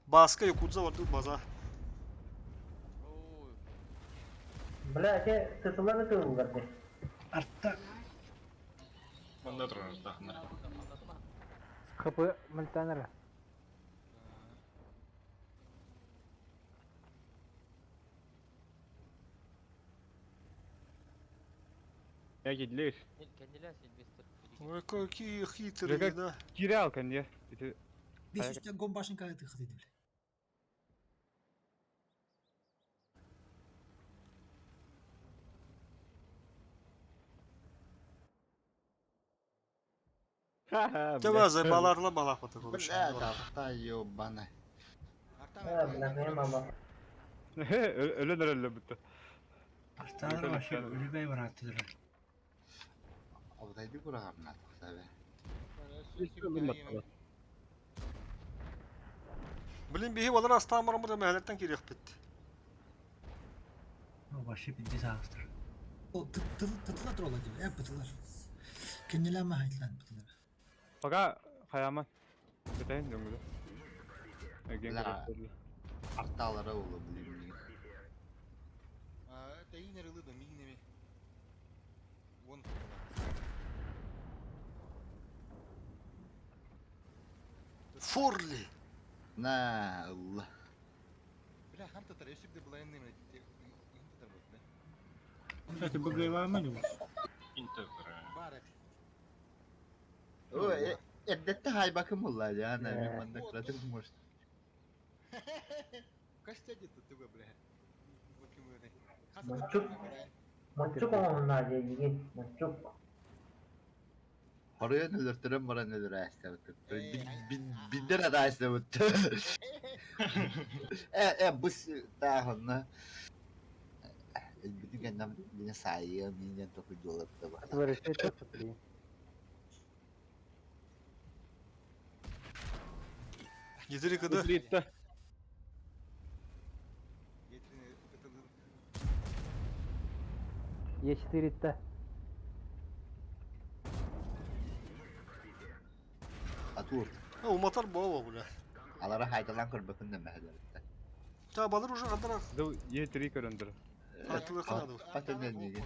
Баска, Якудза, барды база. Бля, те тытылары тылылар де. Артта. Манда турар тахнар. ХП мультанера. Я кидлер. Кэннилээ Сильвестр. Ой, какие хитрые, да. Кирял кэнниэ. Ити 500 гомбашенка тыхты бile. Тебе заебаларла балахмата короче. Бля, да, ёбана. Бля, не мама. Өлөн өрөллө бүтті. Арталар вообще үлүбэй бараттылар. Абдайды курагамна тахсабе. Блин, биһи балар астаамарамыт эмэһэлэртэн кириэхпит. Вообще пиздец ағыстыр. О, тытыла турула дип, э бытылар. Кеннеләмә хайтлан бытылар. Пока хаяман. Бетейин дөңгүлө. Эген Бля. Арталара улы блин. Тэйин эрылы да миинеми. Вон. Форли. На, Алла. Бля, хан татар, өсүк де булайын неме. Ин татар бот, бля. Кстати, БГ не Интер. Бар О, эрдетте хайбакым улла жана, мен манда кыратым может. Костя где-то туга, бля. Мончук. Мончук оңна дегин. Мончук. Хорыйын өлөртөрөн баран өлөр ааставыт. Биддер ада ааставыт. Э, э, бус таахонна. Бүтүн кэннем бине сайы минен току жолатты ба. Yeteri kadar. Е4-те. Атур. Уматар баба бля. Алара хайдалан көрбөкүн нэмэһэлэртэ. Та балар уже кадара. Ду Е3 көрөндүр. Атылы канады. Патенен неге.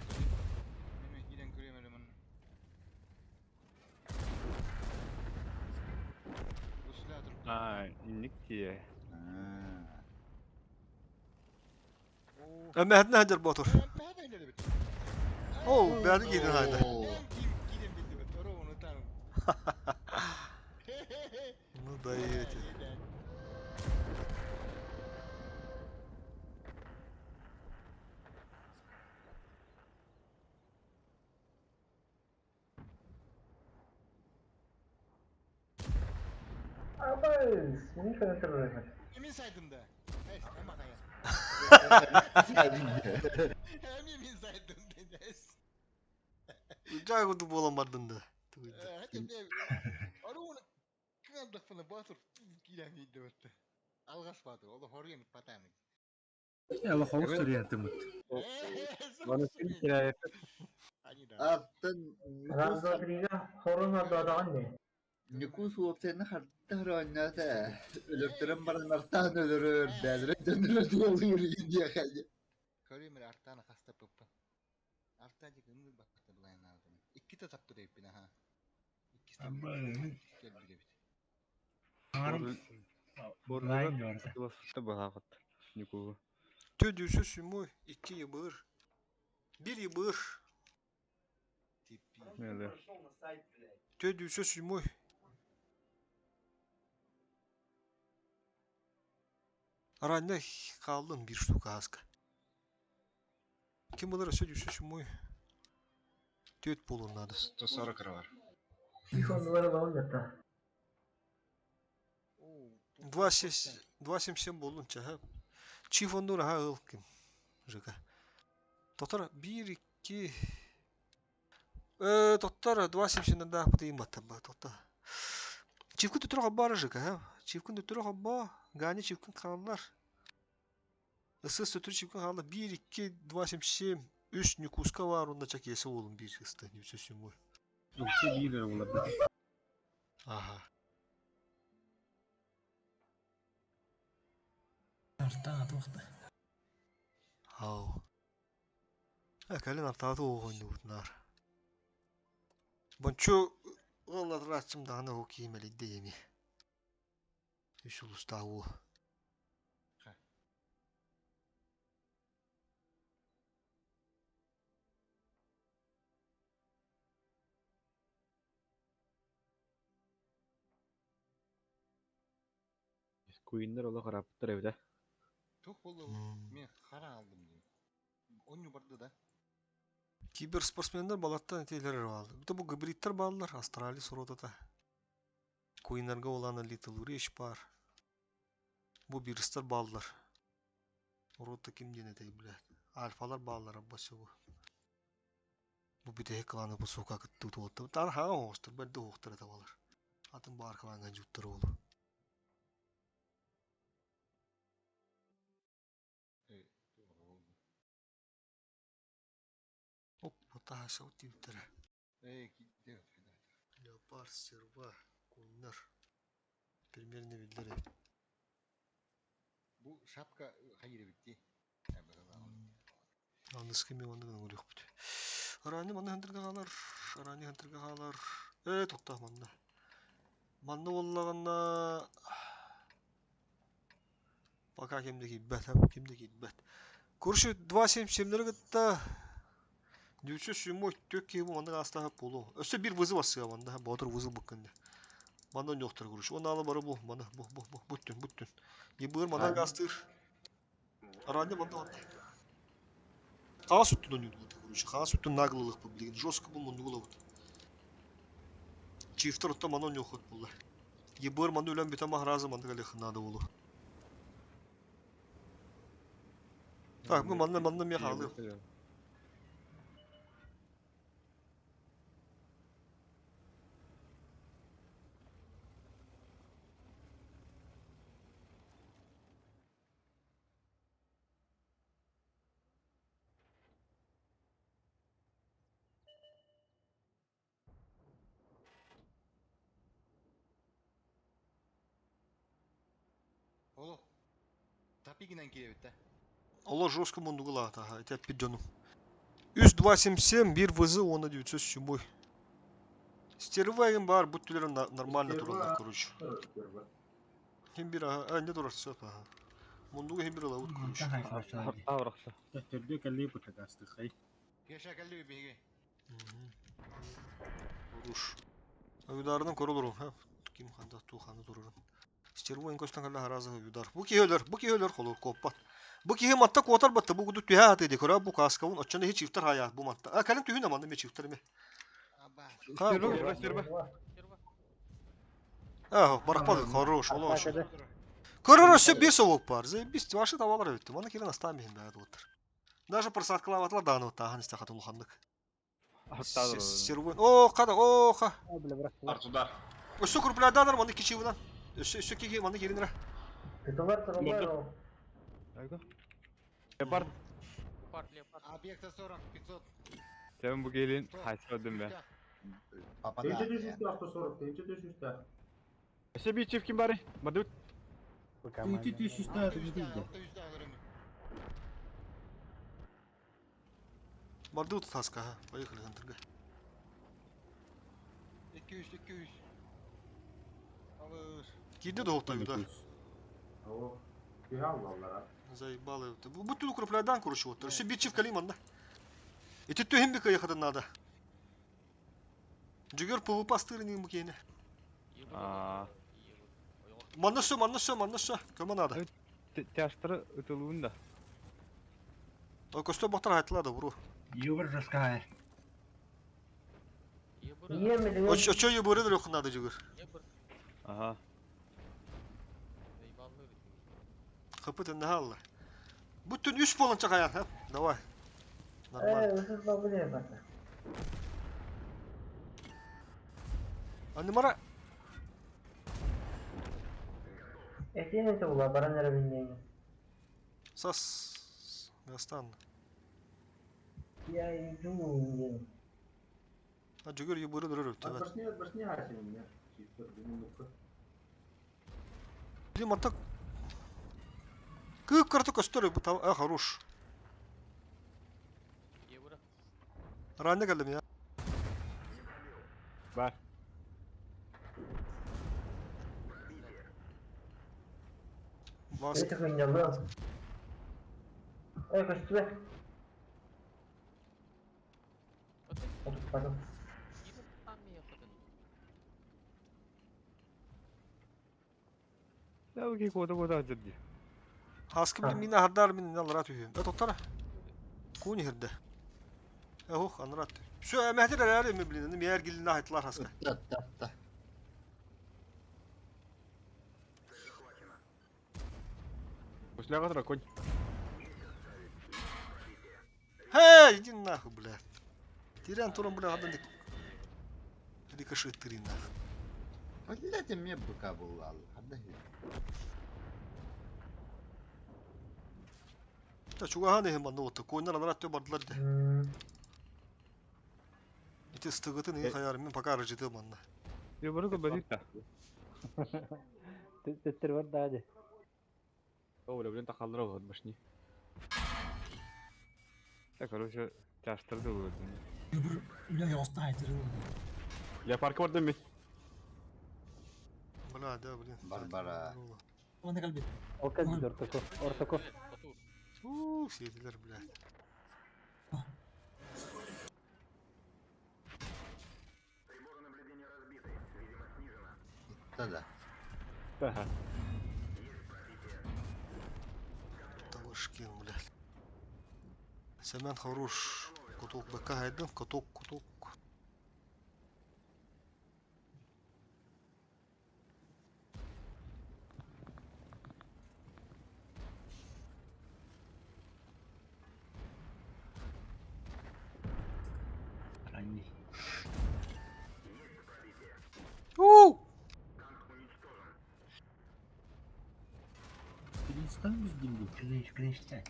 А, инник тие. Эмэһэтин хадер ботур. Оу, бәрі киден хайда. Ну даете. Абай, сени көрөтөр. Эмин сайдым да. Эй, эма кая. Эмин сайдым дедес. Жай куду болан бардын да. Аруна кандак батыр кирәм инде бетте. Алгаш батыр, ол хорген патаны. Алла хавус түрү мут. Аттын Раз, два, три, хорун ададаган не. Никус уопсайны хартта хроонната. Өлөртөрөн баран артаан өлөрөр, бәдре дөнөрөр диолур индия хәле. Көрөмөр артаны хаста пыппы. Арта дик ымы бакты булайын алдым. Икки тапты деп бин аха. Икки бит. Нику. Төдүсү сүмүй, 2 ебыр. 1 ебыр. Меле. Төдүсү сүмүй. Ранья қалдын bir штука аска. Ким булар сөдүсү сүмүй. Төт болун надо. 140 бар. Тихо, лаун это. 2 7 болун чаха. Чиф ондур аха ыл ким. ЖК. Тотор 1 2 Тоттор 2 7 да бутыйм баттан ба тотто. Чифкүн төтөрө бар ЖК, ха. Чифкүн төтөрө ба, гани чифкүн каллар. Ысыс төтөрө чифкүн каллар 1 2 2 7 7 3 нюкуска бар онда чак есе болун 1 ысты нюсөсүм бой. Укче бийлер болар. Аха. Артан атуақта. Ау. Ә кэлен артааты оҕонньубут нар. Бончу ыллатырааччым даҕаны ол киимэлийдэ еми. Үс улустаах уол. Куиннар олох ырааппыттар эбит ээ. Туох буолла Мен хара алдым дии. Онньу барды да. Киберспортсменнар балаттан этилэр эрэ бааллар. Бу бу гибридтэр бааллар, Австралия суротата. Куиннарга улаана Little Rich баар. Бу вирустар бааллар. Рота ким диэн этэй блядь. Альфалар бааллар аббасы бу. Бу бүтэһик кланы бу сука кыттыы туолта. Тар хаҕа оҕустар, бэрдэ оҕустар этэ балар. Атын баар клаҥҥа дьуттар оҕолор. Оп, бутаһа тиибиттэрэ. Леопард, серва, куннар. Примерно биллэр эбит. Бу шапка хайыр эбит дии. Аныскы ми маннык оҥоруохпут. Араанньы манна хантырга хаалар, араанньы хантырга хаалар. Ээ, тоқтаа манна. Манна буоллаҕына пока ким да киирбэт, ким да киирбэт. Короче, 2.77-лэри кытта 907 түөрт киһи бу маннык аастаах буолуо. Өссө биир вызов ассыа манна, боотур вызов буккынна. Манна ойнуохтара короче. Уонна алы бары бу, маны, бу, бу, бу, буттун, буттун. Ебыр манна гаастыыр. Араанньа манна манна. Хаҕас өттүн ойнуурбут короче. Хаҕас өттүн наглылык билигин жестко бу муннугу ылабыт. Чифтер оттон маны ойнуоххут буолла. Ебыр маны үлэн бүтэн махаразы маннык элиэххин наада буолуо. Так, бу манна манна миэхэ хаалыам. Олох. Тапигинан киирбит да. Олох жестко муннугулаата, аха, ити эппит дьонум. 3 2 7 7 1 ВЗ уонна 907. Стерва баар, бу түлэрэ нормально тураллар, короче. Ким бир аха, а, не турар, сөп, аха. Мундугу хим бир ылабыт, короче. Аврахса. Төрдүө кэллии путагастыхай. Кеша кэлли биһиги. Уруш. Ударынан көрө олору, ха. Ким ханда туханы турарын. Стервойн көстөн кэллэ харазы удар. Бу киһи өлөр, бу киһи өлөр холор куоппат. Бу киһи матта куотар батта, бу куду түһэ аты ди көрө бу каскабын оччону хи чифтер хаяат бу матта. А кэлин түһүн аманны ме чифтер ме. Ха, Стерва, стерва. А, барахпады, хорош, олош. Көрөр өссө бес овок бар. Заебись, ваши табалар өттү. Мана кирен астан бихин бәд оттар. Даже просадкалаабатылар дааны оттаахан истэхат улаханнык. Стервойн. О, када, о, ха. Артудар. Өссө крупляданар маны кичивынан. Өссө өссө киги маны киринре. Тытылар тураллар ол. Леопард. Объекта 40, 500. Sen bu gelin haysadım ben. Папада. Тенче төшүстэ 140, тенче төшүстэ. Өссө биир чиф ким бары? Мадут. Тынчы түшүстэ дигде. Мардут таска, ха. Поехали хантырга. 200, 200. Алыс. Кирди да удар. О, түһэ аллаллара. Заебало. Бу түл круплядан короче вот. Өссө бир чиф калим анда. Ити түһүн бик кайхадан надо. Жүгөр ПВП астырын бу кейне. Аа. Манна все, манна все, манна все. Көмө надо. Тяштыры ытылуын да. О, көстө бактар айтылады, бро. Юбер жеская. Очо ебөрө бир надо жүгөр. Ага. Хапыт энне халла. Бүтүн үс болон чакаян, ха? Давай. Нормально. Э, ысыз бу не бата. Аннымара Этиэн это була баран эрэ билиннеҥи. сас Гастан. Я иду диэн. А жүгөр ебөрө бир өттү. Башня, башня асин, чифтер бумунукка. Блин, мантак Кык карты көстөр бу там, а хорош. Ранны келдим я. Бар. Маска. Эти кынньаллар. Эй, көстүбэ. Отуппатым. Да, окей, куота-куота сылдьар дии. Хаска блин мин аһардар мин аллара түһүөм. Э тоттара. Куун иһирдэ. Э ох анарат. Все эмэһдер эрээр эми блин аны мээр гилин ахытлар хаска. Ытта ытта. После драконь. Хей, иди нахуй, блядь. Тирен туран, бля, адан рикошет тырин нахуй. Блядь, мне быка была. Отдай. Та чугахан иһин манна уотта. Коннар анарат тө бардылар де. Ити ыстыгытын иһин хайар мин пока арыжыты манна. Я бары кылбадыта. Төттөр бар да ди. О, бля, блин, тахаллара вот башни. Да, короче, чаштырды bu. Öbür үлэ yoğustan айтыры oldu. Я парка бардым мен. Бля, да, блин. Барбара. Оны калбит. Алка дейді ортоко. Ортоко. Ууу, сиетилер, блядь. Ытта да. Ага. Тавышкин, блядь. Семен хорош. Куток БК хайдым, куток, куток. Ранний. Уу! Перестань без Клинч, клинчтен.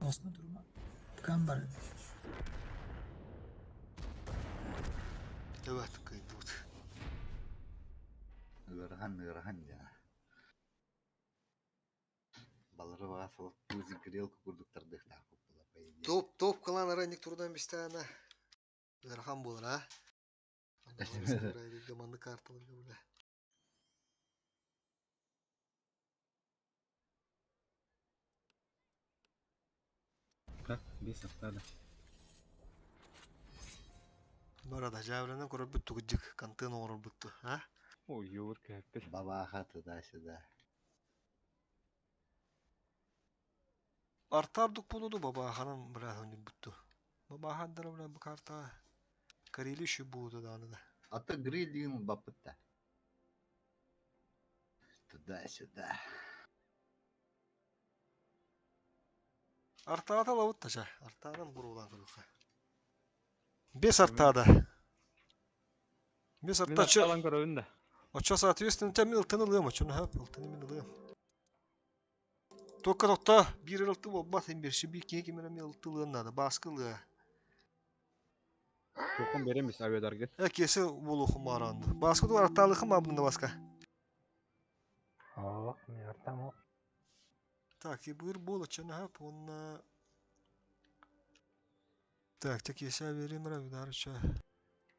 Osman durma. Kan бар. Evet, кыйдыбыт. Ыарахан ыарахан дьэ. Балары баҕа солох кузи грелка курдуктардыахтаах буолла по идее. Топ, топ кылан аранник турдан бистана. Ыарахан буолар, а? Манны карталарга, бля. Как? Без автада. Барада жабырынан көрөр бүттү гыжык, контент оҥорор бүттү, а? Ой, юр кәппет. Бабаха туда-сюда. Артардык болуду бабаханын бля өнү бүттү. Бабахандара бля бу карта Карели şu буду да да. А то гриль бапыта. Туда-сюда. Артаата лабыт тажа. Артаадан бурулан көрүхэ. Бес артаада. Бес Мен артачы. атталан көрөбүн да. Очо соответственно тем ылтын ылыам очону хап ылтыны мен ылыам. Только тохто бир ылты болбат эм бир шиби кие кимер эми ылты ылыан надо баскы ылыа. Тохун беремиз авиадаргы. Э кесе болухум маранды. Баскы дуар арталыхым абында баска. Ох, мен артам ох. Так, и быр бол очону хап онна Так, тек есе берем ра ударча.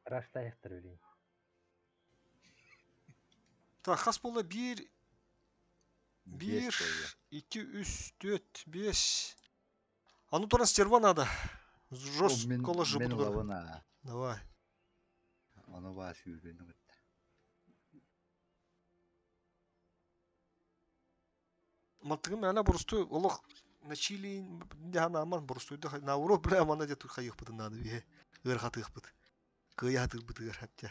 Рашта аяқтыр өлейін. Так, хас бола 1 Бес 1 болла. 2 3 4 5 А ну туран стерва надо. О, Жестко мен ложи мен буду. ылабын аа. Давай. Ону баа сүүрүнү кытта. Мантыгым ана бурусту олох начили дяна аман бурусту да на урок бля мана де тут хайых быты надо бе. Ыр хатых быт. Кыя хатых быты ыр хатя.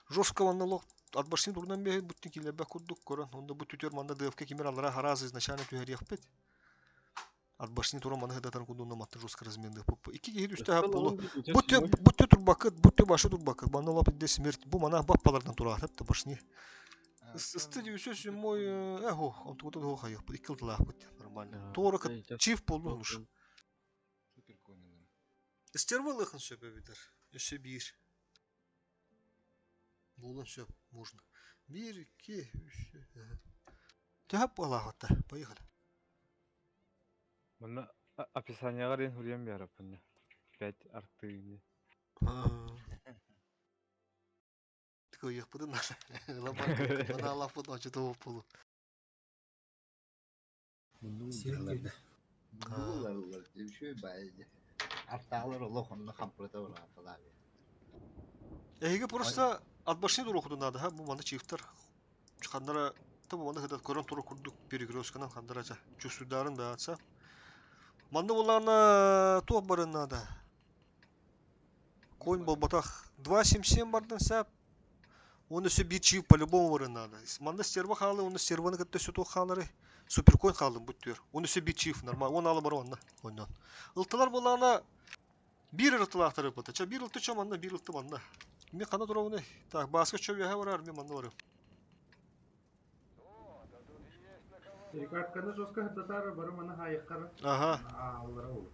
Жестко ванна лох от башни турнан бе буттин киле бе курдук корон. Онда бу түтер манда ДФК кимер алара харазы изначально түһер бит. От башни туран мана хадатан кундунна матты жестко разменды поппа. Ики кихи үстә хап болу. Бу тө бу тө турбакыт, бу тө башы турбакыт. Мана лап де смерть. Бу мана баппалардан тура хатты башни. Стыди үсөсү мой эхо, он тут го хайых бит. Икки тылах бит нормально. Тура чиф болду уш. Супер конилар. Стервалыхын сөпө битер. Өсө бир. Булын сөп можно. Бир, ики, үч. Төһөп балагатта. Поехали. Мына описанияга ден хурьям ярапын. 5 арты. Такой ехпыдын. Лапа, мана лапы ночи того полу. Сирек Булар Үшөй бай. Артаалар олох онно хампырата барааталаа. Эһиги просто От башни туруохутун наада, ха, бу манна чифтар ханнара та бу манна сытар көрөн турар курдук перекрестканан ханнара ча чувствуйдарын баатса. Манна булаана туох барын наада. Конь болбатах 2.77 бардын сәп. Оны өссө биир чип по-любому барын наада. Манна стерва хаалы, оны стерваны кытта өссө туох хаалары. Суперконь хаалын бүттүөр. Оны өссө биир чип нормально. Он алы бар онна. Оннон. Ылтылар булаана биир ырытылаахтары ыппыта. Ча биир ылты чо манна, биир ылты манна. Мен хана туругуну. Так, Баска чо үөһэ барар, мен манна барым. Перекатканы жестко хаттатар бары маны хайыққар. Ага. Ааллара ол.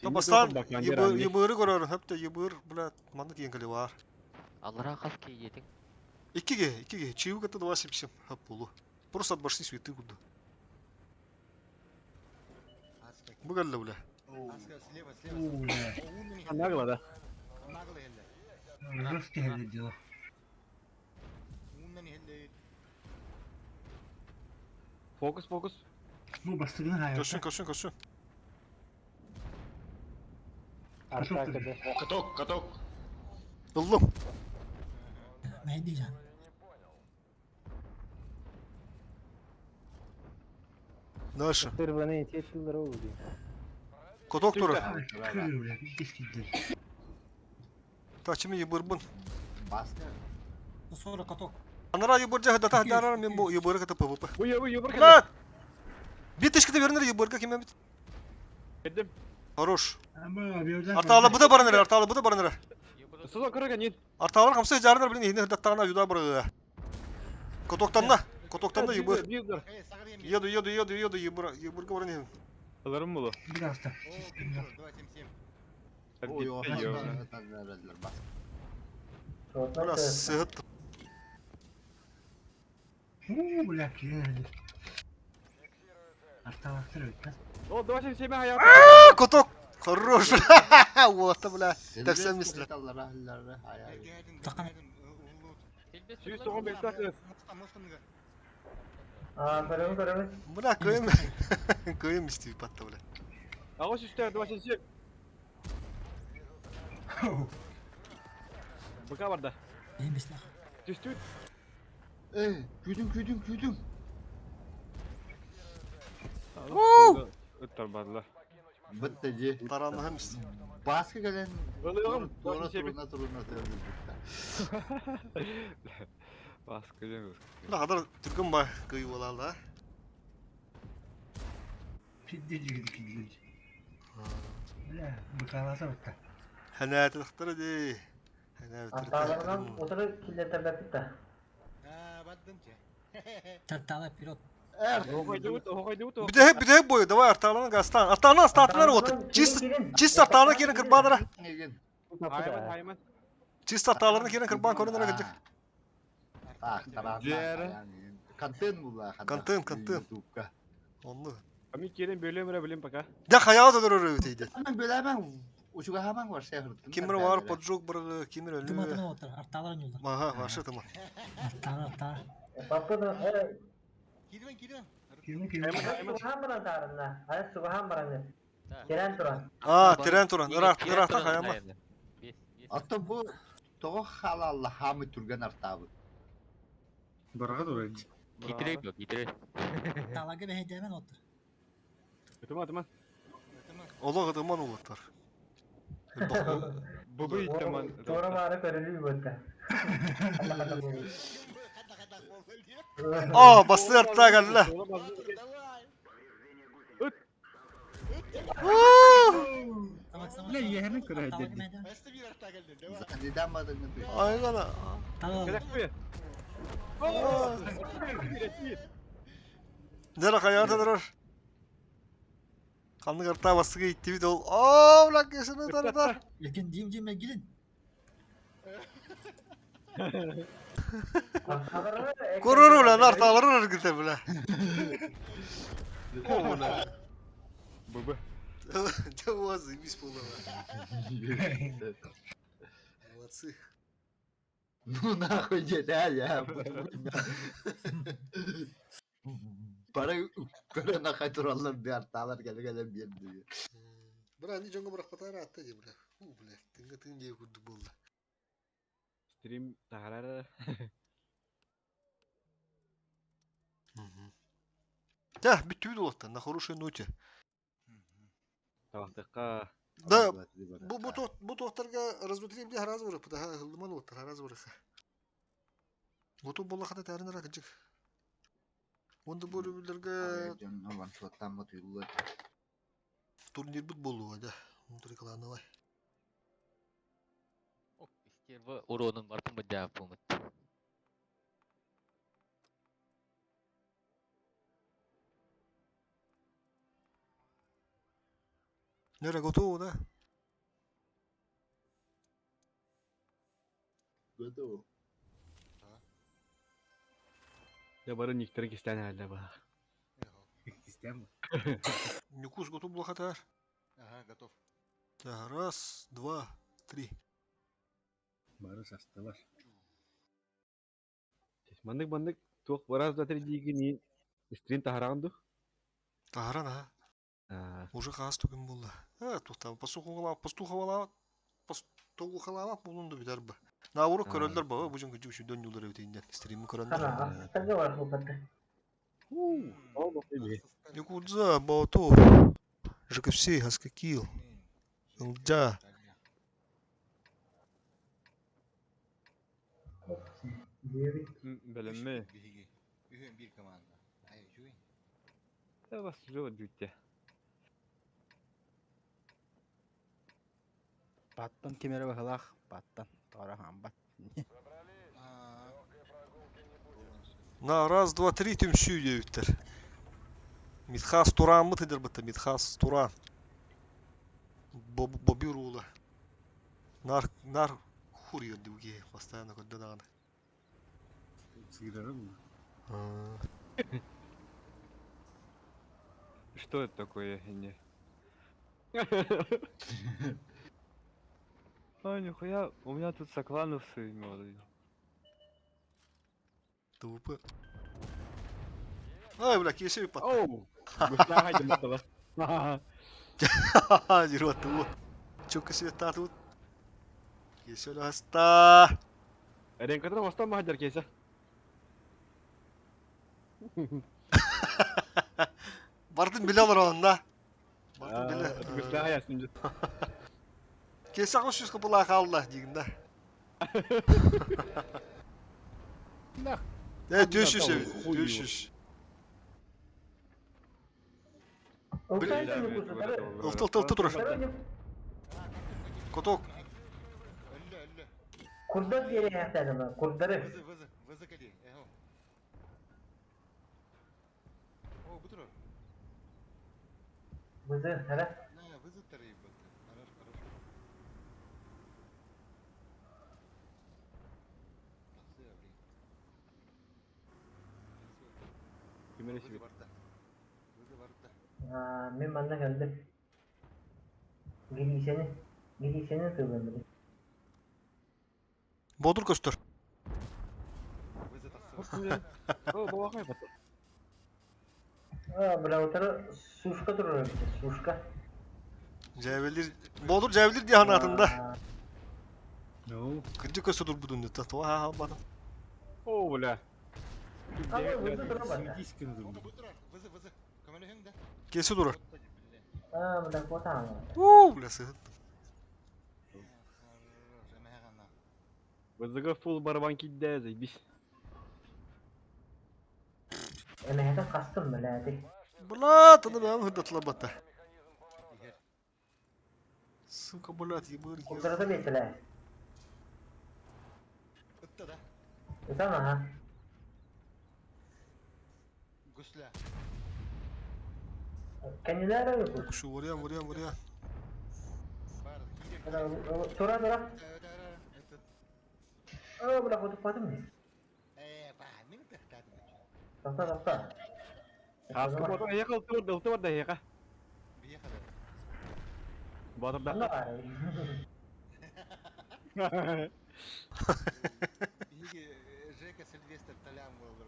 Бастаан ебыры көрөр, хөптө ебыр, блядь, манна тиен кэле бар. Аллара хас киетиң. Иккиге, иккиге, чиу кытта два сепсем, хап болу. Просто от башни светы куду. Бу кэллэ, бля. Аска слева, слева. Нагло, да? Нагло хелле. Жесткий хелле дело. Ууннан хелле. Фокус, фокус. Ну, бастыгын хайыр. Көрсүн, көрсүн, көрсүн. Арта кede. О, каток, каток. Ыллым. Ne diyeceksin? Дальше. Сырваны тетилер ол ди. Коток тура. Кыры, бля, пиздец киддер. Так, чими ебырбын. Баска. Sonra каток. Анара ебыр жаһы дата дарар мен бу ебыры ката ПВП. Уй, уй, ебыр Блядь! Бит тешките беринер ебырга ким бит. Кедим. Хорош. Ама, беуден. Арталы бу да барыныр, арталы бу да барыныр. Суза көрөгөн ин. Арталар хамсы жарыныр билин ихне даттагына юда барыга. Котоктанна, котоктанна ебыр. Еду, еду, еду, еду, ебыр, ебырга барын. Аларым булу. Bir hafta. О, 277. Ой, ой, Бля, сыгыт. Уу, бля, киен Арталактыр өтпес. О, 27 хаят. А, Коток. Хорош. Вот, бля. Тәпсән мисле. Сүүс тоҕон бэстээх. Аа, көрөбүн, көрөбүн. Бля, көйм. Көйм исти патта, бля. Аҕыс үстээх 27. Быка барда. Neymiş lan? Түстүт. Эй, күйдүм, күйдүм, күйдүм. Ыттар бардылар. Бытты же. Таранны хам исти. Баска келен. Ылыгым. Тура туруна туруна туруна. Баска жеңиз. Бля, хадар түркөн ба көй болалы, а. Пиздец жигит киддер. Бля, быкаласа бытта. Хәнәте тахтар ди. Хәнәте. Арталарынан отыры киллетерлер битте. А, баддын че. Тартала вперед. Бүтэһик бүтэһик бою, давай арталаны гастан. Арталаны астатылар вот. Чисто чисто арталаны кирен кырбадыра. Хайман, хайман. Чисто арталарны кирен кырбан көрүнөр кырдык. Так, таран. Контент була. Контент, контент. Ютубка. Онну. Ами келен бөлөм билем пока. Да хаял да дөрөр өтейди. Мен бөләмән. Учуга хаман var şey hırtın. Кимер бар поджог бар, кимер Тыма өлү. тыма отыр. Арталар yolda. Аха, башы тыма. Артала артала. Папканы, э, Кирбен, кирбен. Кирмен кирмен. сугахан баран тарынна. Ай, сугахан баран. Керен туран. А, терен туран. Ырак, ыракта хаяма. Ата бу того халалла хамы түрген артабы. Барга дура. Китерек бу, китерек. Talaga beheydemen отыр. Тыма, тыма. Олог тыман улаттар. Бубы иттеман. Тура мары көрүлүү бөттө. А, басты артта галла. Бля, yeğenin көрө деді. Neden badını Ай гана. Келек Нера хаярда дөрөр. Канны карта басты итти бит ол. А, бля, кесene тардар. Lekin diyeyim diyeyim gelin. Көрөр бля, арталар өргүтө бля. О, бля. Бубы. Да у вас заебись полного. Молодцы. Ну нахуй дед, а я. Бара көрө нахай тураллар bir арталар келе келе берди. Бра, не жоңго бирок батара атты же, бля. У, бля, тыңга тың же курдук болду. Стрим таһаарар. Да, бүттүбүт уолаттар, на хорошей ноте. Табахтыкка. Да, бу бу туох бу туохтарга разбутри били хараас барыппыт, аха ыллыман уоттар хараас барыха. Готов буоллахына таарын ара кырдьык. Уонда бу өрөбүллэргэ Дьонно ваншоттаммыт уйуллар. турнирбыт буолуо да, внутриклановай. Стерва уронун бартын быдьааппымыт. Нера готова, да? Готово. Я бары никтерин кистээн әллә ба. Кистээн бу. Нюкус готов блохатар. Ага, готов. Так, раз, два, три. Бары састылар. Маннык маннык туох раз два три диигин стрим таһараҕын ду? Таһаран аха. Аа. Уже хаас түгэн буолла. Э, туохтаабыт пастухалаабыт пастухалаабыт пастухалаабат буолун да бүтэр ба. Наоборот көрөллөр ба, бу дьон күдьү үчүдөн ньулар эбит иннен стримы көрөннөр. Ага, тогда бар бу Якудза, Баотов, ЖКФС, Хаскакил, Ылдьа. Бэлэмми. Биһиги. Үһүөн биир команда. Ай, үчүгэй. Да вас уже бүттэ. Баттан ким эрэ быһылаах, баттан, тоҕо хаамбат. На раз, два, три түмсүү диэбиттэр. Мидхас Турааммыт ыдырбыта, Мидхас Туран. Бобби Рула. Нар, нар хур диуге постоянно көрдө даҕаны. Сыырары бу. Что это такое, не? А, нихуя, у меня тут соклановцы молодые. ТВП. Ай, бля, кесе патта. Оу! Густаха диматала. Дирот ту. Чука света тут. Кесе хаста. Ренкатыр остан махаджар кейсе. Бардын биле алар онда. Бардын биле. Густаха ясынжы. Кесе агыс жүз кыпыла қалды дегенде. Да. Э, 400 эбит, 400. Ылты, ылты, ылты турар. Коток. Курдар диэри курдары. Вызы, вызы, вызы кали. Эхо. О, бутур. Вызы, хара. На, вызы тарый бат. Хорош, хорош. Кимере Вызы сибит. барда. Вызы барда. Мин манна кэлдим. Гирисени, гирисени тылын били. Бодур көстөр. Вызы тахсы. О, бабахай бата. А, бля, утары сушка турар эбит, сушка. Жабелир, Бодур жабелир диye атында. No. Кырдьык көстө турбут үннү. Татуа ха бата. О, бля. Вызы турар бата. Светись кем О, бутур. Вызы, вызы. Көмөлө хөңдө. Кесе турар. А, бля, котаң. У, бля, сыгыт. Хорош, эмэхэ гана. Бызыга фул барабан кидде, заебись. Эмэхэтин кастым, бля, ти. Бля, таны бәм хыдатла бата. Сука, блядь, ебыр. Курдары бетиле. Ытта да. Ытан, аха. Гусля. Кенилер yok. Şu vuruyor, vuruyor, vuruyor. Тура, тура. А, бля, котуппатым ми. Э, ба, мен тахтадым. Тахта, тахта. Хаска ботор ехал ылты барда, ылты барда еха. Биехала. Батыр Анна да. бар. Биһиги Жека Сильвестр Толян болдыр.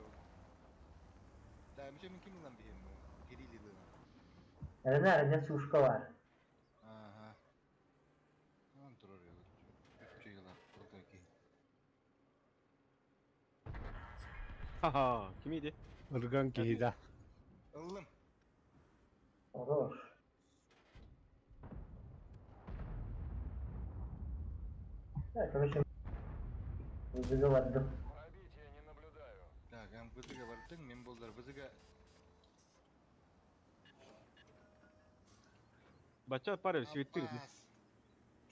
Да, мүчө мен ким ылан биһим бу? Кирилл ылан. Эрене, эрене сушка бар. Ага. Он турар ягы. Үчү йыла, курдуки. Ха-ха, ким иди? Ырган киһи да. Ыллым. Хорош. Да, короче, выговордым. Так, МВД-га бардың, мен болдар ВЗ-га Бача парень светтир. Апас.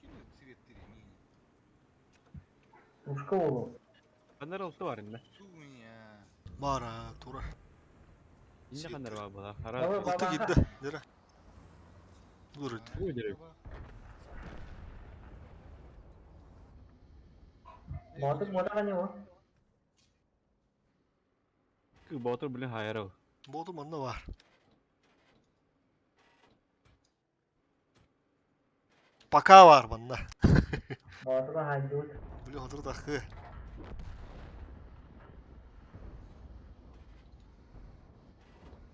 Ким светтири мини? Пушка болу. Ханар алты бар инде. Суня. Бара, тура. Инде ханар бар була. Давай, Хара. Алты баба. кидді. Дера. Лурыт. Ой, Батыр бота не о? Ботыр блин хайрыл. Болду манна бар. Пока бар манна. Батыр хайдут. Блин, отыр тахы.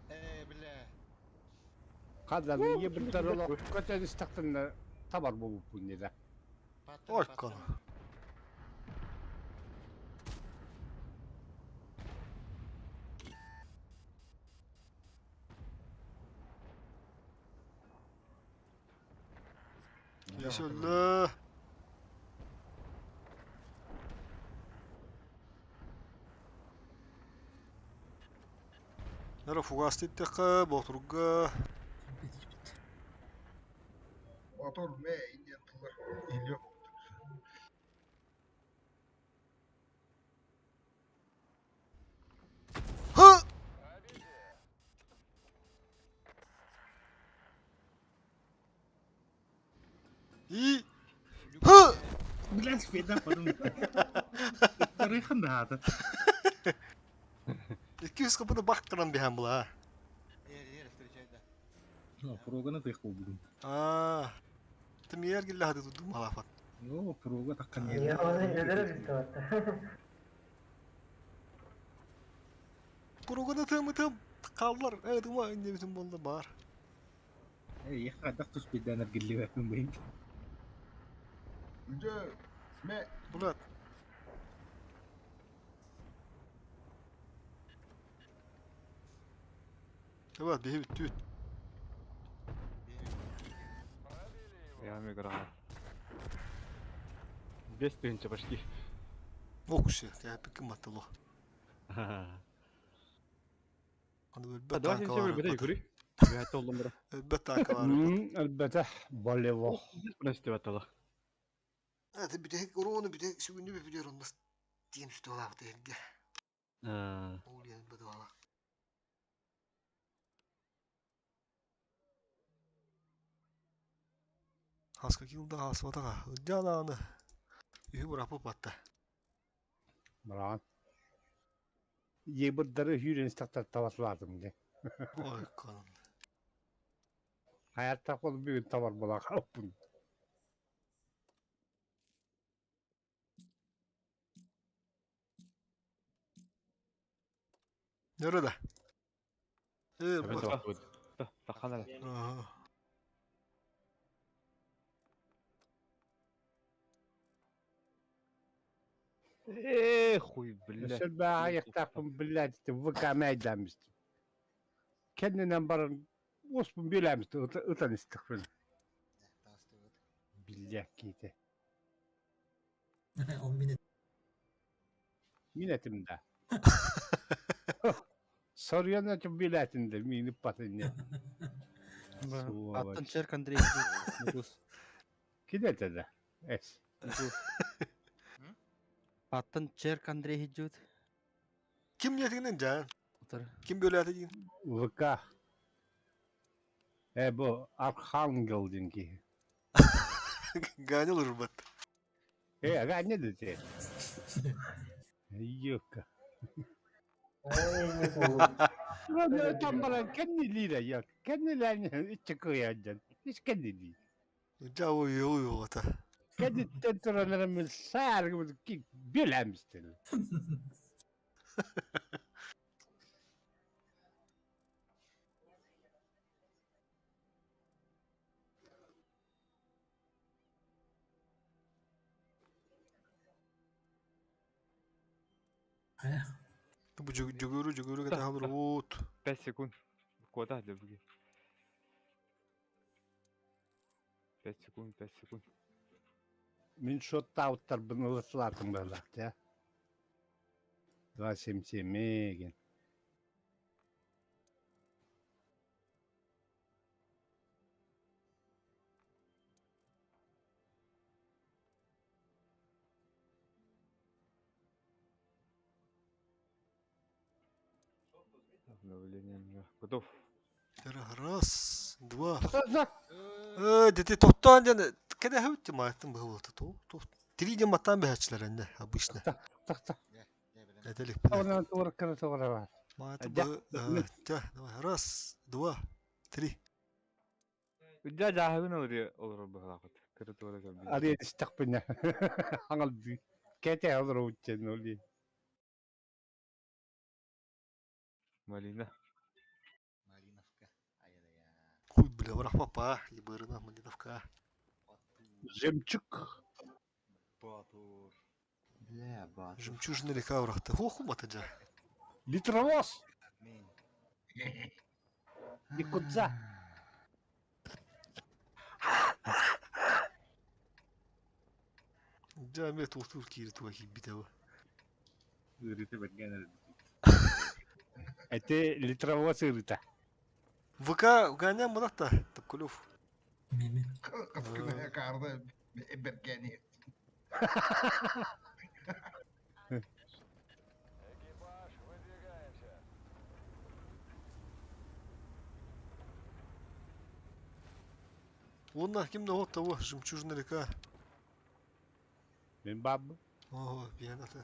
Э, бля. Қазан ебірдер олақ көтен істақтын табар болып бұл неде. Ой, кон. Yaşöllü. Nere fugas титтеққа, ботурга. Мотор ме индиан тылар. Илио. Hı! И! Hı! Блядь, беда подумал. Тарихын да аты. 200 капыны бақтыран бихан була. Ер, ер, встречай, да. Проганы тык болдум. Аа. Тим ер гилла хады тудум халафат. О, прога таккан Я оны өдөрө битти батты. Куруганы тым тым қалдылар. Э, тума инде битим болду бар. Эх, кадак тус беданар гилли бәпин бейм. Үдө ме Булат. Evet, bihi bitti. Я мигра. Без тысячи почти. Окушу, я пиким маттылы. Аны өлбөт Давай танка сен бар. бер көрүй. Я толдым бир. Өлбөт танка бар. Әлбәтә, болево. Прости батала. Это битек урону битек сүгүнү битер онда. Тием сүтө алабы дегенге. Ол ен бит ала. Хаска килда хасватага. Жана аны. Үйү бурапы батта. Мыран. Ебірдері хүрен істақтар табасылардым де. Ой, каным. Hayatta kol bir gün tabar бола қалыппын. Nerede? Э, Evet, bu. Таханар. Ага. Эх, хуй, блядь. Сөлбә аяқтақпын біләді, ВК мәйдәмізді. Кәндінен барын оспын біләмізді, ұтан істіқпін. Білә кейті. Он мине Мин әтімді. Сорьян әтім біләтінді, мені патынне. Аттан Черк Андрей Нукус. Кидәтеді. Эс. Нукус. Аттан Черк Андрей Хиджут. Ким ниятинен жан? Утар. Ким бөләті дейін? ВК. Э, бу Архангел денки. Ганил урбат. Э, ага, не дете. Юка. Там бара кенни лира я. Кенни ләне чыкы яджан. Иш кенни ли. Жау йоу йоу ата. Кенни тентураларым сар ки билемстил. Э, Бу жүгүрү жүгүрү кэтэһэ олорбут. 5 секунд. Куота дебги. 5 секунд, 5 секунд. Мин шоттаабыттарбын ылыслаатым быһылаах дьэ. 277 ген. Обновление готов. Раз, два. Э, дети тоттоон диэн кэдэһэбит мааттын быһылыта ту. Три диэн маттаан бэһэчилэр энне обычно. Этелик Онон туораккара тоҕора бар. Мааты давай раз, два, три. Дьа дьааһыгын олору олорор быһалаахыт. Кыра туора кэлбит. Арыйа истэхпинэ хаҥалдыы. Кэтэ олоробут диэн ол Малина. Малиновка. Ай-яй-яй. Хуй, бля, врах папа, ебырына, Малиновка. Жемчуг. Батур. Бля, Батур. Жемчужина река врахта. Хоху матаджа. Литровоз. Мин. Якудза. Дьэ, эмиэ туохтуур киири туга киирбитэ бу. Ыарыыта бэргэн эрэ. Эти литровоз ыарыыта. ВК ганя мынахта Топкулев. Кыскына карда бэргэн Уонна ким да вот того, жемчужина река. Мин баб. Ого, биэн атын.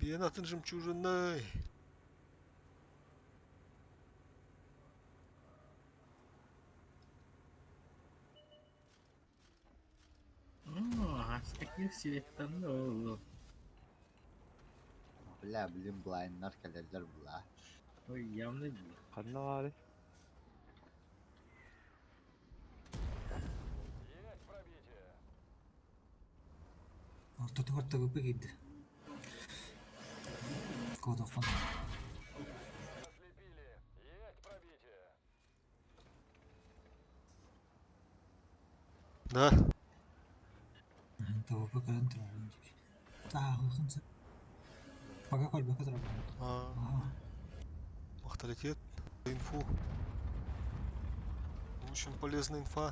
Биэн атын жемчужинай. О, с каким светом, ну, Бля, блин, блайннар кэлэллэр була. ой, явно не. Ханна баары? Ортотугар ТВП киирдэ. Кодохон. Да. ТВП көрөн турарын диэки. Тааһыахын сөп. Пока көрбөккө турабын. Авторитет, инфу. Очень полезная инфа.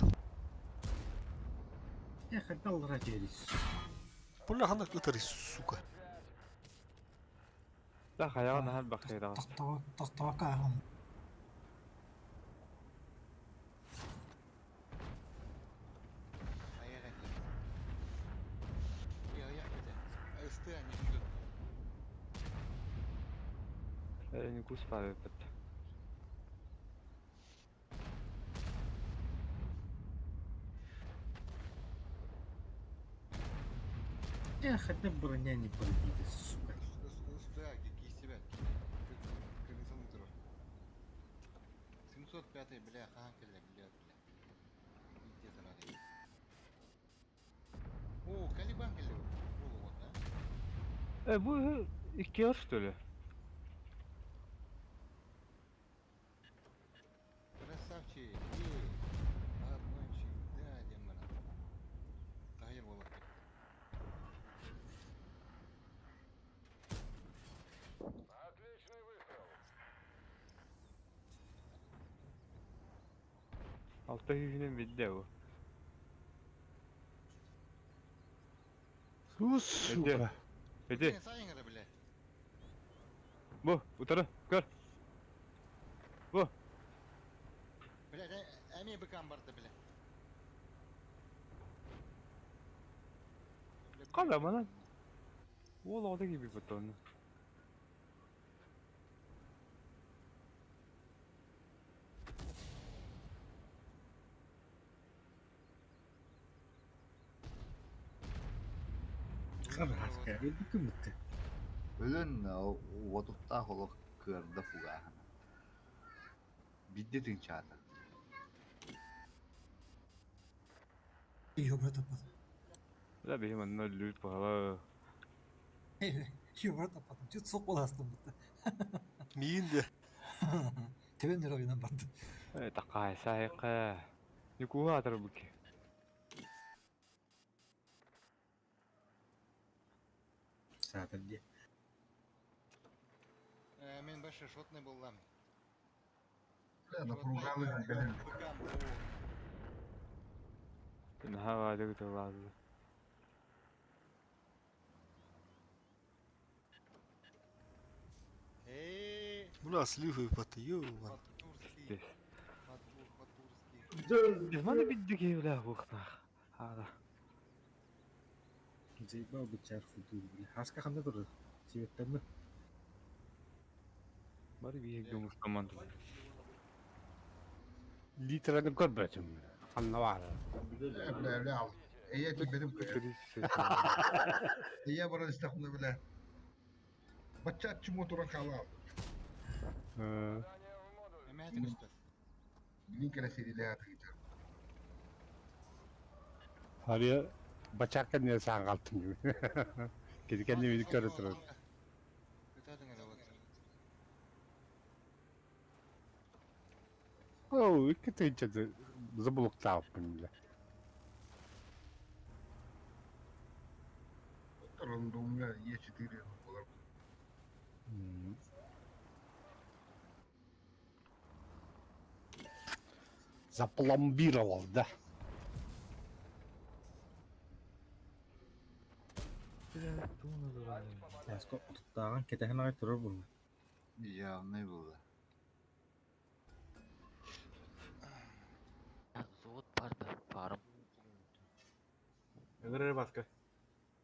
Эх, опять родились. Бля, ханна ытары, сука. Да, хайаҕа наһаа элбэх Тохтоокко ааҕын. Айаҕа диэн. Ой, аяқ бите. Ысты они күл. Никус павеппет. Эх, опять броня не пробита, сука. Ысты киисибет. Кыргызын турар. 705 бля, хаан кэллэ, бля, бля. Иде тарады. О, Калибан кэллэ. Ол вот, да? Э, бу икки что ли? Красавчик, эй, обманщик, да, демона. Тайыр болот. Алта күүһүнэн бидде бу. Сука. Эди. Сайын эрэ, бля. Бу, утары, көр. Бу. Бля, эми быкан барды, бля. Кала манан. Уол оҕото киирбит онно. Хараска, өлбүккүн бүттэ. Өлөн уотуттаах олох кыарда фугааһына. Бидде тыынчаата. Iyo брат аппат. Да, биһи манна лүт баҕала. Юра таппатым. Чуть суох буолаастым бутта. Миин де. Төбөм нөр ойунан барды. Э, такая сайка. Никуга атырбыки. Саатар дии. Э, Мен башы шотный буллам. Бля, напругалы бэлэм. Наһаа баады. Бля, сливы паты, ё-ман. Biz mana bitdik бля бухнах. Ада. Заебал бы чарху тут, бля. Хаска ханна турар. Сибеттенме? Бары биһиги команда. Литраны көрбөтүм. Ханна бар. Бля, бля, бля. Эйе тибетим кыйыр. Эйе баран истахуна бля. Бачча чумо туран хаалаа. Билин кэлэ сирилээ атыгытар. Харыйа бачаакка не саангаалтым. Кини кэнни көрө турар. Оо, икки тыынча забулуктааппын бля. Рандомҥа Е4 буолар. Запломбировал, да. Хаска отуттааҕын кэтэһэн аҕай турар буолла. Явный было. Зуут бар да, парым. Ыҥырыр баска.